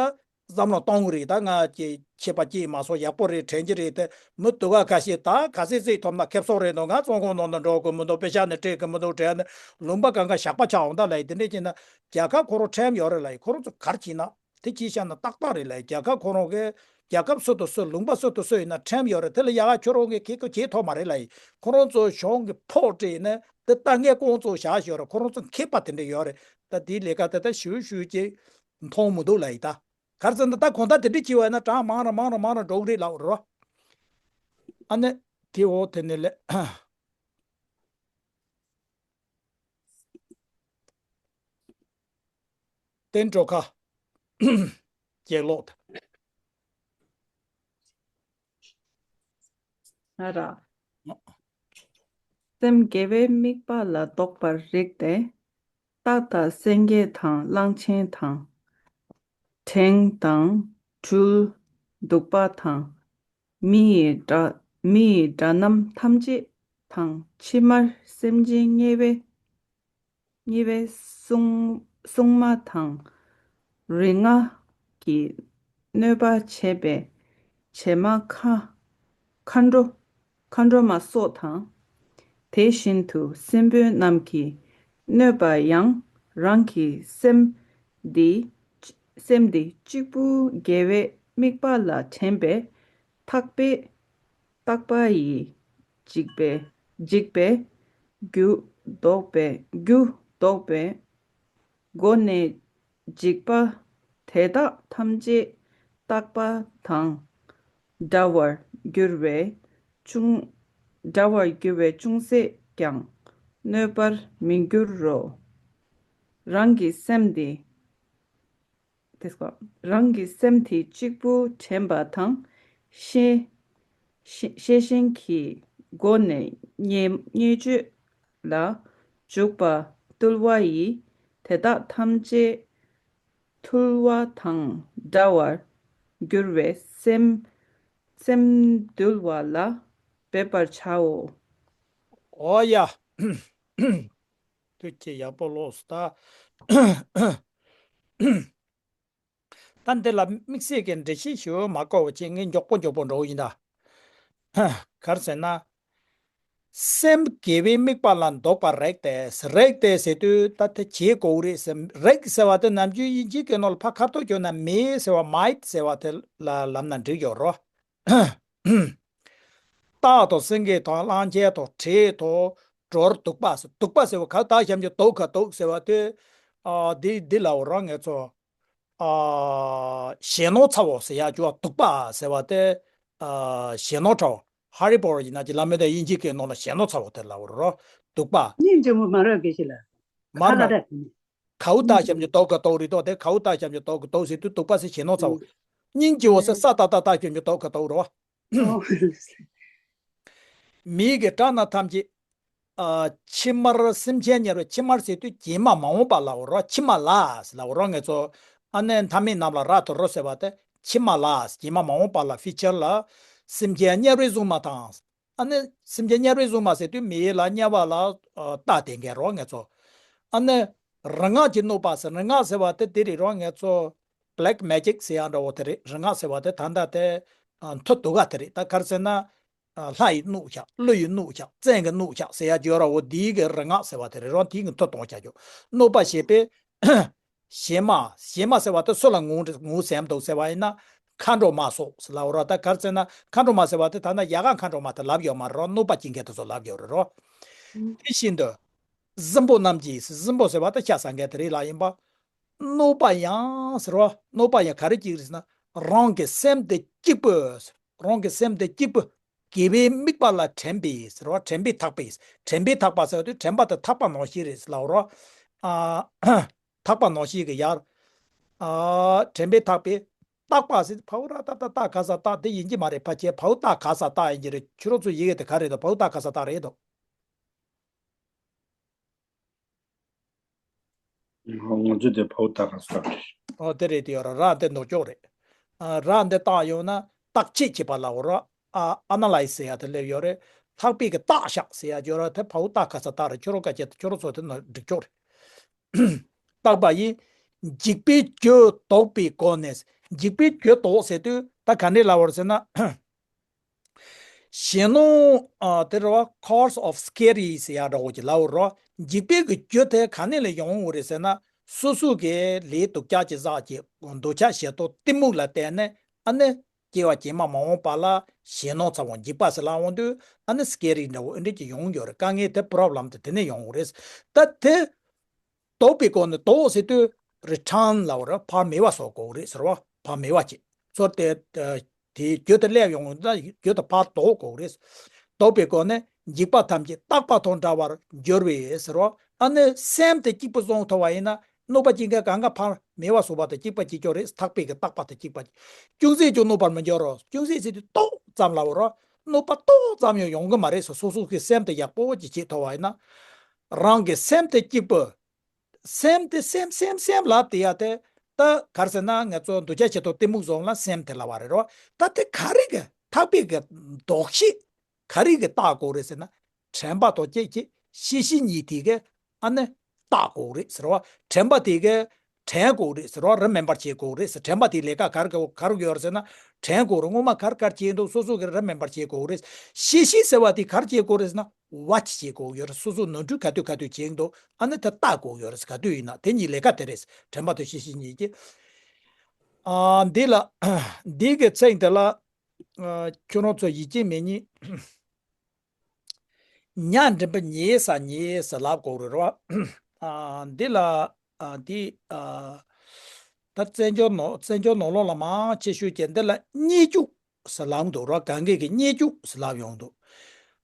བསམ་བློ་གཏོང་གི་རེད། ད་ང་ཀྱི་ཆད་པ་སྐྱེས་མ་སོང་ཡག་པོ་རེད་དྲན་གྱི་རེད་དེ་མི་སྡུག་ག་ཁ་ཤས་ད་ག་ཚད་གཟིགས་ཐུབ་ན་ཁེ་བཟང་རེད་འདུག་ང་བཙོན་ཁང་ནང་ནས་འགྲོ་དགོས་མི་འདུག་པེ་ཤག་ནས་སྤྲད་དགོས་མི་འདུག་དྲན་ནས་ལུང་པ་གང་ག་ཞག་པ་ཆགས་འོང་ད་ལ་ཡིན། དེ་འདྲས་བྱས་ན་རྒྱལ་ཁབ་ཁོ་རང་ཁྲིམས་ཡོད་རེད་ལ་ཡིན། ཁོ་རང་ཚོ་གར་བྱས་ན། དེ་གྱིས་བཤད་ན་ཏག་ཏག་རེད་ལ། རྒྱལ་ཁབ་ཁོ་རང་གིས་རྒྱལ་ཁབ་སུ་དང་སུ་ལུང་པ་སུ་དང་སུ་ཡིན་ན་ཁྲིམས་ཡོད་རེད། དེ་ལ་ཡག་ག་ཁྱོད་རང་གིས་ཁེ་ཁོ་བྱེད་ཐུབ་མ་རེད་ལ་ཡིན། ཁོ་རང་ཚོ་གཞུང་གི་ཕོགས་སྤྲད་ནས་དེ་ལྟ་ངན་ཁོང་ཚོ་བཞག་ཞོར་ཁོ་རང་ཚོ་མཁས་པ་དེ་འདྲ་ཡོད་རེད། ད་དེའི་ལས་ཀ་དེ་ལྟ་ཞུ་ཞུ་ཅིག་མཐོང་མི་འདུག་ལ་ཡིན། ད་གར་ཟེར་ན་ད་གོང་ད་དེ་འདྲ་བྱས་པ་ཡིན་ན་གྲངས་མང་ར་མང་ར་མང་ར་འགྲོ་གི་རེད་ལབ་རེད་བ། ཨ་ནི་དེ་འོ་དེ་ནི་ལས། བསྟན་འགྲོ་ཁ། རྒྱལ་ལོག་ང་ར། སེམས་དགེ་བའི་དམིགས་པ་ལ་ལྡོག་པར་རིགས་ཏེ། སྟག་དང་སེང་གེ་དང་གླང་ཆེན་དང་། བྲེང་དང་སྦྲུལ། གདུག་པ་དང་། མི་ཡི་དགྲ། མི་ཡི་དགྲ་རྣམས་ཐམས་ཅད་དང་། ཕྱི་མར་སེམས་ཅན་དམྱལ་བའི། དམྱལ་བའི་སྲུང་། སྲུང་མ་དང་། རིགས་ལྔ་གིས་གནོད་པ་བྱེད་པའི་བྱད་མ་མཁའ། མཁའ་འགྲོ། མཁའ་འགྲོ་མ་སོགས་དང་། དེ་བཞིན་དུ་སྲིན་པོ་རྣམས་ཀྱིས་གནོད་པ་ཡང་རང་གི་སེམས་འདི། སེམས་འདི་གཅིག་པུ་དགེ་བའི་དམིགས་པ་ལ་དྲན་པས་ཐག་པས། ཐག་པ་ཡིས་འཇིག་པའི། འཇིག་པའི་རྒྱུ་ལྡོག་པའི། རྒྱུ་ལྡོག་པའི་སྒོ་ནས་འཇིག་པ་དེ་དག་ཐམས་ཅད་རྟག་པ་དང་འདྲ་བར་གྱུར་པས་ཅུང་། འདྲ་བར་གྱུར་པས་ཅུང་ཟད་ཀྱང་གནོད་པར་མི་འགྱུར་རོ། རང་གི་སེམས་འདི། དེ་སྐོར། རང་གི་སེམས་དེ་གཅིག་པུ་དྲན་པ་དང་། ཤེས། ཤེས་ཤེས་བཞིན་གྱི་སྒོ་ནས་བརྙས་བརྙས་བཅོས་ལ་འཇུག་པ་རྟུལ་བ་ཡིས་དེ་དག་ཐམས་ཅད་ཐུལ་བ་དང་འདྲ་བར་གྱུར་པས་སེམས། སེམས་འདུལ་བ་ལ་འབད་པར་བྱའོ། ཨོ་ཡ། ཐུགས་རྗེ་ཆེ། ཡག་པོ་ཀློག་སོང་ད། ད་འདི་ལ་དམིགས་བསལ་གྱི་འགྲེལ་བཤད་ཞུ་མ་དགོས་པ་བྱས་ངས་མགྱོགས་པོ་མགྱོགས་པོ་འགྲོ་གི་ཡིན་ད། ག་རེ་ཟེར་ན། སེམས་དགེ་བའི་དམིགས་པ་ལ་ལྡོག་པར་རིགས་ཏེ། རིགས་ཏེ་ཟེར་དུས་ད་དེ་བྱེད་དགོས་རེད་ཟེར། རིགས་ཟེར་བ་དེ་ནམ་རྒྱུན་དབྱིན་ཇིའི་སྐད་ནང་ལ་ཕར་ཁ་ཐོག་བསྒྱུར་ན་མེད་ཟེར་བ་མའེ་ཊི་ཟེར་བ་དེ་ལ་ལབ་ན་འགྲིག་ཡོད་རོ། སྟག་དང་སེང་གེ་དང་གླང་ཆེན་དང་བྲེ་དང་གྲོར་གདུག་པ་ཟེར། གདུག་པ་ཟེར་བ་ག་ད་ཤམ་གྱི་དོག་ག་དོག་ཟེར་བ་དེ། ཨ་འདི་འདི་ལ་འོ་རང་ངེད་ཚོ། ཨ་གཞན་སྣང་ཚ་བོ་ཟེར་ཡག་ཅུ་བ་གདུག་པ་ཟེར་བ་དེ། ཨ་གཞན་སྣང་ཚ་བོ། ཧ་རི་པོ་ཊར་ཡིན་ན་ཅི་ལ་མེད་དེ་དབྱིན་ཇིའི་སྐད་ནང་ལ་གཞན་སྣང་ཚ་བོ་དེ་ལ་འོ་རོ། གདུག་པ། སྙིང་རྗེ་མོ་མ་རོགས་དགེ་ཞིག་ལ། མ་ཁ་ལ་ར་དེ་ནི། གའུ་ཏ་ཞབས་ཀྱུ་དོ་ག་དོ་རི་དོ་དེ་གའུ་ཏ་ཞབས་ཀྱུ་དོ་ག་དོ་ཟེར་དུས་གདུག་པ་ཟེར་གཞན་སྣང་ཚ་བོ། སྙིང་རྗེ་བོ་ཟེར་ས་ཏ་ཏ་ཏ་ཞབས་ཀྱུ་དོ་ག་དོ་རོ། མིའི་གི་དགྲ་རྣམས་ཐམས་ཅད། ཨ་ཕྱི་མར་སེམས་ཅན་དམྱལ་བའི་ཕྱི་མར་ཟེར་དུས་རྗེས་མ་མ་འོངས་པ་ལ་འོ་རོ། ཕྱི་མ་ལ་ཟེར་ལ་འོ་རོ་ངེད་ཚོ། ཨ་ནི་མཐའ་མེད་རྣམས་ལ་ར་དོ་རོ་ཟེར་བ་དེ་ཕྱི་མ་ལ་རྗེས་མ་མ་འོངས་པ་ལ་ཕིའུ་ཅར་ལ། སེམས་ཅན་དམྱལ་བའི་གཟུགས་མ་དང་། ཨ་ནི་སེམས་ཅན་དམྱལ་བའི་གཟུགས་མ་ཟེར་དུས་མི་ཡུལ་ལ་དམྱལ་བ་ལ་ཨ་རྟ་དེ་འགའ་རོ་ངེད་ཚོ། ཨ་ནི་རིག་སྔགས་ཀྱིས་གནོད་པ་ཟེར། རིག་སྔགས་ཟེར་བ་དེ་དེ་རེད་རོ་ངེད་ཚོ། བྷེ་ལེག་མེ་ཇིག་ཟེར་ཡག་འདྲ་བོ་དེ་རེད། རིག་སྔགས་ཟེར་བ་དེ་ད་ལྟ་དེ་ཨ་མཐུ་སྡུག་ག་དེ་རེད། ད་ག་རེ་ཟེར་ན། ཨ་ལྷ་ཡིས་གནོད་ཤག་ཀླུ་ཡིས་གནོད་ཤག་བཙན་གྱིས་གནོད་ཤག་ཟེར་ཡག་ཅིག་ཡོད་ར་འོ། དེའི་གི་རིག་སྔགས་ཟེར་བ་དེ་རེད་རོ། དེའི་གི་མཐུ་གཏོང་ཤག་ཅོ་གནོད་པ་བྱེད་པའི། གཞན་མ། གཞན་མ་ཟེར་བ་དེ་སུ་ལ་ངོ་ངོ་ཟེར་འདུག་ཟེར་བ་ཡིན་ན། མཁའ་འགྲོ་མ་སོགས་ཟེར་ལབ་རོ། ད་ག་རེ་ཟེར་ན་མཁའ་འགྲོ་མ་ཟེར་བ་དེ་ད་ནི་ཡལ་ག་མཁའ་འགྲོ་མ་དེ་ལབ་ཡོད་མ་རེད་རོ། གནོད་པ་སྐྱེལ་མཁན་དེ་ཚོ་ལབ་ཡོད་རེད་རོ། དེ་བཞིན་དུ། གཟིམ་པོ་རྣམས་ཀྱིས། གཟིམ་པོ་ཟེར་བ་དེ་ཤ་ཟ་མཁན་དེ་རེད་ལ་ཡིན་པ། གནོད་པ་ཡང་ཟེར་བ། གནོད་པ་ཡང་ག་རེ་སྐྱེལ་རེད་ཟེར་ན། རང་གི་སེམས་དེ་གཅིག་པུ། རང་གི་སེམས་དེ་གཅིག་པུ། དགེ་བའི་དམིགས་པ་ལ་དྲན་པས་ཟེར་བ། དྲན་པས་ཐག་པས། དྲན་པས་ཐག་པ་ཟེར་བ་དེ་དྲན་པ་དེ་ཐག་པ་ནང་བཞིན་རེད་ཟེར་ལབ་རོ། ཨ། ཐག་པ་ནང་བཞིན་གྱི་ཡར། ཨ། དྲན་པས་ཐག་པས། བཏགས་པ་ཟེར་བའོ་ར་ཏ་བཏགས་བཏགས་ག་ས་བཏགས་དེ་ཡིན་གྱི་མ་རེད། ཕལ་ཆེར་བའོ་བཏགས་ག་ས་བཏགས་ཡིན་གྱི་རེད། ཁྱོད་རང་ཚོ་ཡི་གེ་དེ་ག་རེད་དོ། བའོ་བཏགས་ག་ས་བཏགས་རེད་དོ། ང་ཚོ་དེ་བའོ་བཏགས་ག་ས་བཏགས་རེད། ཨོ་དེ་རེད། དེ་ཡོད་ར། ར་འདི་ནོར་ཅོག་རེད། ཨ། ར་འདི་བཏགས་ཡོང་ན་བརྟག་དཔྱད་བྱེད་པ་ལབ་ར། ཨ། ཨ་ན་ལའི་སི་ཟེར་ཡ་དེ་སླེབས་ཡོད་རེད། ལྷག་པའི་གི་བརྟགས་བཞག་ཟེར་ཡ་ཡོད་ར། དེ་བའོ་བཏགས་ག་ས་བཏགས་རེད། ཁྱོད་རང་སྐད་ཆ་དེ་ཁྱོད་རང་ཚོ་དེ་ནོར་འགྲིག་ཅོག་རེད། བརྟགས་པ་ཡིས། འཇིག་པའི་རྒྱུ་དོགས་པའི་སྒོ་ནས། འཇིག་པའི་རྒྱུ་དོགས་ཟེར་དུས་ད་ག་འདྲས་ལབ་པ་རེད་ཟེར་ན། གཞན་སྣང་། ཨ། དེ་རེད་བ། cause of scary ཟེར་ཡ་འདྲ་བོ་ཅིག་ལབ་རོ། འཇིག་པའི་གི་རྒྱུ་དེ་ག་ནས་ལ་ཡོང་བ་རེད་ཟེར་ན། སོ་སོ་གི་ལས་སྡུག་ཅག་ཅིག་བསགས་ཀྱི་འདོད་ཆགས་ཞེ་སྡང་གཏི་མུག་ལ་བརྟེན་ནས། ཨ་ནི་སྐྱེ་བ་རྗེས་མ་མ་འོངས་པ་ལ་གཞན་སྣང་ཚ་བོ་འཇིགས་པ་ཟེར་ལབ་འོང་དུས། ཨ་ནི་scary འདྲ་བོ་འདི་འདྲས་ཅིག་ཡོང་གི་ཡོད་རེད། དཀའ་ངལ་དེ་problem དེ་དེ་ནས་ཡོང་གི་རེད། ད་དེ། དོགས་པའི་སྒོ་ནས། དོགས་ཟེར་དུས་return ལབ་པ་རེད། ཕར་མེད་པ་བཟོ་དགོས་རེད་ཟེར་བ། ཕར་མེད་པ་བྱེད། ཚོར་དེ། དེ་རྒྱུ་དེ་སླེབས་ཡོང་ན་རྒྱུ་དེ་ཕར་དོགས་དགོས་རེད། དོགས་པའི་སྒོ་ནས་འཇིགས་པ་ཐམས་ཅད་རྟག་པ་དང་འདྲ་བར་འགྱུར་བས་ཟེར་བ། ཨ་ནི་སེམས་དེ་གཅིག་པུ་བཟུང་ཐུབ་པ་ཡིན་ན། གནོད་པ་སྐྱེལ་མཁན་གང་ག་ཕར་མེད་པ་བཟོ་བ་དང་གཅིག་པ་གཅིག་རྐྱང་རེད། ཐག་པའི་གི་བརྟགས་པ་དང་གཅིག་པ། ཅུང་ཟད་ཀྱང་གནོད་པར་མི་འགྱུར་རོ། ཅུང་ཟད་ཟེར་དུས་ཏོག་ཙམ་ལབ་པ་རོ། གནོད་པ་ཏོག་ཙམ་ཡང་ཡོང་གི་མ་རེད་ཟེར། སོ་སོ་གི་སེམས་དེ་ཡག་པོ་ཅིག་བྱེད་ཐུབ་པ་ཡིན་ན། རང་གི་སེམས་དེ་གཅིག་པུ། སེམས་དེ་སེམས་སེམས་སེམས་ལབ་དེ་ཡ་དེ། ད་ག་རེ་ཟེར་ན། ང་ཚོ་འདོད་ཆགས་ཞེ་སྡང་གཏི་མུག་བཟུང་ལ་སེམས་དེ་ལབ་པ་རེད་རོ། ད་དེ་ག་རེ་གི་ཐག་པའི་གི་དོགས་གཞི་ག་རེ་གི་བརྟག་དགོས་རེད་ཟེར་ན། དྲན་པ་དང་བཅས་ཀྱི་ཤེས་བཞིན་ཉིད་དེ་གི་ཨ་ནི་བརྟག་དགོས་རེད་ཟེར་བ། དྲན་པ་དེ་གི་དྲན་དགོས་རེད་ཟེར་བ། རིམ་མེ་འབར་བྱེད་དགོས་རེད་ཟེར། དྲན་པ་དེའི་ལས་ཀ་ག་རེ་ག་རེ་ཡོད་རེད་ཟེར་ན། དྲན་དགོས་རེད། སྔོན་མ་ག་རེ་ག་རེ་བྱས་འདུག་སོ་སོ་གི་རིམ་མེ་འབར་བྱེད་དགོས་རེད། ཤེས་བཞིན་ཟེར་བ་དེ་ག་རེ་བྱེད་དགོས་རེད་ཟེར་ན། watch བྱེད་དགོས་ཡོད་རེད། སོ་སོ་ནོར་འཁྲུལ་ག་དུས་ག་དུས་བྱེད་འདུག་ཨ་ནི་དེ་བལྟ་དགོས་ཡོད་རེད། ག་དུས་ཡིན་ན་དེ་གཉིས་ལས་ཀ་དེ་རེད། དྲན་པ་དང་ཤེས་བཞིན་ཉིད་ཀྱི། ཨ། འདི་ལ། འདི་གི་ཚིག་འདི་ལ། ཨ། ཁྱོད་རང་ཚོ་ཡིད་ཆེས་མེད་ཉིད། ཉ་མགྲིན་པ་ཉལ་ས་ཉལ་ས་ལབ་དགོས་རེད་རོ། ཨ། འདི་ལ། ཨ། འདི། ཨ། ད་བཙན་བྱོལ་ནང་། བཙན་བྱོལ་ནང་ལོགས་ལ་མང་ཆེ་ཤོས་ཀྱིས་འདི་ལ་གཉིད་སྐྱུག་ཟེར་ལབ་འདུག་རོ། གང་གིས་ཀྱི་གཉིད་སྐྱུག་ཟེར་ལབ་ཡོང་འདུག་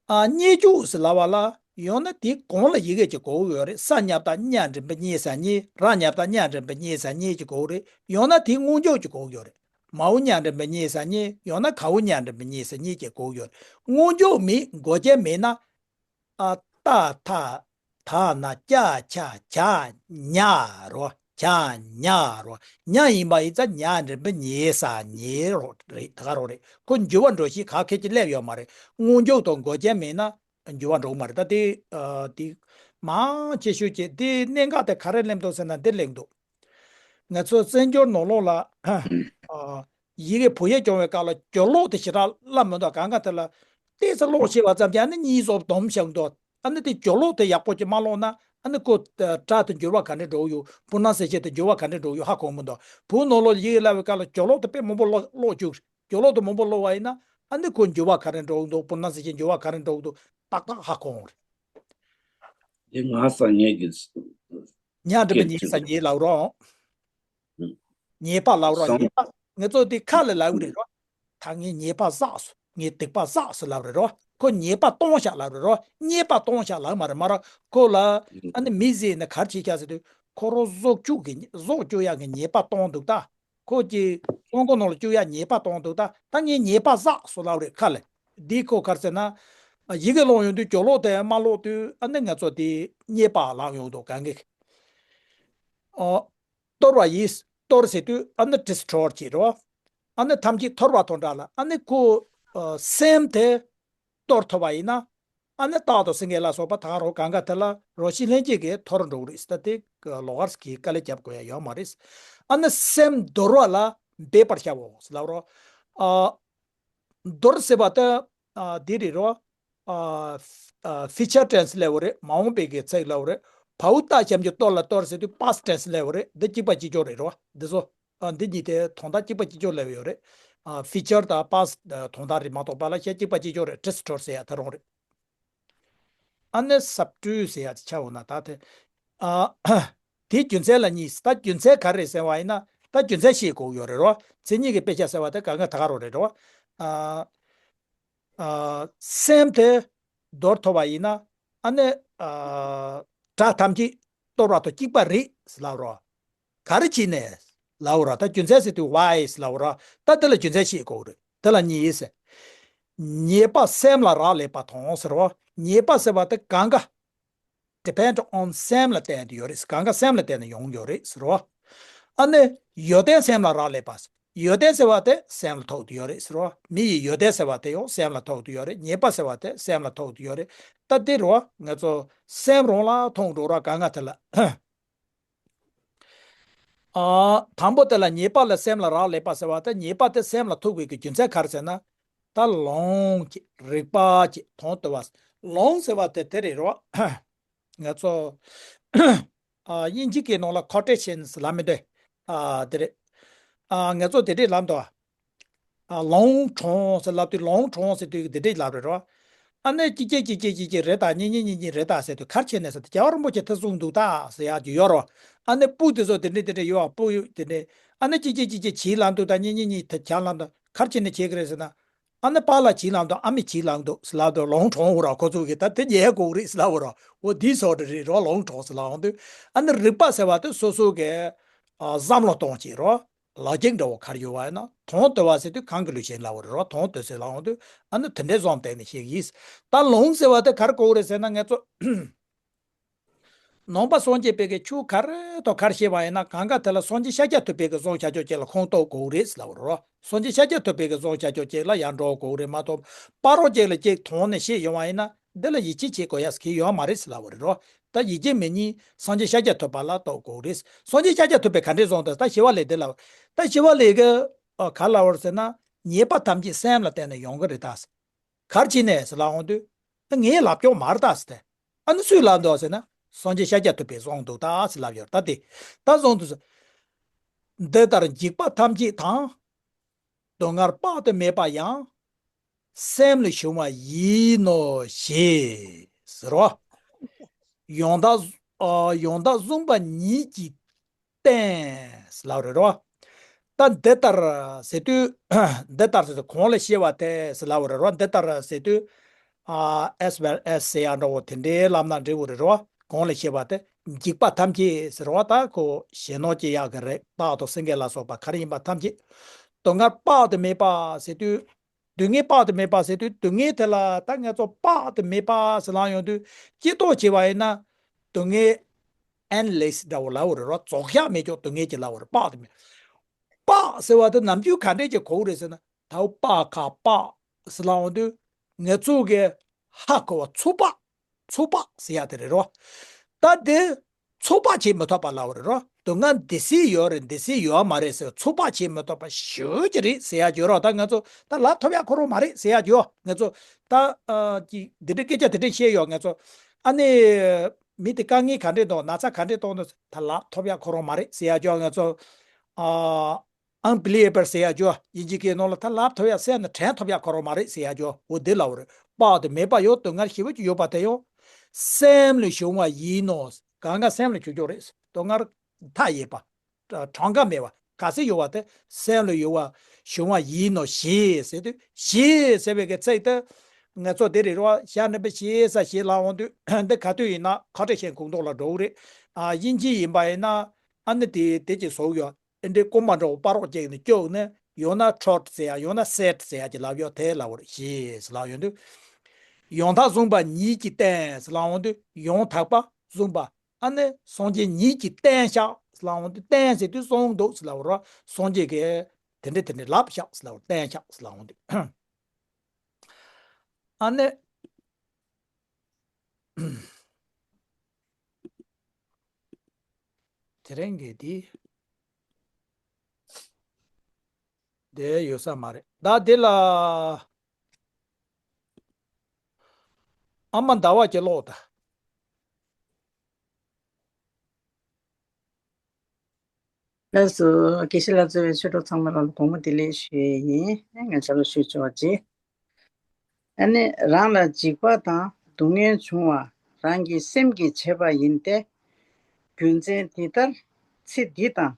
ཨ། གཉིད་སྐྱུག་ཟེར་ལབ་པ་ལ་ཡང་ན་དེ་གོང་ལ་ཡི་གེ་གཅིག་གོ་གི་ཡོད་རེད། ས་མཉམ་བཏགས་སྙ་མགྲིན་པ་སྙེ་ས་སྙེ། ར་མཉམ་བཏགས་སྙ་མགྲིན་པ་སྙེ་ས་སྙེ་གཅིག་གོ་གི་རེད། ཡང་ན་དེ་སྔོན་འཇུག་གཅིག་གོ་གི་ཡོད་རེད། མའོ་མཉམ་འགྲེང་བུ་མཉེ་ས་མཉེ། ཡང་ན་གའོ་མཉམ་འགྲེང་བུ་མཉེ་ས་མཉེ་བཅས་གོ་གི་ཡོད་རེད། སྔོན་འཇུག་མེད། མགོ་ཅན་མེད་ན། ཨ། ཏ་ཐ་ད་ན་ཅ་ཆ་ཇ་ཉ་རོ། ཇ་ཉ་རོ། ཉ་ཡིན་པ་ཡིན་ཙང་མཉམ་འགྲེང་བུ་མཉེ་ས་མཉེ་རོ་རེད། ད་ག་རོ་རེད། ཁོ་འགྱུར་བ་འགྲོ་གཞི་ག་གེ་ཅིག་སླེབས་ཡོད་མ་རེད། སྔོན་འཇུག་དང་མགོ་ཅན་མེད་ན་འགྱུར་བ་འགྲོ་གི་མ་རེད། ད་དེ། ཨ། དེ་མང་ཆེ་ཤོས་ཀྱིས་དེ་གནད་འགག་དེ་ག་རེ་གླེང་འདུག་ཟེར་ན་འདི་གླེང་འདུག་ང་ཚོ་བཙན་བྱོལ་ནང་ལོགས་ལ། ཨ། ཡི་གེ་བོད་ཡིག་སྦྱོང་བའི་སྐབས་ལ་སྦྱོར་ཀློག་དེ་ཞེ་དྲག་བསླབ་མི་འདུག་གང་ག་དེ་ལ་ཏོག་ཙམ་ཀློག་ཤེས་པ་ཙམ་གྱིས་ཨ་ནི་གཉིས་སོགས་སྡོམ་བཞག་འདུག་ཨ་ནི་དེ་སྦྱོར་ཀློག་དེ་ཡག་པོ་ཅིག་མ་ཀློག་ན། ཨ་ནི་ཁོ་སྒྲ་དེ་འགྱུར་བ་ག་འདྲ་འགྲོ་གི་ཡོད། བུ་ན་ཟེར་བྱེད་དེ་འགྱུར་བ་ག་འདྲ་འགྲོ་གི་ཡོད་ཧ་གོ་མི་འདུག་བོད་ནང་ལོགས་ཡི་གེ་བསླབ་པའི་སྐབས་ལ་སྦྱོར་ཀློག་དེ་དཔེ་མང་པོ་ཀློག་ཀློག་བཅུག་སྦྱོར་ཀློག་དེ་མང་པོ་ཀློག་པ་ཡིན་ན། ཨ་ནི་ཁོ་འགྱུར་བ་ག་རེ་འགྲོ་གི་འདུག་བུ་ན་ཟེར་བྱེད་འགྱུར་བ་ག་རེ་འགྲོ་གི་འདུག་ཏག་ཏག་ཧ་གོ་འོང་རེད། དེ་ང་ས་ངེད་ཀྱི་མཉམ་འགྲེང་བུ་མཉེ་ས་མཉེ་ལབ་རོགས། ཨང་། ཉེས་པ་ལབ་རོགས། སང་། ཉེས་པ་ང་ཚོ་དེ་ཁ་ལ་ལབ་གི་རེད་རོ། ད་ངས་ཉེས་པ་བསགས་སོང་། ངས་སྡིག་པ་བསགས་སོང་ལབ་རེད་རོ། ཁོ་ཉེས་པ་གཏོང་བཞག་ལབ་རེད་རོ། ཉེས་པ་གཏོང་བཞག་ལབ་མ་རེད། མ་ར་ཁོ་ལ། ཨ་ནི་མི་ཟེར་ནས་ག་རེ་བྱེད་ཀྱག་ཟེར་དུས། ཁོ་རང་བཟོ་བཅུག་གི། བཟོ་བཅུག་ཡག་གི་ཉེས་པ་གཏོང་འདུག་ད། ཁོ་གི་ཚོང་ཁང་ནང་ལ་བཅུག་ཡག་ཉེས་པ་གཏོང་འདུག་ད། ད་ངས་ཉེས་པ་བསགས་སོང་ལབ་རེད་ཁ་ལ། འདི་ཁོ་ག་རེ་ཟེར་ན། ཡི་གེ་ཀློག་ཡོང་དུས་སྦྱོར་ཀློག་དེ་མ་ཀློག་དུས་ཨ་ནི་ང་ཚོ་དེ་ཉེས་པ་ལབ་ཡོང་འདུག་གང་གི། ཨོ། གཏོར་བ་ཡིས། གཏོར་ཟེར་དུས་ཨ་ནི་destroy བྱེད་རོ། ཨ་ནི་ཐམས་ཅད་གཏོར་བ་དང་འདྲ་ལ། ཨ་ནི་ཁོ། ཨ། སེམས་དེ་གཏོར་ཐུབ་པ་ཡིན་ན། ཨ་ནི་རྟག་ཏུ་སེང་གེ་ལ་སོགས་པ་དག་རོ། གང་ག་དེ་ལ་རང་བཞིན་ལྷན་སྐྱེས་ཀྱིས་འཐོར་འགྲོ་གི་རེད། ད་དེ་ལོགས་ཀ་གིས་དཀའ་ལས་རྒྱབ་དགོས་ཡ་ཡོད་མ་རེད། ཨ་ནི་སེམས་འདོར་བ་ལ་འབད་པར་བྱའོ་ལབ་རོ། ཨ། འདོར་ཟེར་བ་དེ། ཨ། འདི་རེད་རོ། ཨ། ཨ། future tense ལབ་པ་རེད། མ་འོངས་པའི་གི་ཚིག་ལབ་པ་རེད། བའུ་ཏ་ཞབས་ཀྱུ་ཏོ་ལ་གཏོར་ཟེར་དུས་པཱསི་ཊེན་སི་སླེབས་པ་རེད། འདི་གཅིག་པ་གཅིག་རྐྱང་རེད་རོ། འདི་ཚོ་ཨ་འདི་གཉིས་དེ་དོན་དག་གཅིག་པ་གཅིག་རྐྱང་སླེབས་ཡོད་རེད། ཨ་ཕིའུ་ཅར་དང་པཱསི་ཊི་དོན་དག་རེད་མ་གཏོགས་པ་ལ་ཤ་གཅིག་པ་གཅིག་རྐྱང་རེད། ཊི་སི་ཊོར་ཟེར་ཡ་ད་རུང་རེད། ཨ་ནི་སབ་སི་ཊི་ཊུ་ཊི་ཟེར་ཡ་ཆ་འོ་ན་ད་དེ། ཨ་དེ་རྒྱུ་མཚན་ལ་གཉིས། ད་རྒྱུ་མཚན་ག་རེ་ཟེར་བ་ཡིན་ན། ད་རྒྱུ་མཚན་ཤེས་དགོས་ཡོད་རེད་རོ། མཚན་ཉིད་ཀྱི་དཔེ་ཆ་ཟེར་བ་དེ་གང་ག་ད་ག་རོ་རེད་རོ། ཨ་ཨ་སེམས་དེ་མདོར་ཐོབ་པ་ཡིན་ན། ཨ་ནི་ཨ་སྒྲ་ཐམས་ཅད་གཏོར་བ་དང་གཅིག་པ་རེད་ཟེར་ལབ་རོ། ག་རེ་བྱས་ནས་ལབ་རོ། ད་རྒྱུ་མཚན་ཟེར་དུས་ཝའི་ཟེར་ལབ་རོ། ད་དེ་ལ་རྒྱུ་མཚན་ཤེས་དགོས་རེད། དེ་ལ་གཉིས་ཟེར། ཉེས་པ་སེམས་ལ་རག་ལས་པ་དང་ཟེར་རོ། ཉེས་པ་ཟེར་བ་དེ་གང་ག depend on སེམས་ལ་བརྟེན་ཏེ་ཡོད་རེད། གང་ག་སེམས་ལ་བརྟེན་ནས་ཡོང་ཡོད་རེད་ཟེར་རོ། ཨ་ནི་ཡོན་ཏན་སེམས་ལ་རག་ལས་པ། ཡོན་ཏན་ཟེར་བ་དེ་སེམས་ལ་ཐུག་ཏུ་ཡོད་རེད་ཟེར་རོ། མི་ཡི་ཡོན་ཏན་ཟེར་བ་དེ་ཡང་སེམས་ལ་ཐུག་ཏུ་ཡོད་རེད། ཉེས་པ་ཟེར་བ་དེ་སེམས་ལ་ཐུག་ཏུ་ཡོད་རེད། ད་དེ་རོ་ང་ཚོ་སེམས་རང་ལ་མཐོང་འགྲོ་ར་གང་ག་དེ་ལ། ཨ་དང་པོ་དེ་ལ་ཉེས་པ་ལ་སེམས་ལ་རག་ལས་པ་ཟེར་བ་དེ། ཉེས་པ་དེ་སེམས་ལ་ཐུག་པའི་གི་རྒྱུ་མཚན་ག་རེ་ཟེར་ན། ད་ལོང་ཅིག་རིག་པ་ཅིག་དོན་དུ་བ། ལོང་ཟེར་བ་དེ་དེ་རེད་རོ། ང་ཚོ་ཨ་དབྱིན་ཇི་སྐད་ནང་ལ་ཁོ་ཊེ་ཤན་ལབ་མི་འདུག་ཨ་དེ་རེད། ཨ་ང་ཚོ་དེ་འདྲས་ལབ་འདུག་ཨ་ལོང་གྲོང་ཟེར་ལབ་དུས། ལོང་གྲོང་ཟེར་དུས་དེ་འདྲས་ལབ་རེད་རོ། ཨ་ནི་གཅིག་རྗེས་གཅིག་རྗེས་གཅིག་རྗེས་རེད་ད། གཉིས་གཉིས་གཉིས་གཉིས་རེད་ད་ཟེར་དུས། ག་རེ་བྱས་ནས་ཟེར་དུས་རྒྱལ་བ་རིན་པོ་ཆེ་དེ་གསུངས་འདུག་ད་ཟེར་ཡག་ཅིག་ཡོད་རོ། ཨ་ནི་སྤུ་དེ་ཚོ་དེ་འདྲས་དེ་འདྲས་ཡོད། སྤུ་ཡོད་དེ་འདྲས། ཨ་ནི་གཅིག་རྗེས་གཅིག་རྗེས་བྱིས་ལབ་འདུག་ད་གཉིས་གཉིས་གཉིས་དེ་བྱ་ལབ་འདུག་ག་རེ་བྱས་ནས་བྱེད་ཀྱི་རེད་ཟེར་ན། ཨ་ནི་པཱ་ལ་བྱིས་ལབ་འདུག་ཨ་མའི་བྱིས་ལབ་འདུག་ཟེར་ལབ་དུས། ལོང་གྲོང་འོ་ར་ཁོ་ཚོ་གིས་ད་དེ་ཉན་དགོས་རེད་ཟེར་ལབ་འོ་ར། འོ་འདི་སོགས་རེད་རོ། ལོང་གྲོང་ཟེར་ལབ་འོང་དུས། ཨ་ནི་རིག་པ་ཟེར་བ་དེ་སོ་སོ་གི་ཨ་བསམ་བློ་གཏོང་བྱེད་རོ། ལོ་ཇིག་འདྲ་བོ་ག་རེ་ཡོད་པ་ཡིན་ན། དོན་དུ་བ་ཟེར་དུས་གང་གི་ལུགས་བྱེད་ལབ་འོ་རེད་རོ། དོན་དུ་ཟེར་ལབ་འོང་དུས། ཨ་ནི་དེ་འདྲའི་བཟོ་འདྲ་བསྟན་ནས་བཤད་ཀྱི་ཡིན། ད་ལོང་ཟེར་བ་དེ་ག་རེ་གོ་གི་རེད་ཟེར་ན། ང་ཚོ་ནང་པ་སངས་རྒྱས་པའི་གི་ཆོས་ག་རེ་དང་ག་རེ་བཤད་པ་ཡིན་ན། གང་ག་དེ་ལ་སངས་རྒྱས་ཤཱཀྱ་ཐུབ་པའི་གི་གསུང་བྱ་ཕྱོགས་གཅིག་ལ་ཁུངས་གཏུགས་དགོས་རེད་ཟེར་ལབ་རོ། སངས་རྒྱས་ཤཱཀྱ་ཐུབ་པའི་གི་གསུང་བྱ་ཕྱོགས་གཅིག་ལ་ཡར་འགྲོ་དགོས་རེད་མ་གཏོགས། ཕ་རོལ་གཅིག་ལ་གཅིག་དོགས་ནས་བཤད་ཡོང་བ་ཡིན་ན། འདི་ལ་ཡིད་ཆེས་བྱེད་དགོས་ཡ་ཟེར་གྱི་ཡོད་མ་རེད་ཟེར་ལབ་པ་རེད་རོ། ད་ཡིད་ཆེས་མེད་ཉིན་སངས་རྒྱས་ཤཱཀྱ་ཐུབ་པ་ལ་གཏོགས་དགོས་རེད། སངས་རྒྱས་ཤཱཀྱ་ཐུབ་པས་ག་འདྲས་གསུངས་འདུག་ད་ཞི་བ་ལྷས་འདི་ལ། ད་ཞི་བ་ལྷས་ཀྱིས་ཨ་ག་ལབ་པ་རེད་ཟེར་ན། ཉེས་པ་ཐམས་ཅད་སེམས་ལ་བརྟེན་ནས་ཡོང་གི་རེད་ད། ག་རེ་བྱས་ནས་ཟེར་ལབ་འོང་དུས། ད་ངས་ལབ་ཀྱོག་མ་རེད་ད་ཟེར་ཏེ། ཨ་ནི་སུས་ལབ་འདུག་ཟེར་ན། སངས་རྒྱས་ཤཱཀྱ་ཐུབ་པས་གསུངས་འདུག་ད་ཟེར་ལབ་ཡོད་ད། དེ་ད་གསུངས་འདུག་ཟེར། འདི་ལྟར་འཇིགས་པ་ཐམས་ཅད་དང་། སྡུག་བསྔལ་དཔག་ཏུ་མེད་པ་ཡང་། སེམས་ལ་ཞུགས་པ་ཡིས་ནོ་ཞེས་ཟེར་རོ། ཡང་དག་ཨ་ཡང་དག་གཟུང་བ་ཉིད་ཀྱིས་བསྟན་ཟེར་ལབ་རེད་རོ། ད་འདི་ལྟར་ཟེར་དུས། འདི་ལྟར་ཟེར་དུས་གོང་ལ་བཤད་པ་དེ་ཟེར་ལབ་རེད་རོ། འདི་ལྟར་ཟེར་དུས། ཨ་as well as ཟེར་ཡ་འདྲ་བོ་དེ་འདྲའི་ལབ་ན་འགྲིག་གི་རེད་རོ། གོང་ལ་བཤད་པ་དེ། འཇིགས་པ་ཐམས་ཅད་ཟེར་བ་ད་ཁོ་ཞེ་སྣང་སྐྱེ་ཡག་གི་རེད། སྟག་དང་སེང་གེ་ལ་སོགས་པ་ག་རེ་ཡིན་པ་ཐམས་ཅད། སྡུག་བསྔལ་དཔག་ཏུ་མེད་པ་ཟེར་དུས། སྡུག་བསྔལ་དཔག་ཏུ་མེད་པ་ཟེར་དུས། སྡུག་བསྔལ་དེ་ལ་ད་ང་ཚོ་དཔག་ཏུ་མེད་པ་ཟེར་ལབ་ཡོང་དུས། སྤྱིར་བཏང་བྱས་པ་ཡིན་ན། སྡུག་བསྔལ་endless འདྲ་བོ་ལབ་པ་རེད་རོ། རྫོགས་ཡག་མེད་ཀྱོག་སྡུག་བསྔལ་གྱི་ལབ་པ་རེད། དཔག་ཏུ་མེད། དཔག་ཟེར་བ་དེ་ནམ་རྒྱུན་ག་འདྲས་ཀྱི་གོ་གི་རེད་ཟེར་ན། ད་དཔག་ག་དཔག་ཟེར་ལབ་ཡོང་དུས། ང་ཚོ་གི་ཧ་གོ་བ་ཚོད་དཔག་ཚོད་དཔག་ཟེར་ཡ་དེ་རེད་རོ། ད་དེ་ཚོད་དཔག་བྱེད་མི་ཐུབ་པ་ལབ་པ་རེད་རོ། སྡུག་བསྔལ་འདི་སྲིད་ཡོད་རེད། འདི་སྲིད་ཡོད་མ་རེད་ཟེར་ཚོད་དཔག་བྱེད་མི་ཐུབ་པ་ཞེ་པོ་ཅིག་རེད་ཟེར་ཡ་ཅིག་ཡོད་རོ། ད་ང་ཚོ་ད་ལབ་ཐུབ་ཡ་ཁོ་རང་མ་རེད་ཟེར་ཡ་ཅིག་ཡོད། ང་ཚོ་ད་ཨ་ཅིག་འདི་འདྲའི་སྐད་ཆ་དེ་འདྲས་བཤད་ཡོད། ང་ཚོ་ཨ་ནི་མི་དེ་དཀའ་ངལ་ག་འདྲས་འདུག་ན་ཚ་ག་འདྲས་གཏོང་འདུག་ད་ལབ་ཐུབ་ཡ་ཁོ་རང་མ་རེད་ཟེར་ཡ་ཅིག་ཡོད། ང་ཚོ་ཨ། unbelievable ཟེར་ཡ་ཅིག་ཡོད། དབྱིན་ཇི་སྐད་ནང་ལ་ད་ལབ་ཐུབ་ཡ་སེམས་ནང་དྲན་ཐུབ་ཡ་ཁོ་རང་མ་རེད་ཟེར་ཡ་ཅིག་ཡོད། འོ་དེ་ལབ་པ་རེད། དཔག་ཏུ་མེད་པ་ཡང་སྡུག་བསྔལ་ཞེ་པོ་ཅིག་ཡོད་པ་དེ་ཡང་། སེམས་ལ་ཞུགས་པ་ཡིས་ནོ། གང་ག་སེམས་ལ་ཞུགས་ཀྱོག་རེད། སྡུག་བསྔལ་མཐའ་ཡས་པ། གྲངས་ཀ་མེད་པ་ག་ཚོད་ཡོད་པ་དེ་སེམས་ལ་ཡོད་པ་ཞུགས་པ་ཡིས་ནོ་ཞེས་ཟེར་དུས། ཞེས་ཟེར་བའི་གི་ཚིག་དེ་ང་ཚོ་དེ་རེད་རོ། ཞྭ་སྨྱུག་པའི་ཞེས་ས་ཞེས་ལབ་འོང་དུས། འདི་ག་དུས་ཡིན་ན་ཁ་ཏྲ་ཤན་ཁུངས་གཏོགས་ལ་འགྲོ་གི་རེད། ཨ་དབྱིན་ཇི་ཡིན་པ་ཡིན་ན་ཨ་ནི་དེ་དེ་ཅིག་བཟོ་གི་ཡོད། ཨེ་འདྲའི་རྐུན་མ་འདྲ་བོ་སྤར་རོགས་བྱས་ནས་སྐྱོག་ནས། ཡང་ན་ཁྲོད་ཟེར་ཡ། ཡང་ན་སེད་ཟེར་ཡ་ཅིག་ལབ་ཡོད། དེ་ལབ་པ་རེད། ཞེས་ལབ་ཡོང་དུས། ཡང་དག་གཟུང་བ་ཉིད་ཀྱིས་བསྟན་ཟེར་ལབ་འོང་དུས། ཡང་དག་པ་གཟུང་བ། ཨ་ནི་སངས་རྒྱས་ཉིད་ཀྱིས་བསྟན་བཞག་ཟེར་ལབ་འོང་དུས། བསྟན་ཟེར་དུས་གསུངས་འདུག་ཟེར་ལབ་པ་རེད། སངས་རྒྱས་ཀྱིས་དེ་འདྲ་དེ་འདྲ་ལབ་བཞག་ཟེར་ལབ་པ། བསྟན་བཞག་ཟེར་ལབ་འོང་དུས། ཨ་ནི། དེ་རིང་གི་འདི། དེ་ཡོད་ས་མ་རེད། ད་དེ་ལ་ཨ་མ་ཟླ་བ་གྱི་ཀློག་ད། ལགས་སོ། དགེ་བཤེས་ལགས་གཙོས་པའི་ཆོས་གྲོགས་ཚང་མ་ལ་དགོང་མོ་བདེ་ལེགས་ཞུ་ཡས་ཡིན། ང་ཚོ་ལ་ཞུ་ཆོག་ཅིག་ཨ་ནི་རང་ལ་འཇིགས་པ་དང་སྡུག་བསྔལ་བྱུང་བ་རང་གི་སེམས་ཀྱིས་བྱས་པ་ཡིན་ཏེ། རྒྱུ་མཚན་འདི་ལྟར་ཚེ་འདི་དང་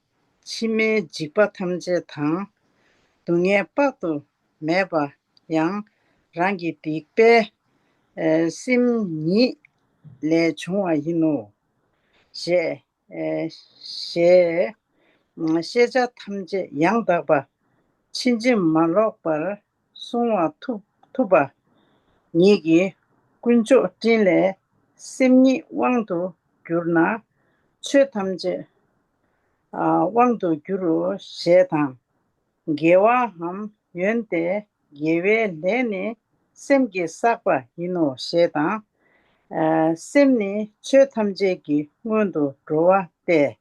ཕྱི་མའི་འཇིགས་པ་ཐམས་ཅད་དང་། སྡུག་བསྔལ་དཔག་ཏུ་མེད་པ་ཡང་རང་གི་སྡིག་པའི་སེམས་ཉིད་ལས་བྱུང་བ་ཡིན་ནོ། ཞེས་ཞེས་ཤེས་བྱ་ཐམས་ཅད་ཡང་དག་པ་ཕྱིན་ཅི་མ་ལོག་པར་གསུང་བ་ཐུབ་ཐུབ་པ་ཉིད་ཀྱིས་དཀོན་མཆོག་སྤྲིན་ལས་སེམས་ཉིད་དབང་དུ་གྱུར་ན། ཆོས་ཐམས་ཅད་དབང་དུ་འགྱུར་རོ་ཞེས་དང་། དགེ་བའམ་ཡོན་ཏན་དགེ་བའི་ལས་ནི་སེམས་ཀྱིས་བསགས་པ་ཡིན་ནོ་ཞེས་དང་། སེམས་ནི་ཆོས་ཐམས་ཅད་ཀྱི་སྔོན་དུ་འགྲོ་བ་སྟེ།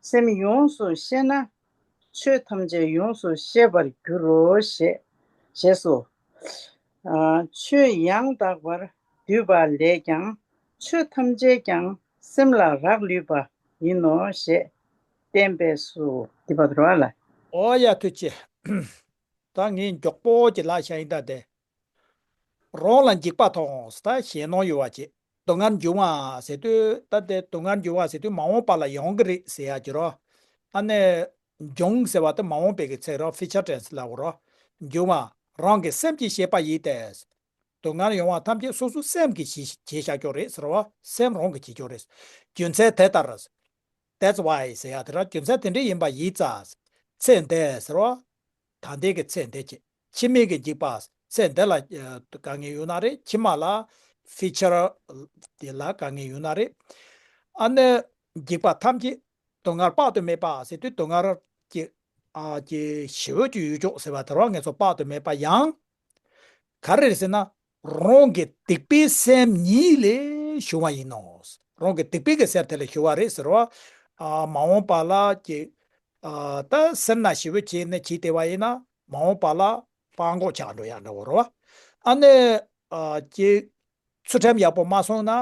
སེམས་ཡོངས་སུ་ཤེས་ན་ཆོས་ཐམས་ཅད་ཡོངས་སུ་ཤེས་པར་འགྱུར་རོ་ཞེས་ཞེས་སོ། ཆོས་ཡང་དག་པར་བསྡུས་པ་ལས་ཀྱང་ཆོས་ཐམས་ཅད་ཀྱང་སེམས་ལ་རག་ལུས་པ་ཡིན་ནོ་ཞེས་བསྟན་པས་སོ། འདི་བར་དུ་རོ་ལ། ཨོ་ཡ་ཐུགས་རྗེ་ཆེ། ད་ངས་མགྱོགས་པོ་ཅིག་ལབ་བཞག་ཡིན། ད་དེ་རང་ལ་འཇིགས་པ་ཐོངས་ད་ཞེད་སྣང་ཡོད་པ་ཅིག་སྡུག་བསྔལ་འབྱུང་བ་ཟེར་དུས། ད་དེ་སྡུག་བསྔལ་འབྱུང་བ་ཟེར་དུས་མ་འོངས་པ་ལ་ཡོང་གི་རེད་ཟེར་ཡ་ཅིག་རོ། ཨ་ནི་འབྱུང་ཟེར་བ་དེ་མ་འོངས་པའི་གི་ཚིག་རོ། ཕིའུ་ཅར་ཊེན་སི་ལབ་དགོས་རོ། འབྱུང་བ་རང་གི་སེམས་ཀྱིས་བྱས་པ་ཡིན་ཏེ། སྡུག་བསྔལ་ཡོང་བ་ཐམས་ཅད་སོ་སོའི་སེམས་ཀྱིས་བྱས་བྱས་བཞག་ཀྱོག་རེད་ཟེར་བ། སེམས་རང་གིས་བྱས་ཀྱོག་རེད། རྒྱུ་མཚན་དེ་ལྟར། That's why ཟེར་ཡ་དེ་ར། རྒྱུ་མཚན་དེ་འདྲ་ཡིན་པ་ཡིན་ཙང་། ཚེ་འདས་ཟེར་བ། ད་ལྟའི་གི་ཚེ་འདས་ཀྱི་ཕྱི་མའི་གི་འཇིགས་པ་ཚེ་འདི་ལ་དཀའ་ངལ་ཡོད་ན་རེད། ཕྱི་མ་ལ་ཕིའུ་ཅར་དེ་ལ་དཀའ་ངལ་ཡོད་ན་རེད། ཨ་ནི་འཇིགས་པ་ཐམས་ཅད་སྡུག་བསྔལ་དཔག་ཏུ་མེད་པ་ཟེར་དུས་སྡུག་བསྔལ་གྱི་ཨ་ཀྱི་ཞེ་པོ་ཅིག་ཡོད་ཀྱོག་ཟེར་བ་དེ་ར། ངེས་སོ་དཔག་ཏུ་མེད་པ་ཡང་ག་རེ་རེད་ཟེར་ན། རང་གི་སྡིག་པའི་སེམས་ཉིད་ལས་བྱུང་བ་ཡིན་ནོ། རང་གི་སྡིག་པའི་གི་སེམས་དེ་ལས་བྱུང་བ་རེད་ཟེར་བ། ཨ་མ་འོངས་པ་ལ་ཀྱི་ཨ་ད་སེམས་ན་ཞེ་པོ་བྱས་ནས་བྱས་བསྡད་པ་ཡིན་ན་མ་འོངས་པ་ལ་སྤྲང་པོ་ཆགས་འགྲོ་ཡ་འདྲ་བོ་རེད་བ། ཨ་ནི་ཨ་ཀྱི་ཚུལ་ཁྲིམས་ཡག་པོ་མ་སྲུང་ན།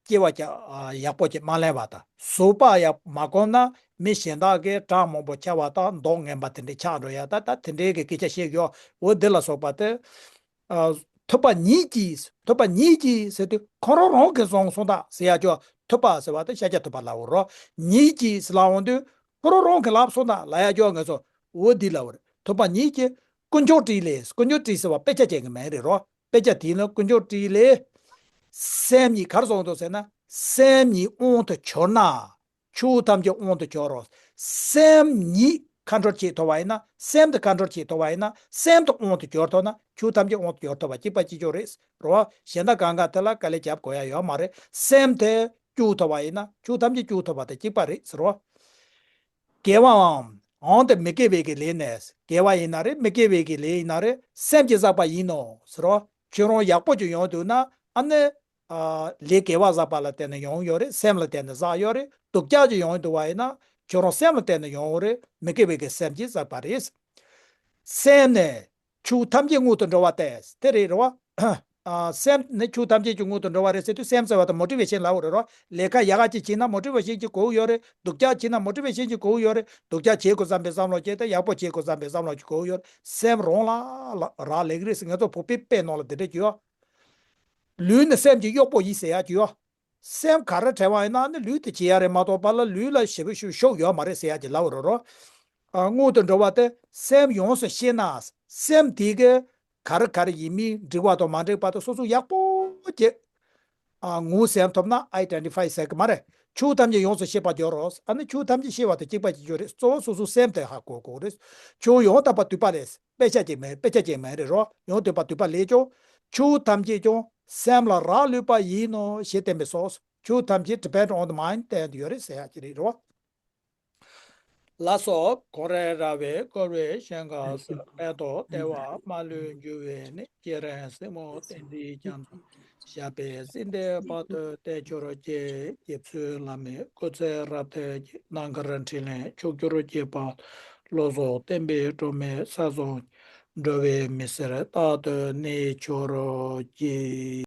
སྐྱེ་བ་ཀྱང་ཡག་པོ་ཅིག་མ་ལེན་པ་དང་། བཟོད་པ་ཡང་མ་སྒོམ་ན་མི་གཞན་དག་གིས་གྲངས་མང་པོ་ཁྱེར་བ་དང་མདོག་ངན་པ་དེ་འདྲ་ཆགས་འགྲོ་ཡ། ད་ད་དེ་འདྲའི་གི་སྐད་ཆ་བཤད་ཡོད། འོ་འདི་ལ་སོགས་པ་དེ། ཨ་ཐོས་པ་ཉིད་ཀྱིས། ཐོས་པ་ཉིད་ཀྱིས་ཟེར་དུས་ཁོ་རང་རང་གིས་བཟུང་སོང་ད་ཟེར་ཡ་ཅོ། ཐོས་པ་ཟེར་བ་དེ་ཤཱཀྱ་ཐུབ་པ་ལབ་དགོས་རོ། ཉིད་ཀྱིས་ལབ་འོང་དུས་ཁོ་རང་རང་གིས་ལབ་སོང་ད་ལབ་ཡ་ཅོ། ངེས་སོ། འོ་འདི་ལབ་དགོས་རེད། ཐོས་པ་ཉིད་ཀྱིས་དཀོན་མཆོག་སྤྲིན་ལས། དཀོན་མཆོག་སྤྲིན་ཟེར་བ་དཔེ་ཆ་ཅན་གྱི་མིང་རེད་རོ། དཔེ་ཆ་དེའི་ནང་དཀོན་མཆོག་སྤྲིན་ལས། སེམས་ཉིད་ག་རེ་བཟུང་འདུག་ཟེར་ན། སེམས་ཉིད་དབང་དུ་གྱུར་ན། ཆོས་ཐམས་ཅད་དབང་དུ་གྱུར་རོ། སེམས་ཉིད་ཁོན་ཊོལ་བྱེད་ཐུབ་པ་ཡིན་ན། སེམས་དེ་ཁོན་ཊོལ་བྱེད་ཐུབ་པ་ཡིན་ན། སེམས་དེ་དབང་དུ་གྱུར་ཐུབ་ན་ཆོས་ཐམས་ཅད་དབང་དུ་གྱུར་ཐུབ་པ་གཅིག་པ་གཅིག་རྐྱང་རེད་རོ། གཞན་དག་གང་ག་དེ་ལ་དཀའ་ལས་རྒྱབ་དགོས་ཡ་ཡོད་མ་རེད། སེམས་དེ་བཅུག་ཐུབ་པ་ཡིན་ན་ཆོས་ཐམས་ཅད་བཅུག་ཐུབ་པ་དང་གཅིག་པ་རེད་ཟེར་རོ། དགེ་བའམ་འོན་ཏེ་མི་དགེ་བའི་གི་ལས་ནི། དགེ་བ་ཡིན་ན་རེད། མི་དགེ་བའི་གི་ལས་ཡིན་ན་རེད། སེམས་ཀྱིས་བསགས་པ་ཡིན་ནོ་ཟེར་རོ། ཁྱོད་རང་ཡག་པོ་ཅིག་ཡོང་འདུག་ན་ཨ་ནི། ཨ་ལས་དགེ་བ་བསགས་པ་ལ་བརྟེན་ནས་ཡོང་ཡོད་རེད། སེམས་ལ་བརྟེན་ནས་བསགས་ཡོད་རེད། སྡུག་ཅག་ཅིག་ཡོང་འདུག་བ་ཡིན་ན་ཁྱོད་རང་སེམས་ལ་བརྟེན་ནས་ཡོང་ཡོད་རེད། མི་དགེ་བའི་གི་སེམས་ཀྱིས་བསགས་པ་རེད། སེམས་ནི་ཆོས་ཐམས་ཅད་སྔོན་དུ་འགྲོ་བ་སྟེ། དེ་རེད་རེད་བ། ཨ་སེམས་ནི་ཆོས་ཐམས་ཅད་ཀྱི་སྔོན་དུ་འགྲོ་བ་རེད་ཟེར་དུས་སེམས་ཟེར་བ་དང་མོ་ཊི་ཝེ་ཤན་ལབ་དགོས་རེད་རོ། ལས་ཀ་ཡག་ག་ཅིག་བྱས་ན་མོ་ཊི་ཝེ་ཤན་ཅིག་དགོས་ཡོད་རེད། སྡུག་ཅག་བྱས་ན་མོ་ཊི་ཝེ་ཤན་ཅིག་དགོས་ཡོད་རེད། སྡུག་ཅག་བྱེད་དགོས་བསམ་པའི་བསམ་བློ་བྱས་ཏེ་ཡག་པོ་བྱེད་དགོས་བསམ་པའི་བསམ་བློ་ཅིག་དགོས་ཡོད་རེད། སེམས་རང་ལ་ལ་རག་ལས་ཀྱི་རེད་ཟེར། ང་ཚོ་བོད་པའི་དཔེ་ནང་ལ་དེ་འདྲ་ཅིག་ཡོད། ལུས་ནི་སེམས་ཀྱི་གཡོག་པོ་ཡིན་ཟེར་ཡ་ཅིག་ཡོད། སེམས་ག་རེ་བྲེལ་བ་ཡིན་ན་ནི་ལུས་དེ་བྱེད་ཡ་རེད་མ་གཏོགས་པ་ལ་ལུས་ལ་ཞེ་པོ་ཞེ་པོ་ཤུགས་ཡོད་མ་རེད་ཟེར་ཡ་ཅིག་ལབ་དགོས་རེད་རོ། ཨ་སྔོན་དུ་འགྲོ་བ་དེ་སེམས་ཡོངས་སུ་ཤེས་ན། སེམས་དེ་གི་ག་རེ་ག་རེ་ཡིན་མིན་འགྲིག་པ་དང་མ་འགྲིག་པ་དེ་སོ་སོ་ཡག་པོ་ཅིག་ཨ་ངོས་ཟིན་ཐུབ་ན། ཨའི་ཌེན་ཊི་ཕའི་ཟེར་གི་མ་རེད། ཆོས་ཐམས་ཅད་ཡོངས་སུ་ཤེས་པར་འགྱུར་རོ། ཨ་ནི་ཆོས་ཐམས་ཅད་ཤེས་པ་དང་གཅིག་པ་གཅིག་གྱུར་རེད། གཙོ་བོ་སོ་སོའི་སེམས་དེ་ཧ་གོ་དགོས་རེད། ཆོས་ཡང་དག་པར་བསྡུས་པ་ལས། དཔེ་ཆ་ཅིག་མིན། དཔེ་ཆ་ཅིག་མིན་རེད་རོ། ཡང་དག་པར་བསྡུས་པ་ལས་ཀྱང་ཆོས་ཐམས་ཅད་ཀྱང་སེམས་ལ་རག་ལུས་པ་ཡིན་ནོ་ཞེས་བསྟན་པའི་སོ། ཆོས་ཐམས་ཅད་depend on the mind བསྟན་ཡོད་རེད་ཟེར་ཡ་ཅིག་རེད་རོ། ལགས་སོ། ཁོང་རེ་ར་བས་བསྐོར་བའི་ཞིང་ཁམས་སུ། མེ་ཏོག་ལྟེ་བ་མ་ལུས་རྒྱུ་བའི་གནས། སྐྱེ་རིང་སྲིང་མོ་བསྟན་འཛིན་རྒྱ་མཚོ། ཞབས་པད་སྲིད་མཐའི་བར་དུ་བརྟན་གྱུར་ཅིག་སྐྱབས་སུ་བླ་མའི་སྐུ་ཚེ་རབ་མཐའི་རྣམ་དཀར་འཕྲིན་ལས་མཆོག་གྱུར་ཅིག་བློ་བཟང་བསྟན་པའི་སྒྲོན་མེ་ས་གསུམ་འགྲོ་བའི་མི་སེར་རྟག་ཏུ་གནས་གྱུར་ཅིག